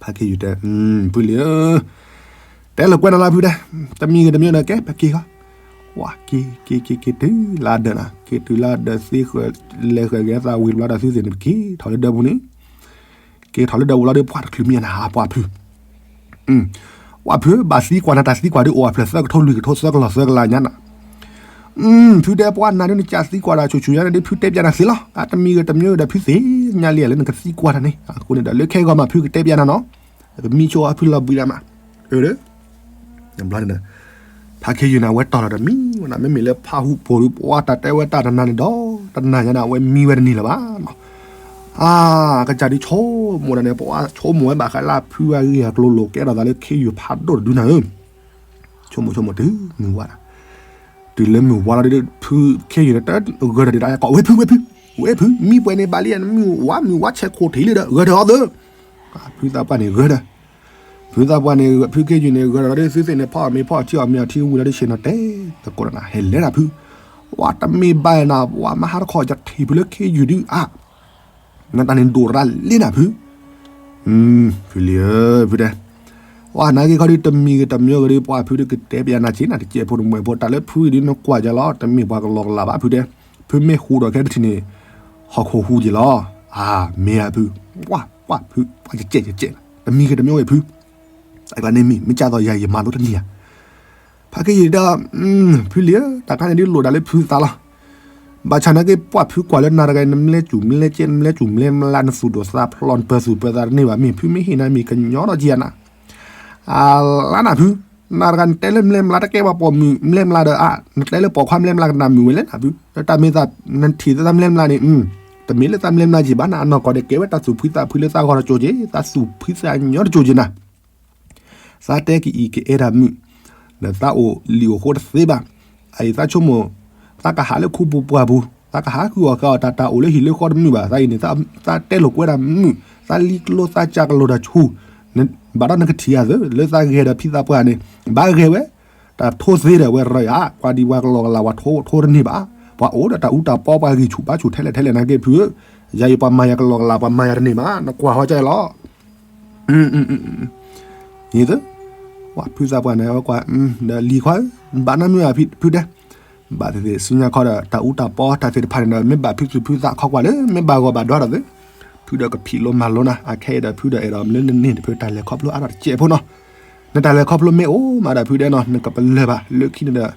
ဖါခ့ယုၢ်တဲ ဖုလံၤဧၢ တဲလၢကွဲနၤလၢဖုတဲ တမံၤဂ့ၤတမံၤဒီး ကဲပက့ၤဃီ ဝဲ က့ၤ က့ၤ က့ၤ က့ၤတုၤလၢဒၢးနၤ က့ၤတုၤလၢဒၢးသ့ဃၢၤ လဲၤဃၢၤက့ၤသးဝံၤတဘျီဒီးသုသ့ၣ်န့ၣ် ပက့ၤထီၣ်လၢဒၢးပူၤန့ၣ် က့ၤထီၣ်လၢဒၢးပူၤလီၤဒီး ပှၤတချုးမံနၤ ပှၤဖု ပှၤဖု ဘၣ်သံကွၢ်နၤတၢ်သံကွၢ်ဒုးအိၣ်အဖျၢၣ်သၢကထိလွံၢ်ကထိသၢကလီၢ်သၢကလးညါနၤ ဖုတဲပှၤနၤဒုးနကသံကွၢ်တၢ်ဆူၣ်ဆူၣ်ညါန့ၣ်ဒုး ဖုတဲပျးနၤသ့လီၤ အတမံၤဂ့ၤတမံၤဂ့ၤဒီး ဖုသ့ၣ်ညါလံလၢနကသံကွၢ်တၢ်န့ၣ် အဃိန့ၣ်ဒီး လၢခဲဂီၤမး ဖုကတဲပျးနၤနီၤ ပမံဆိအဖုလီၤဘှံးဒၣ်မး အၢ ဖါခ့ယုၢ်န့ၣ် အဝဲတီၢ်လီၤဒီးမံဝဲနၤ မ့မ့ၢ်လၢဖါဟူပိၢ်ဒုး ပှၤတၢ်တဲဝဲတၢ်တနၤန့ၣ်ဒီး တနၤညါန့ၣ် အဝဲမံဝဲတန့ၢ်လၢၤဘၣ်နီၤ အါ ကစၢ်ဒုးဆိကမိၣ်ဒၣ်န့ၣ် ပှၤဆိကမိၣ်ဝဲဘၣ်ဃးလၢဖုအဂ့ၢ်အကျိၤလိာ်ကဲထီၣ်သးလၢခ့ယုၢ်ဖးဒိၣ်တဒုနၤဧၢ ဆိကမိၣ်ဆိကမိၣ်တုၤမုၢ်ဝါဒၣ် တုၤလၢမုၢ်ဝါလီၤဒုး ဖုခ့ယုၢ်န့ၣ် တဂၢၢ်ဒီးဒုးတၢ်ကီး ဝဲဖု ဝဲဖု ဝဲဖု မံပှဲၤန့ၣ်ဘၣ်လံ နမုၢ်ဝါမုၢ်ဝါဆဲးခိၣ်ထံးလံဒီး ဂၢၢ်ဒီးအီၤသၢ ဖုသးပှၢ်န့ၣ်ဂၢၢ်ဒီး ဖုသးပှၢ်န့ၣ် ဖုခ့ယုၢ်န့ၣ် ဂၢၢ်ဒီးလီၤဒုး သုသ့ၣ်န့ၣ် ဖီအီၣ်မ့ၤဖီအီၣ်ထံအီၣ်မ့ၤအီထံဝံၤလီၤဒုး ဆ့ၣ်နီၤတဲသကိးဒီးနၤ ဟဲလဲၤနၤဖု ဝဲတမ့ၢ်ဘၣ်နၤ ဝဲမဟါတခီ ယထံၣ်ဖုလၢခ့ယုၢ်ဒုးအါ နတၢ်န့ၣ်ဒိၣ်ရၣ်လံနၤဖု ဖုလံၤဧၢ ဖုတဲ ဝဲနာ်က့ခီဒုး တမံၤဂ့ၤတမံၤဂ့ၤဒုး ပှၤဖုဒုးကတဲပျးနၤက့နၤ တကဲဖိတမှဲၤဖိ တၢ်လၢဖုအံၤဒုး နကွၢ်ယၤလီၤ တမ့ၢ်ပှၤကလီကလးဘၣ်ဖုတဲ ဖုမ့ၢ်ဟူးဒီးခဲတထံၣ်န့ၣ် ဟီၣ်ခိၣ်ဟူးက့ၤလီၤ အါ မ့ၢ်ဧါဖု ပှၤ ပှၤဖု ပှၤကဲကဲကဲ တမံၤဂ့ၤတမံၤဂ့ၤဖု တၢ်ကျါန့ၣ်မ့ၢ် မ့ၢ်ကၢ်သိးယၤယမၤလိတန့ၢ်ဧါ ဖါခ့ယုၢ်ဒီး ဖုလံၤဧၢ တၢ်ခါန့ၣ်ဒုးလိၣ်ဒၣ်လၢဖုသးလီၤ ဘၣ်ဆၣ်နာ်က့ ပှၤဖုကွၢ်လၢနၤတဂၤ နမလဲၤစူၣ်မလဲၤကဲ နမလဲၤစူၣ်မလဲၤမလါ နသူၣ်ဒိၣ်သးဖျိး နပၢၤသူၣ်ပၢၤသးတန့ၢ်ဘၣ် မ့ၢ်ဖုမ့ၢ်ဟ့ၣ်နၤမ့ၢ်ကညီဒီးက့နၤ အလါနၤဖု နၤတဂၤနတဲလၢမလဲၤမလါတကဲဘၣ်ပိာ်မုၣ်မလဲၤမလါဒီး နတဲလၢပိာ်ခွါမလဲၤမလါကနၣ်မုာ်ဝဲလဲၣ်နၤဖု တၢ်မ့ၢ်သး နထံၣ်သးမလဲၤမလါန့ၣ် တမ့ၢ်လၢသးမလဲၤမလါက့ဘၣ်နၤ အနီၢ်ကီၢ်ဒီးကဲဝဲတၢ်သူၣ်ဖှံသးဖှံလၢသးဂီၢ်တကၠိၤက့ သးသူၣ်ဖှံသးညီတကၠိၤက့နၤ သးတဲကအံၤကအဲၣ်တၢ်မုာ် ဒီးသးအိၣ်လံာ်အိၣ်ဃိတသ့ဘၣ်. အအံၤသးဆိကမိၣ် သးကဟးလၢခူပူၤပှၢ်ပူၤ သးကဟးဃုအီၣ်ဃုအီတၢ် တၢ်အိၣ်လၢဟံၣ်လၢဃီတမုာ်ဘၣ်. သးအံၤန့ၣ် သးတဲလိာ်ကွဲတၢ်မုာ် သးလံကျိသးကၢ်ကလိၤတၢ်ဆူၣ် ဘၣ်ဒီးနကထံၣ်အသး လၢသးဂဲၤဒီးဖံသးပှၢ်န့ၣ် ဘၣ်ဂဲၤဝဲ တၢ်ထိသ့ဒီးဝဲရီယၤ ပှၤဒံးပှၤကလီကလီ ပှၤထိထိတန့ၢ်ဘၣ်. ပှၤအိၣ်ဒီးတၢ်အူတၢ်ပီ ပှၤဂံၢ်ဆူၣ်ဘါဆူၣ် ထဲလဲၣ်ထဲလဲၣ်နာ်က့ဖုဧၢ, ယၤအံၤပှၤမၤယၤကလီကလီ ပှၤမၤယၤတန့ၢ်ဘၣ် နကွၢ်ဟီကၢ်လီၤ. ယသ ပှၤဖုသးပှၢ်န့ၣ် ဝဲကွၢ် ဒီးလံၤခွါဧၢ, ဘၣ်နမ့ၢ်ဘၣ်ဖုတဲ, ဘၣ်သ့ၣ်သ့ၣ် ဆူညါခီဒီး တၢ်အူတၢ်ပီတၢ်သ့ၣ်တဖၣ်န့ၣ်ဒီး မ့ၢ်ဘၣ်ဖုသူၣ်ဖုသးခီကွၢ်လၢ မ့ၢ်ဘၣ်ဂီၤဘၣ်ဒွါဒီးသ့, ပ ဖုဒီးကဖံးလိမၤလိနၤ, အခဲအံၤဒီးဖုဒီးအဲၣ်ဒိးမနုၤနန့ၢ်တဖုတၢ်လဲၤခီဖျိအါထီၣ်တစဲးဖိနီၤ. နတၢ်လဲၤခီဖျိမ့ၢ်အိၣ်မးဒီးဖုဒဲနီၤ နကပလၢၢ်ဘၣ်, လၢခံန့ၣ်ဒီး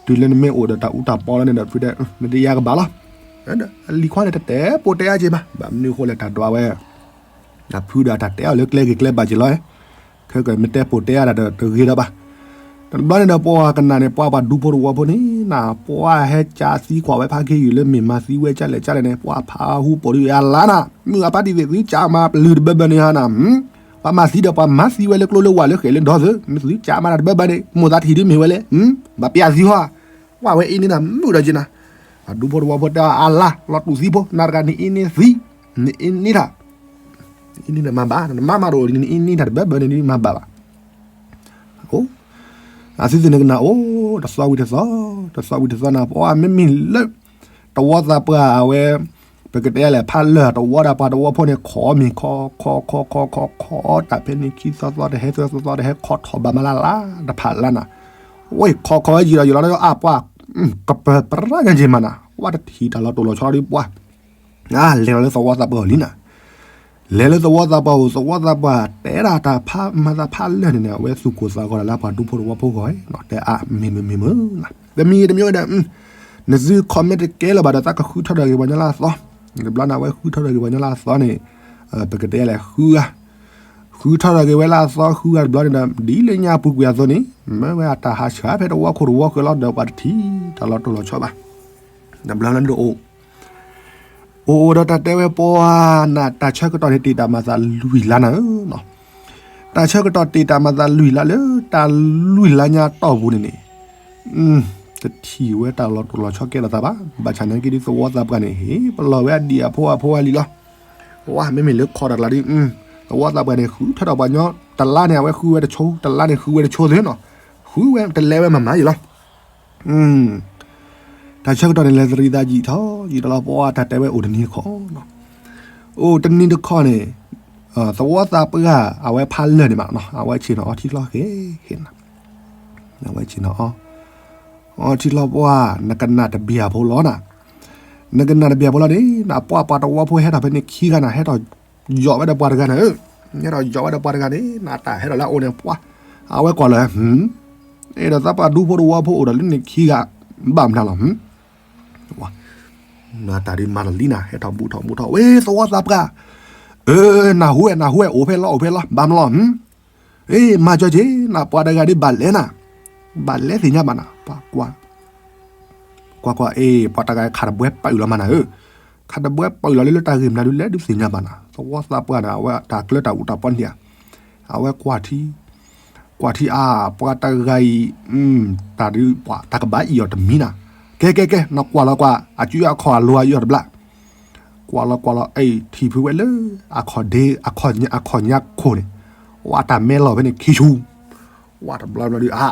တုၤလၢနမ့ၢ်အိၣ်ဒီးတၢ်အူတၢ်ပီလီၤန့ၣ်ဒီးဖုဒဲ နတယါကဘၣ်လီၤ. အလံၤခွါန့ၣ်တတဲပိာ်တဲအါက့ၤဘၣ်, ဘၣ်မနုၤအဃိလဲၣ် တၢ်ဒွးဝဲ ဒီးဖုဒီးတၢ်တဲအီၤလၢကျဲဂ့ၤကျဲဘၣ်က့ၤလီၤ. ခဲကမ့ၢ်တဲပိာ်တဲအါတၢ်ဒီးတဂ့ၤဒီးဘၣ်. တဘျီန့ၣ်ဒီးပှၤကနၣ်န့ၣ် ပှၤပှၤဒူဖိတဝီဖိန့ၣ်နၤ ပှၤဟဲကၠးသံကွၢ်ဝဲဖးခ့ယုၢ်လၢမ့ၢ်မၤသံဝဲကၠၢ်လဲၣ်ကၠၢ်လဲၣ်န့ၣ် ပှၤဖးဟူပိာ်ဒုးအလါနၤ မုၢ်အပၢ်ဒ်သိးသုကၠးမၤပလုၢ်တဘၢဘၢန့ၣ်ဟါနၤ ပှၤမၤသံဒီးပှၤမၤသံဝဲလၢကျိလၢဝၢ်လၢဃဲးလၢဒီသၢ မ့ၢ်သုကၠးမၤတၢ်တဘၢဘၢန့ၣ် မိၢ်သးတဟံၣ်ဒ်မ့ၢ်ဝဲလဲၣ်, ဘၣ်ပျးသံဟီ, ကွၢ်ဝဲအံၤန့ၣ်နၤ မုာ်ဒီးက့နၤ, အဒူဖိတဝီဖိတဲအါလါ လီၤတူာ်သံဖိ နၤတဂၤနအံၤန့ၢ်သံ, နအံၤန့ၢ်တၢ်, နအံၤန့ၢ်တၢ်မၤဘၣ်, နမၤမးတအိၣ်လံ နအံၤန့ၢ်တၢ်တဘၢဘၢန့ၣ် နမၤဘၣ်ဘၣ်. အိ, အသုသုန့ၣ်ကနၣ်အိၣ် တသီဝံၤတသီ, တသီဝံၤတသီနၤ ပှၤမ့မ့ၢ်လၢ တဝီသးပှၢ်အဝဲ ပကတဲလဲၣ် ဖးလၢာ်တဝီဒၣ်ပှၤတဝီဖိန့ၣ် ခိးမ့ၢ်ခိးခိးခိးခိးခိးခိး တၢ်ဖဲန့ၣ်ခံသီသီတဟဲသၢသီသီတဟဲ ခိးထီၣ်ဘၣ်မးလၢ်လၢ် တဖးလါနၤ, ဝဲခိးခိးဝဲယံာ်ဒီးယံာ်လီၤဒီးအါပှၢ် ကပၢၤပြၢညါက့ၤမးနၤ ဝဲတထံၣ်တၢ်လီၤတိၢ်လီၤဆီဒီးပှၤ လဲၤလီၤလၢသဝီသးပှၢ်အအိၣ်လံနၤ, လဲၤလၢသဝီသးပှၢ်အအိၣ် သဝီသးပှၢ်တဲဒၣ်တၢ်ဖးမၤသးဖးလၢာ်န့ၣ်န့ၣ် အဝဲသူၣ်ကိၢ်သးဂီၤဒၣ်လၢပှၤဒူဖိတဝီဖိဂီၢ်နီၤ တဲအါမ့ၢ်မ့ၢ်မ့ၢ်မ့ၢ်နၤ, တမံၤတမံၤဝဲဒီး နသု comment တကဲလၢၤဘၣ်ဒီး သးကဃုထီၣ်ဒီးဂ့ၤပှၤညီလၢအသီ, တဘျီန့ၣ် အဝဲဃုထီၣ်ဒီးဂ့ၤပှၤညီလၢအသီန့ၣ်, ပကတဲလဲၣ်ဃုဂၤ, ဃုထီၣ်ဒီးဂ့ၤဝဲလၢအသီဃုဂၤတဘျီန့ၣ်ဒီး ဒ်လၢညါပူၤကွံာ်အသိးန့ၣ် မ့ၢ်ဝဲအတၢ်ဟးဆှၢဖဲတဝီခိၣ်တဝီဃၢၤလီၤဒီး ပှၤတထံၣ်တၢ်လီၤတိၢ်လီၤဆီဘၣ်. တဘျီန့ၣ်ဒ်အိၣ် အိၣ်အိၣ်ဒီးတၢ်တဲဝဲပှၤနၤ တၢ်ဆၢကတီၢ်န့ၣ် တ့ၢ်တၢ်မၤသးလွံၢ်လါနၤဧၢ, တၢ်ဆၢကတီၢ်တ့ၢ်တၢ်မၤသးလွံၢ်လါလၢတၢ်လွံၢ်လါညါတီၢ်ပူၤန့ၣ်န့ၣ်, တထံၣ်ဝဲတၢ်လီၤတိၢ်လီၤဆီကဲထီၣ်သးဘၣ်. ဘၣ်ဆၣ်နာ်က့ဒ်သဝီသးပှၢ်န့ၣ် ဟ့ၣ်ပလီၢ်ဝဲအဒံၣ်အဖိအဖိအလံၤလီၤ. ဝဲမ့မ့ၢ်လၢခီၣ်တၢ်ကျါဒ် သဝီသးပှၢ်န့ၣ် ဃုထၢထီၣ်ပှၤညီ တလါန့ၣ် အဝဲဃုဝဲတဆိ, တလါန့ၣ် ဃုဝဲတဆိသ့နီၤ, ဃုဝဲတလဲၤဝဲမၤမၤယံၤလီၤ. တၢ်ဆၢကတီၢ်န့ၣ် လဲၤသရံးသးယံာ်ထီၣ်ယံာ်ဒီးလီၤ ပှၤတၢ်တဲဝဲအိၣ်တနံၤတခီနီၤ, အိၣ်တနံၤတခီန့ၣ်, သဝီသးပှၢ် အဝဲဖးလၢာ်န့ၣ်မးနီၤ အဝဲဆ့ၣ်နီၤအီထံလီၤဃဲၤဃဲၤနၤ, အဝဲဆ့ၣ်နီၤအီ အီထံလီၤပှၤ နကနၣ်တဘျီဖိလီၤနၤ, နကနၣ်တဘျီဖိလီၤန့ၣ် နပှၤပှၤတဝီဖိဟဲထီၣ်ဖဲန့ၣ် ခံဂၤနၤ ဟဲထီၣ်ယီၤဝဲဒီးပှၤတဂၤနၤဧၢ, ဟဲထီၣ်ယီၤဝဲဒီးပှၤတဂၤန့ၣ် နတၢ်ဟဲထီၣ်လၢအအိၣ်န့ၣ် ပှၤ အဝဲကွၢ်လၢ အဲၣ်ဒိးသးပှၢ်ဒူဖိတဝီဖိအိၣ်ဒီးလၢန့ၣ်ခံဂၤ ဘၣ်မနုၤလီၤ, နတၢ်ဒ်မၤတလံနၤ ဟဲထီၣ်ဘူးထီၣ်ဘူးထီၣ် ဝဲသဝီသးပှၢ်, အၢ နၢ်ဟူဝဲ နၢ်ဟူဝဲ အိၣ်ဖဲလီၤ အိၣ်ဖဲလီၤ ဘၣ်မနုၤလီၤ အ့ မၤကၠီက့ၤ နပှၤတဂၤဒ်ဘၣ်လဲၣ်နၤ, ဘၣ်လဲၣ်သ့ၣ်ညါဘၣ်နၤ, ပှၤကွၢ် ကွၢ်ကွၢ် အ့ ပှၤတဂၤခးတဘှဲပာ်အုၣ်လီၤမးနၤဧၢ, ခးတဘှဲပာ်အုၣ်လီၤလၢလၢတၢ်ဂ့ၢ်မနုၤဒ်လဲၣ် ဒုးသ့ၣ်ညါဘၣ်နၤ, သဝီသးပှၢ်န့ၣ် အဝဲတၢ်ကျၢတၢ်အူတၢ်ပီန့ၣ်ဧါ, အဝဲကွၢ်ထံ ကွၢ်ထံအါ ပှၤတဂၤအံၤ တၢ်ဒ်ပှၤတၢ်ကဘၣ်အံၤအီၤတမံၤနၤ, ကဲကဲကဲ နကွၢ်လီၤကွၢ် အစုအခီၣ်အလိၤအံၤအီၤတဘျီ ကွၢ်လီၤကွၢ်လီၤ အ့ ထံၣ်ဖုဝဲလၢ အခီၣ်ဒ့ အခီၣ်ညါခိၣ်န့ၣ်, ဝဲတၢ်မဲလီၤဖဲန့ၣ်ခံဆူၣ်, ဝဲတဘျီဘျီဒုးအါ,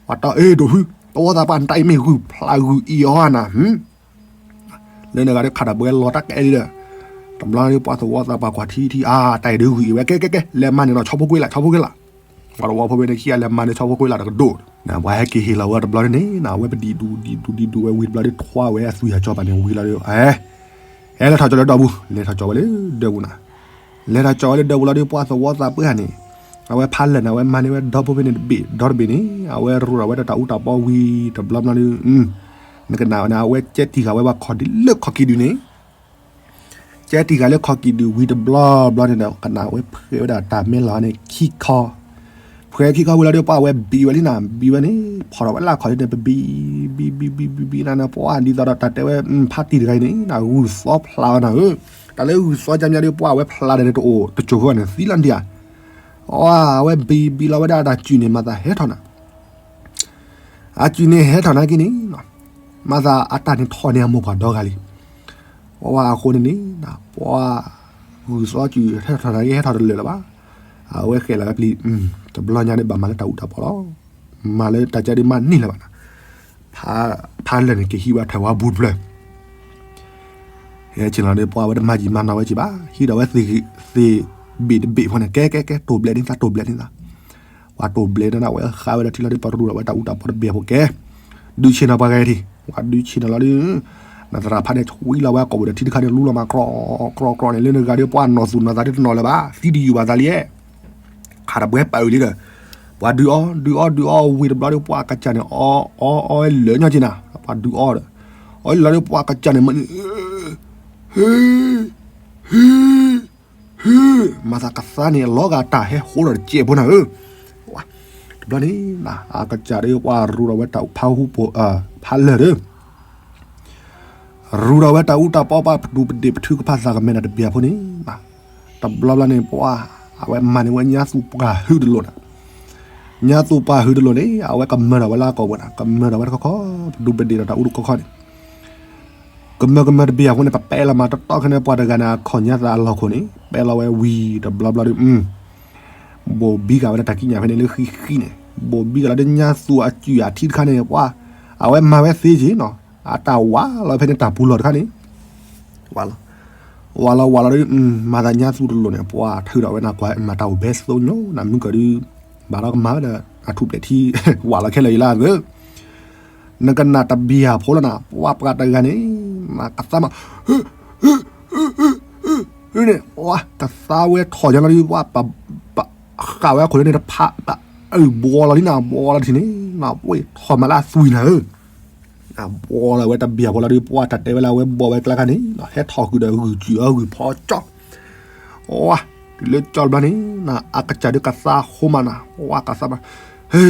ဝဲတီအ့ဒိၣ်ဖု သဝီသးပှၢ်နတၢ်အံၤမ့ၢ်ဂုၢ်ဖျးဂုၢ်အံၤအီၤနၤ, လၢနဂၤဒ်ခးတၢ်ဘှဲလီၤတၢ်ကအဲၣ်လံဒီး, တဘျီဒ်ပှၤသဝီသးပှၢ်ကွၢ်ထံထံအါ တၢ်အံၤဒုးဂုၢ်အံၤဝဲ ကဲကဲကဲ လဲၤမၤန့ၣ်လီၤ ဆီဖိကွ့လး ဆီဖိကွ့လး, ပှၤသဝီဖိဖဲန့ၣ်ခံဂၤလဲၤမၤန့ၣ်ဆီဖိကွ့လးတကဒိၣ်, နပှၤဟဲက့ၤဟ့ၣ်လီၤဝဲတဘျီန့ၣ် နဝဲပဒံၣ်ဒူဒံၣ်ဒူဒံၣ်ဒူဝဲဝံၤတဘျီဒ်ထွါဝဲအသွံၣ်အကၠီပၤန့ၣ်ဝံၤလီၤဒီး အဲ ဟဲလဲၤထီၣ်ကၠီလၢဒီပူၤ လဲၤထီၣ်ကၠီဝဲလၢဒီပူၤနၤ, လဲၤထီၣ်ကၠီဝဲလၢဒီပူၤလီၤဒီးပှၤသဝီသးပှၢ်န့ၣ်, အဝဲဖးလၢာ်န့ၣ် အဝဲမၤန့ၢ်ဝဲဒီဖိဖဲန့ၣ်တဘ့ၣ်ဒီတဘ့ၣ်န့ၣ် အဝဲရိၣ်ထီၣ်ဝဲဒီးတၢ်အူတၢ်ပီဝံၤတဘျီဘျီဒီး, နကနၣ်ဝဲန့ၣ် အဝဲကဲတံၢ်ဃာ်ဝဲဘၣ်ခီၣ်ဒ်လၢခီၣ်ကံၤဒုးန့ၣ် ကဲတံၢ်ဃာ်လၢခီၣ်ကံၤဒုးဝံၤတဘျီဘျီန့ၣ်ဒီး ကနၣ်ဝဲဖှဲးဝဲဒၣ်တၢ်မဲလီၤန့ၣ်ခံခီ, ဖှဲးခံခီဝံၤလီၤဒီးပှၤအဝဲဘံၣ်ဝဲလံနၤ ဘံၣ်ဝဲန့ၣ် ဖီၣ်ထီၣ်ဝဲလၢအခီၣ်ဒုးန့ၣ် ပဘံၣ်ဘံၣ်ဘံၣ်ဘံၣ်ဘံၣ်နၤန့ၣ် ပှၤဒ်သိးဒီးတၢ်တဲဝဲ ဖါတံၢ်တဂၤအံၤန့ၣ် ဂုၢ်သီဖျးဝဲနၤဧၢ, တၢ်လၢဂုၢ်သီကၢမညါဒီးပှၤအဝဲဖျးဒီးန့ၣ်တအိၣ်တစိၢ်ဃီန့ၣ် သံလီၤဒံးဧါ, အဝဲဘံၣ်ဘံၣ်လီၤဝဲဒၣ်တၢ်စုၣ်န့ၣ် မၤသးဟဲထီၣ်နၤ အစုၣ်န့ၣ်ဟဲထီၣ်နာ်က့န့ၣ်, မၤသးအတၢ်န့ၣ်ထီၣ်န့ၢ်အမိၢ်ပှၢ်ဒီဂၤလံ, ပှၤအဃိန့ၣ်န့ၣ် ပှၤဂုၢ်သီစုၣ်ဟဲထီၣ်နာ်က့ ဟဲထီၣ်တလၢာ်လၢၤဘၣ်, အဝဲဃဲလီၤဝဲပျံၤ, တဘျီညါန့ၣ်ဘၣ်မၤလၢတၢ်အူတၢ်ပီလီၤ, မၤလၢတၢ်ကဲဒ်မးန့ၢ်လၢၤဘၣ်နၤ, ဖးလၢာ်န့ၣ် ကဟံးဝဲထဲဝါဘူးတဖျၢၣ် ဟဲဆ့ၣ်နီၤဒီးပှၤဝဲတမၤယံာ်မၤနီၤဝဲက့ၤဘၣ်, ဟံးဒီးဝဲသ့ၣ်ဘ့ၣ်တဘ့ၣ်ဖိန့ၣ် ကဲကဲကဲ တိၢ်ဘျဲးန့ၢ်သး တိၢ်ဘျဲးန့ၢ်သး, ပှၤတိၢ်ဘျဲးန့ၢ်သး ဝဲဃးဝဲဒီးထံလီၤဒီး ပှၤရူၢ်ဒီးဝဲတၢ်အူတၢ်ပီတဘ့ၣ်ဖိကဲ, ဒုးဆ့ၣ်နီၤပှၤဂၤထံၣ်, ပှၤဒုးဆ့ၣ်နီၤလီၤဒီး, နသရၣ်ဖးန့ၣ် ဆွံလီၤဝဲအကိာ်ပူၤဒီးထံတခါန့ၣ် လူလီၤမး ကြီကြီန့ၣ် လၢနဂၤဒီးပှၤနီၢ်သူၣ်နီၢ်သးတနီၤလၢၤဘၣ် သံတယုၢ်ဘၣ်သးလံ, ခးတဘှဲပာ်အုးလံဒီး ပှၤဒုးအီၣ် ဒုးအီၣ် ဒုးအီၣ်ဝံၤတဘျီဒီး ပှၤကစၢ်န့ၣ် အီအီအီလၢာ်ညီက့ၤနၤ ပှၤဒုးအီၣ်ဒီး အီလၢာ်ဒီးပှၤကစၢ်န့ၣ် မ မၤသးကသါန့ၣ် အလီၤဂာ်တၢ်ဟဲဟိဒီးတစဲးဖိနၤဧၢ, တဘျီန့ၣ် အကစၢ်ဒီးပှၤရူးဒီးဝဲတၢ်ဖးဟူပိာ် ဖးလၢာ်ဒီး ရူးဒီးဝဲတၢ်အူတၢ်ပီပှၤပဒူးပဒ့ၣ်ပထုကဖၣ်သးကမဲာ်ဒီးတဘျီဖိန့ၣ်, တဘျီဘျီန့ၣ် ပှၤ အဝဲမၤန့ၢ်ဝဲညါသူၣ်ပှၢ်ဟုတလိာ်နၤ, ညါသူၣ်ပှၢ်ဟုတလိာ်န့ၣ် အဝဲကမၢၢ်ဒီးဝဲလၢအကိာ်ပူၤနၤ ကမၢၢ်ဒီးဝဲတခီခီ ပဒူးပဒ့ၣ်ဒီးတၢ်အူတခီခီန့ၣ် ကမၢကမၢတဘ့ၣ်အဃိန့ၣ် ပပဲလီၤမးတီတီခဲန့ၣ် ပှၤတဂၤန့ၣ် အခီၣ်ညါသးအလီၢ်ခိၣ်န့ၣ် ပဲလီၤဝဲဝံၤတဘျီဘျီဒီး ဘိၣ်ဘံကၤဝဲဒၣ်တၢ်ကံးညာ်ဖဲန့ၣ်လၢဃံဃံန့ၣ် ဘိၣ်ဘံကၤလီၤဒီးညါသူၣ်အစုၣ်အထံတခါန့ၣ် ပှၤ အဝဲမၤဝဲသ့က့ၤနီၤ အတၢ်ဝးလီၤဖဲန့ၣ်တၢ်ပူၤလီၢ်တခါန့ၣ် ဝးလီၤ ဝးလီၤဝးလီၤဒီး မၤသးညါသူၣ်တလိာ်န့ၣ် ပှၤထုးဒီးဝဲနၤကွၢ်မၤတၢ်အိၣ်ဘဲသိညိ နမုၢ်ကီၢ်ဒီး ဘၣ်ဒီးကမၤဝဲဒီး အထူၣ်ပျဲၢ်ထံ ဝးလီၤခဲလၢာ်အံၤလၢအဂၢၢ် နကနၣ်တဘ့ၣ်အဖိလီၤနၤ ပှၤပှၤတဂၤန့ၣ် နကသါမး န့ၣ် ကသါဝဲထီၣ်ညါလီၤဒီး ပှၤ ပ ဃာ်ဝဲအခိၣ်လၢန့ၣ်တဖး အၢၣ်ဘှီလီၤလံနၤ ဘှီလီၤထံၣ်န့ၣ် နပှ့ၤထီၣ်မးလၢအသွံၣ်နၤဧၢ ဘှီလီၤဝဲတဘ့ၣ်အဖိလီၤဒီး ပှၤတၢ်တဲဝဲလၢအဝဲဘှီဝဲကျါခါန့ၣ် ဟဲထီၣ်ဃုာ်ဒီးဂုၢ်စူၣ်အဂုၢ်ဖီကၠီ ဝါ တုၤလၢကၠီတဘျီန့ၣ် အကစၢ်ဒုးကသါဃိမးနၤ ဝါကသါမး ဟ့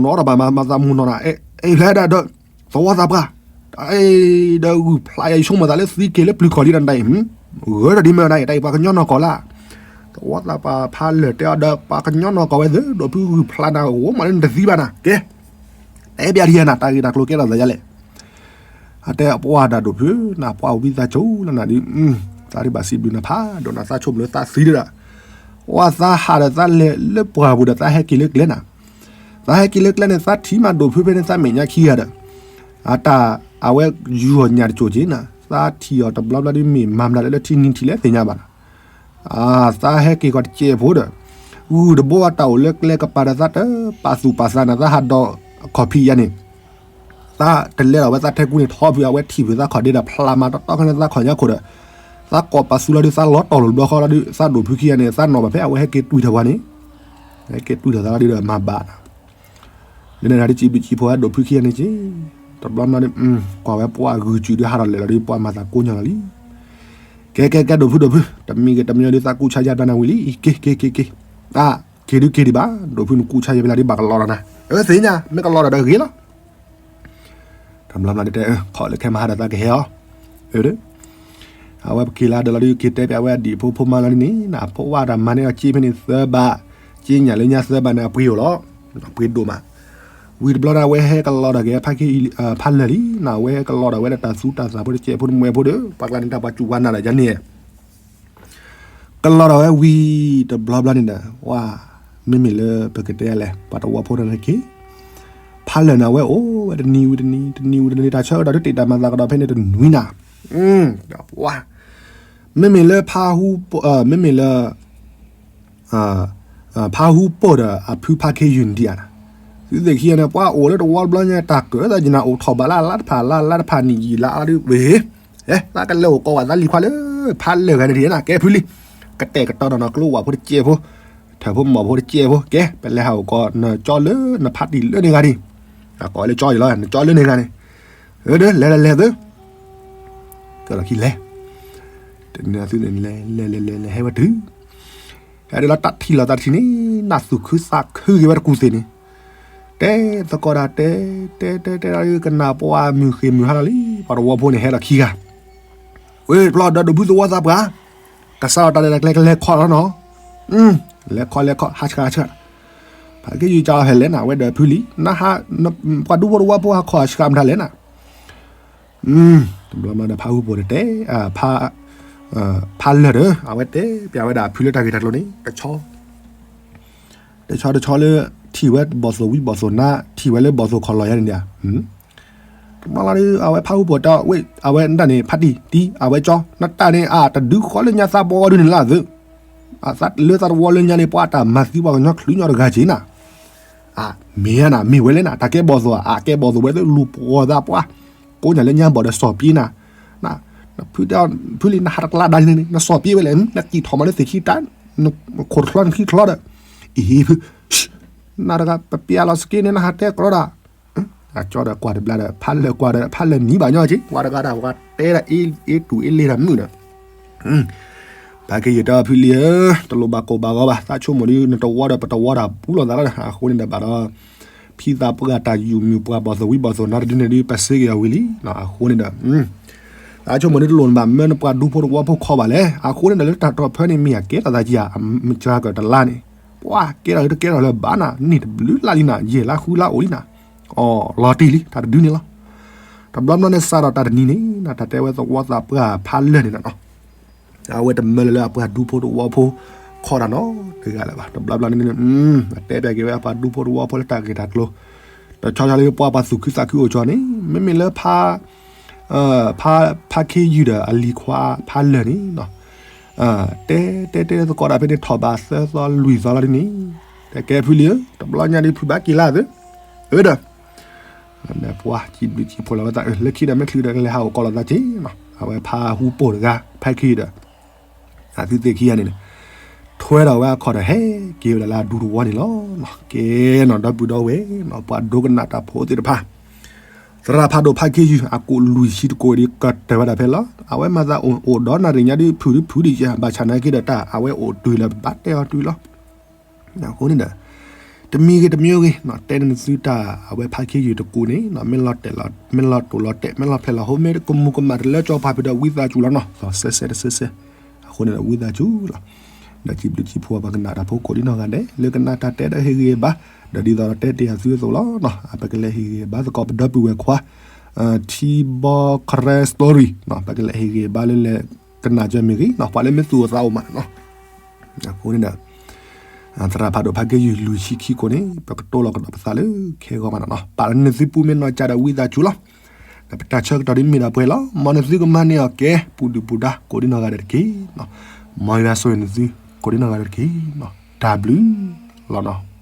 နီၢ်တဘၣ်မၤမၤသးမုၢ်နီၢ်နၤ အဲ ဖျဲဒၣ်ဒီး သဝီသးပှၢ် တၢ်အံၤဒီးဂုၢ်ဖျးယဆိကမိၣ်သးလၢသံက့ၤလၢပျုၤခီၣ်လံနတၢ်အံၤ ဂၢၢ်ဒီးဒ်မ့ၢ်နတၢ်အံၤ တၢ်အံၤပှၤကညီနီၢ်ကီၢ်လၢ သဝီသးပှၢ်ဖးလၢာ်တဲအီၤဒီး ပှၤကညီနီၢ်ကီၢ်ဝဲသ့ၣ် ဒိၣ်ဖုဂုၢ်ဖျးနၤ အိၣ်မးလၢနတသံဘၣ်နၤ ကဲ တဲပျးထံယဲနၤ တၢ်ဂ့ၢ်တၢ်ကျိၤကဲထီၣ်သးယါလဲၣ် အတဲပှၤဒၣ်ဒိၣ်ဖု နပှၤဝံသးစူၤလၢနၤဒ် သးဒ်ဘၣ်စံးဘျုးနၤဖးဒိၣ်နၤ သးဆိကမိၣ်လၢသးသံဒၣ် ဝါသးဟးဒီးသးလဲၤလၢပှၢ်ပူၤဒီးသးဟဲက့ၤလၢကျဲနၤ သးဟဲက့ၤလၢကျဲန့ၣ် သးထံၣ်မးဒိၣ်ဖုဖဲန့ၣ် သးမဲာ်ညါခံဂၤဒီး အတၢ် အဝဲယူၤအီၤညၣ်တစိၢ်က့ၤနၤ သးထံၣ်အီၤတဘျီဘျီဒ်မ့ၢ်မၤမတၤလၢလၢထံနံၤထံၣ်လၢသ့ၣ်ညါဘၣ်နၤ သးဟဲက့ၤကီးတစဲးဖိဒီး ဂုၢ်တဘိအတၢ်အိၣ်လၢကျဲကပၤဒီးသးတပာ်သူၣ်ပာ်သးနၤ သးဟးဒီးခီၣ်ဖံးယါန့ၣ် သးတလဲဒီးဝဲသးထဲကူန့ၣ် ထီၣ်ဖုးအဝဲထံၣ်ဖုး သးခီၣ်ဒ့ဒီးဖျးမၤတီတီခဲန့ၣ် သးခီၣ်ညါခိၣ်ဒီး သးကိးပာ်သူလီၤဒုး သးလီၤတီၢ်လိာ်တဘျီဃီလီၤဒုး သးဒိၣ်ဖုခံဂၤန့ၣ် သးနီၣ်ဘၣ်ဖဲအဝဲဟဲက့ၤတွံၢ်ထီၣ်ပှၤန့ၣ် ဟဲက့ၤတွံၢ်ထီၣ်သးလီၤဒုးဒီးမၤဘၣ်နၤ လၢန့ၣ်ဒ်စံးဘျုးစံးဖှိၣ်ဝဲဒိၣ်ဖုခံဂၤန့ၣ်က့ၤ တဘျီနီၤဒုး ကွၢ်ဝဲပှၤဂုၢ်စူၣ်ဒုးဟးထီၣ်လဲၤလီၤဒုး ပှၤမၤသးကိးညီလီၤလံ ကဲကဲကဲ ဒိၣ်ဖုဒိၣ်ဖု တမံၤဂ့ၤတမံၤဒုးသးကူၣ်ဆါယါဘျါနၤဝံၤလံ က့ၤက့ၤက့ၤက့ၤ အါ က့ၤဒုးက့ၤဒံးဘၣ် ဒိၣ်ဖုနကူၣ်ဆါယါဘျါဒံးဘၣ်ကလီၤဒီးနၤ အၢသ့ၣ်ညါ မ့ၢ်ကလီၤဒီးဒီးဂ့ၤလီၤ တဘျီဘျီဒ်တဲ ခီၣ်လၢခဲမၤဟးဒီးသးကဟဲအီၤ အၢ အဝဲပက့ၤလၢဒၢးလီၤဒုး က့ၤတဲပျးဝဲအဒံၣ်ဖိဖိမါလီၤဒ်န့ၣ် နဖိဝဲတၢ်မၤန့ၢ်အီၤက့ဖဲန့ၣ်သၢဘး က့ညၣ်လၢညါသၢဘးန့ၣ် အပှ့ၤအိၣ်လီၤ ပှ့ၤဒိၣ်မး ဝံၤတဘျီန့ၣ် အဝဲဟဲကလီၤဒီးက့ၤ ဖးလၢာ်လံ နဝဲဟဲကလီၤဒီးဝဲဒၣ်တၢ်သူတၢ်သၣ်ဖိတစဲးဖိတမှဲၤဖိဒီး ပှၤကျါန့ၣ်တၢ်ပှၤစူၢ်ပှၤနာ်ဒီးယၤန့ၣ် ကလီၤဒီးဝဲဝံၤတဘျီဘျီန့ၣ်ဒီး ဝါ မ့မ့ၢ်လၢပကတဲလဲၣ် ပှၤတဝီဖိန့ၣ်က့ၤ ဖးလၢာ်န့ၣ် အဝဲအိၣ်ဝဲတနံၤဝံၤတနံၤ တနံၤဝံၤတနံၤ တၢ်ဆၢကတီၢ်ဒုးတ့ၢ်တၢ်မၤသးကဒီးဖဲန့ၣ်တနွံနၤ ဝါ မ့မ့ၢ်လၢဖးဟူ မ့မ့ၢ်လၢ ဖးဟူပိာ်ဒီးအဖုဖးခ့ယုၢ်နဒံးဧါ သုသ့ၣ်ခံဂၤန့ၣ် ပှၤအိၣ်လၢတဝီတဘျီညါ တၢ်ကၢၢ်သးယနၤ အိၣ်ထီၣ်ဘးလၢ်လၢ်တဖၣ်လၢ်လၢ်တဖၣ်နံၣ်ယံာ်လၢ်လၢ်ဒုးဝဲ ဟဲ သးကလဲၤအိၣ်ကီးဝဲသးလံၤခွါလၢ ဖးလၢာ်ဂၤန့ၣ်တဂ့ၤနၤ ကဲဖုလံ ကတဲာ်ကတီၤဒီးနကျိဝၣ်ဖိတစဲးဖိ ထၢၣ်ဖိမီၢ်ဖိတစဲးဖိ ကဲ ပလဲၤဟးအိၣ်ကီး နကၠီလၢနဖးတံၢ်လၢန့ၣ်ဂၤန့ၣ် အကိးဝဲလၢကၠီအံၤလီၤ နကၠီလၢန့ၣ်ဂၤန့ၣ် အၢ ဒုး လဲၤလဲၤလဲၤသု ကလီၢ်ခံလဲၤ တနံၤသုန့ၣ် လဲၤလဲၤလဲၤလဲၤလဲၤဟဲဝဲတုၤ ဟဲဒုးလီၤတၢ်ထံၣ်လီၤသးတထံၣ်န့ၣ် နၢ်သူၣ်ခုသးခုက့ၤဝဲတကူၢ်သ့ၣ်န့ၣ် တဲသကိးတၢ်တဲ တဲတဲတဲဒၣ်ကနၣ်ပှၤမုၢ်ဃ့ၢ်မုၢ်ဟါလီၤလံ ပှၤတဝီဖိန့ၣ်ဟဲဒီးခံဂၤ ဝဲတဘျီဒီးဒိၣ်ဖုသဝီသးပှၢ် ကစးထီၣ်တၢ်လဲၤတၢ်ကျဲကလဲၤခီၣ်လီၤနီၤ လဲၤခီၣ်လဲၤခီၣ် ဟးဆှးဟးဆှး ဖးခ့ယုၢ်ကၠီဟဲလဲၤနၤ ဝဲဒီးဖုလံ နဟး ပှၤဒူဖိတဝီဖိဟးခီၣ်ဟးဆှးမတၤလဲၣ်နၤ တဘျီမးဒီးဖးဟူပိာ်ဒီးတဲ ဖး ဖးလၢာ်ဒီး အဝဲတဲပျးဝဲဒၣ်ဖုလၢတၢ်ဂ့ၢ်တၢ်ကျိၤန့ၣ် တဆီ တဆီတဆီလၢ ထံၣ်ဝဲဘီၣ်သိၣ်ဝံဘီၣ်သိၣ်နါ ထံၣ်ဝဲလၢဘီၣ်သိၣ်ခီၣ်လီၢ်ယါန့ၣ်ဒၣ် တဘျီလီၤဒုး အဝဲဖးဟူပိာ်တီဝဲ အဝဲနတၢ်န့ၣ် ဖးတံၢ်တံၢ် အဝဲကၠီ နတၢ်န့ၣ် အတဒုးဃီလၢညါသးဘီဒုးန့ၣ်လၢသု လၢသးတဝီလၢညါန့ၣ် ပှၤတၢ်မၤသံပှၤကညီချုးညီတဂၤက့ၤနၤ မ့ၢ်နၤ မ့ၢ်ဝဲလဲၣ်နၤ တၢ်ကဲဘီၣ်သိၣ်ဧါ အကဲဘီၣ်သိၣ်ဝဲသ့ၣ်လူၤပှီၢ်သးပှၢ် ကိးညၣ်လၢညါဘီၣ်ဒီးစီၤပံနၤ နဖုတဲအီၤ ဖုလံ နဟးတကျါဒါန့ၣ် နစီၤပ့ဝဲလဲၣ် နကံၣ်ထီၣ်မးလၢသ့ၣ်ခံတၢ် နခိၣ်တချီနခံတချီဒီး အံၤဖု နတဂၤ ပပျဲလီၤစက့န့ၣ် နဟးတဲကရီဒၣ် အကၠီဒီးကွၢ်တဘျီဒီး ဖးလၢာ်ကွၢ်ဒီး ဖးလၢာ်နံၤဘၣ်ညီက့ ဝၤတဂၤဒၣ် ဝၤတဲဒၣ်အ့တူၢ်အ့လ့တၢ်မုာ်ဒီး ဖါခ့ယုၢ်တဲဖုလံဧၢ, တလိၣ်ဘၣ်ကိၢ်ဘၣ်ဂီၤဘၣ်, သးဆိကမိၣ်ဒ်နတဝီဒီးပတဝီတၢ်ပူၤလိာ်သးလီၤ. အဃိန့ၣ်ဒီးဘၣ်ဒီး ဖံသးပှၢ်တၢ်ယုၢ်မုာ်ပှၤဘီၣ်သိၣ်ဝံၤဘီၣ်သိၣ်နၤတဒုန့ၣ်ဒ်ပစ့က့ၤအီၤဝံၤလံ. အဃိန့ၣ်ဒီး သးဆိကမိၣ်ဒ်တလိၣ်နဘၣ်မၢနပှၤဒူဖိတဝီဖိခီဘၣ်လဲၣ်. အဃိန့ၣ်ဒီးလၢတၢ်တီၢ်ဖဲန့ၣ်မ့ၢ်ယကဲထီၣ်သးကံယၤ မုၢ်ကၢကတလါန့ၣ် ပှၤကဲထီၣ်ကဲထီၣ်လၢၤဘၣ်နၤ န့ၢ်တဘျုးလါလံနၤ ယဲၢ်လါဃုလါအိၣ်လံနၤ, အီၤလီၤတံၢ်လံ တၢ်တဒုန့ၣ်လီၤ. တဘျီဘျီန့ၣ်စးထီၣ်တၢ်တနံၤန့ၣ် တၢ်တဲဝဲသဝီသးပှၢ်ဖးလၢာ်န့ၣ်နီၤ အဝဲတမၢလၢၤလၢအပှၤဒူဖိတဝီဖိခီတၢ်နီတဂၤလၢၤဘၣ်. တဘျီဘျီန့ၣ် တဲပၠးက့ၤဝဲအပှၤဒူဖိတဝီဖိလၢတၢ်ဂ့ၢ်တၢ်ကျိၤ တဆီဆီလၢပှၤပှၤသူၣ်ခုသးခုအိၣ်ကၠီန့ၣ် မ့မ့ၢ်လၢ ဖါခ့ယုၢ်ဒီးအလံၤခွါဖးလၢာ်န့ၣ် တဲတဲတဲသကိးတၢ်ဖဲန့ၣ်ထီၣ်ဘးသၢသီလွံၢ်သီလီၤဒ်န့ၣ် တဲကဲဖုလံဧၢ တဘျီညါဒ်ဖုဘၣ်က့ၤလၢသု အၢဒီး ပှၤစံးဘျုးစံးဖှိၣ်လီၤဝဲသး လၢခံဒီးမ့ၢ်ချုးဒီးကလဲၤဟးအိၣ်ကီးလိာ်သးက့ၤနီၤ အဝဲဖါဟူပိၢ်တဂၤ ဖါခ့ယုၢ်ဒီး အသုသ့ၣ်ခံဂၤန့ၣ် ထွဲဒီးဝဲအခီၣ်ဒီးဟဲက့ၤဝဲဒၣ်လၢအဒူတဝီန့ၣ်လီၤ. ကဲနီၤ ဒီပုၢ်ဒီဝဲၢ်နီၤ ပှၤဒိကနၣ်တၢ်ဖိသ့ၣ်တဖၣ် သရၣ်ဖးဒိၣ်ဖါခ့ယုၢ် အကိးလွံၢ်ဆံတကိးအံၤဒ်ကတၢၢ်ဝဲဒၣ်ဖဲလီၤ. အဝဲမၤသးအိၣ်ဒီးနၣ်ရံၣ်ညါဒ်ဖုၣ်ဒ်ဖုၣ်ဒ်ယဲၢ် ဘၣ်ဆၣ်နာ်က့ဒီးတၢ်အဝဲအိၣ်တုၤလၢဘၣ်တဲအီၤတုၤလီၤ. အဃိန့ၣ်ဒီး တမံၤဂ့ၤတမံၤဂ့ၤ တဲနသုတၢ်အဝဲဖါခ့ယုၢ်တကိးန့ၣ် မ့ၢ်လီၤတဲာ်လီၤ မ့ၢ်လီၤတိၢ်လီၤတဲာ် မ့ၢ်လီၤဖျဲၣ်လီၤဟိ မ့ၢ်ကမူၤကမၣ်တလၢကၠီဖးဖုၣ်ဒီးဝံသးစူၤလီၤနီၤ သီစဲစဲတစဲစဲ အဃိန့ၣ်ဒီးဝံသးစူၤလီၤ. ဒီးစံးဘျုးစံးဖှိၣ်ပှၤကနၣ်တၢ်ဖိကိးဒ်နီၢ်ဂၤဒဲး လၢကနၣ်တၢ်တဲဒီးဟ့ၣ်ဂံၢ်ဘါ ဒီးဒ်သိးဒီးတဲတ့ၢ်အသုအသိးလီၤ. ပကလဲၤဟ့ၣ်ဂံၢ်ဘါသကိးပဒီပုၢ်ဝဲၢ်ခွါ ထံဘီခရဲ story ပကလဲၤဟ့ၣ်ဂံၢ်ဘါလၢလဲၤကနၣ်ကၢမ့ၢ်ဂ့ၤ ပှၤလၢမ့ၢ်သူၣ်အိၣ်သးအိၣ်မးနီၤ အဃိန့ၣ်ဒီး သရၣ်ဖးဒိၣ်ဖါခ့ယုၢ်လွံၢ်ဆံခံကိးန့ၣ် ပကတိၤလီၤကဒီးပသးလၢခဲဂီၢ်မးနီၤ ပာ်လၢနသုပူၤမ့ၢ်နီၢ်ကၠးဒီးဝံသးစူၤလီၤ. ဒီးပတၢ်ဆၢကတီၢ်ဒ်မ့ၢ်ဒၣ်ပှဲၤလီၤ မ်နသုကမၤန့ၢ်အီၤကဲ ပူၤဒုၣ်ပူၤဒါကိးဒ်နီၢ်ဂၤဒဲးတက့ၢ်. မ်ယွၤဆိၣ်ဂ့ၤနသုကိးဒ်နီၢ်ဂၤဒဲးတက့ၢ်. တၢ်ဘျုးလီၤနီၤ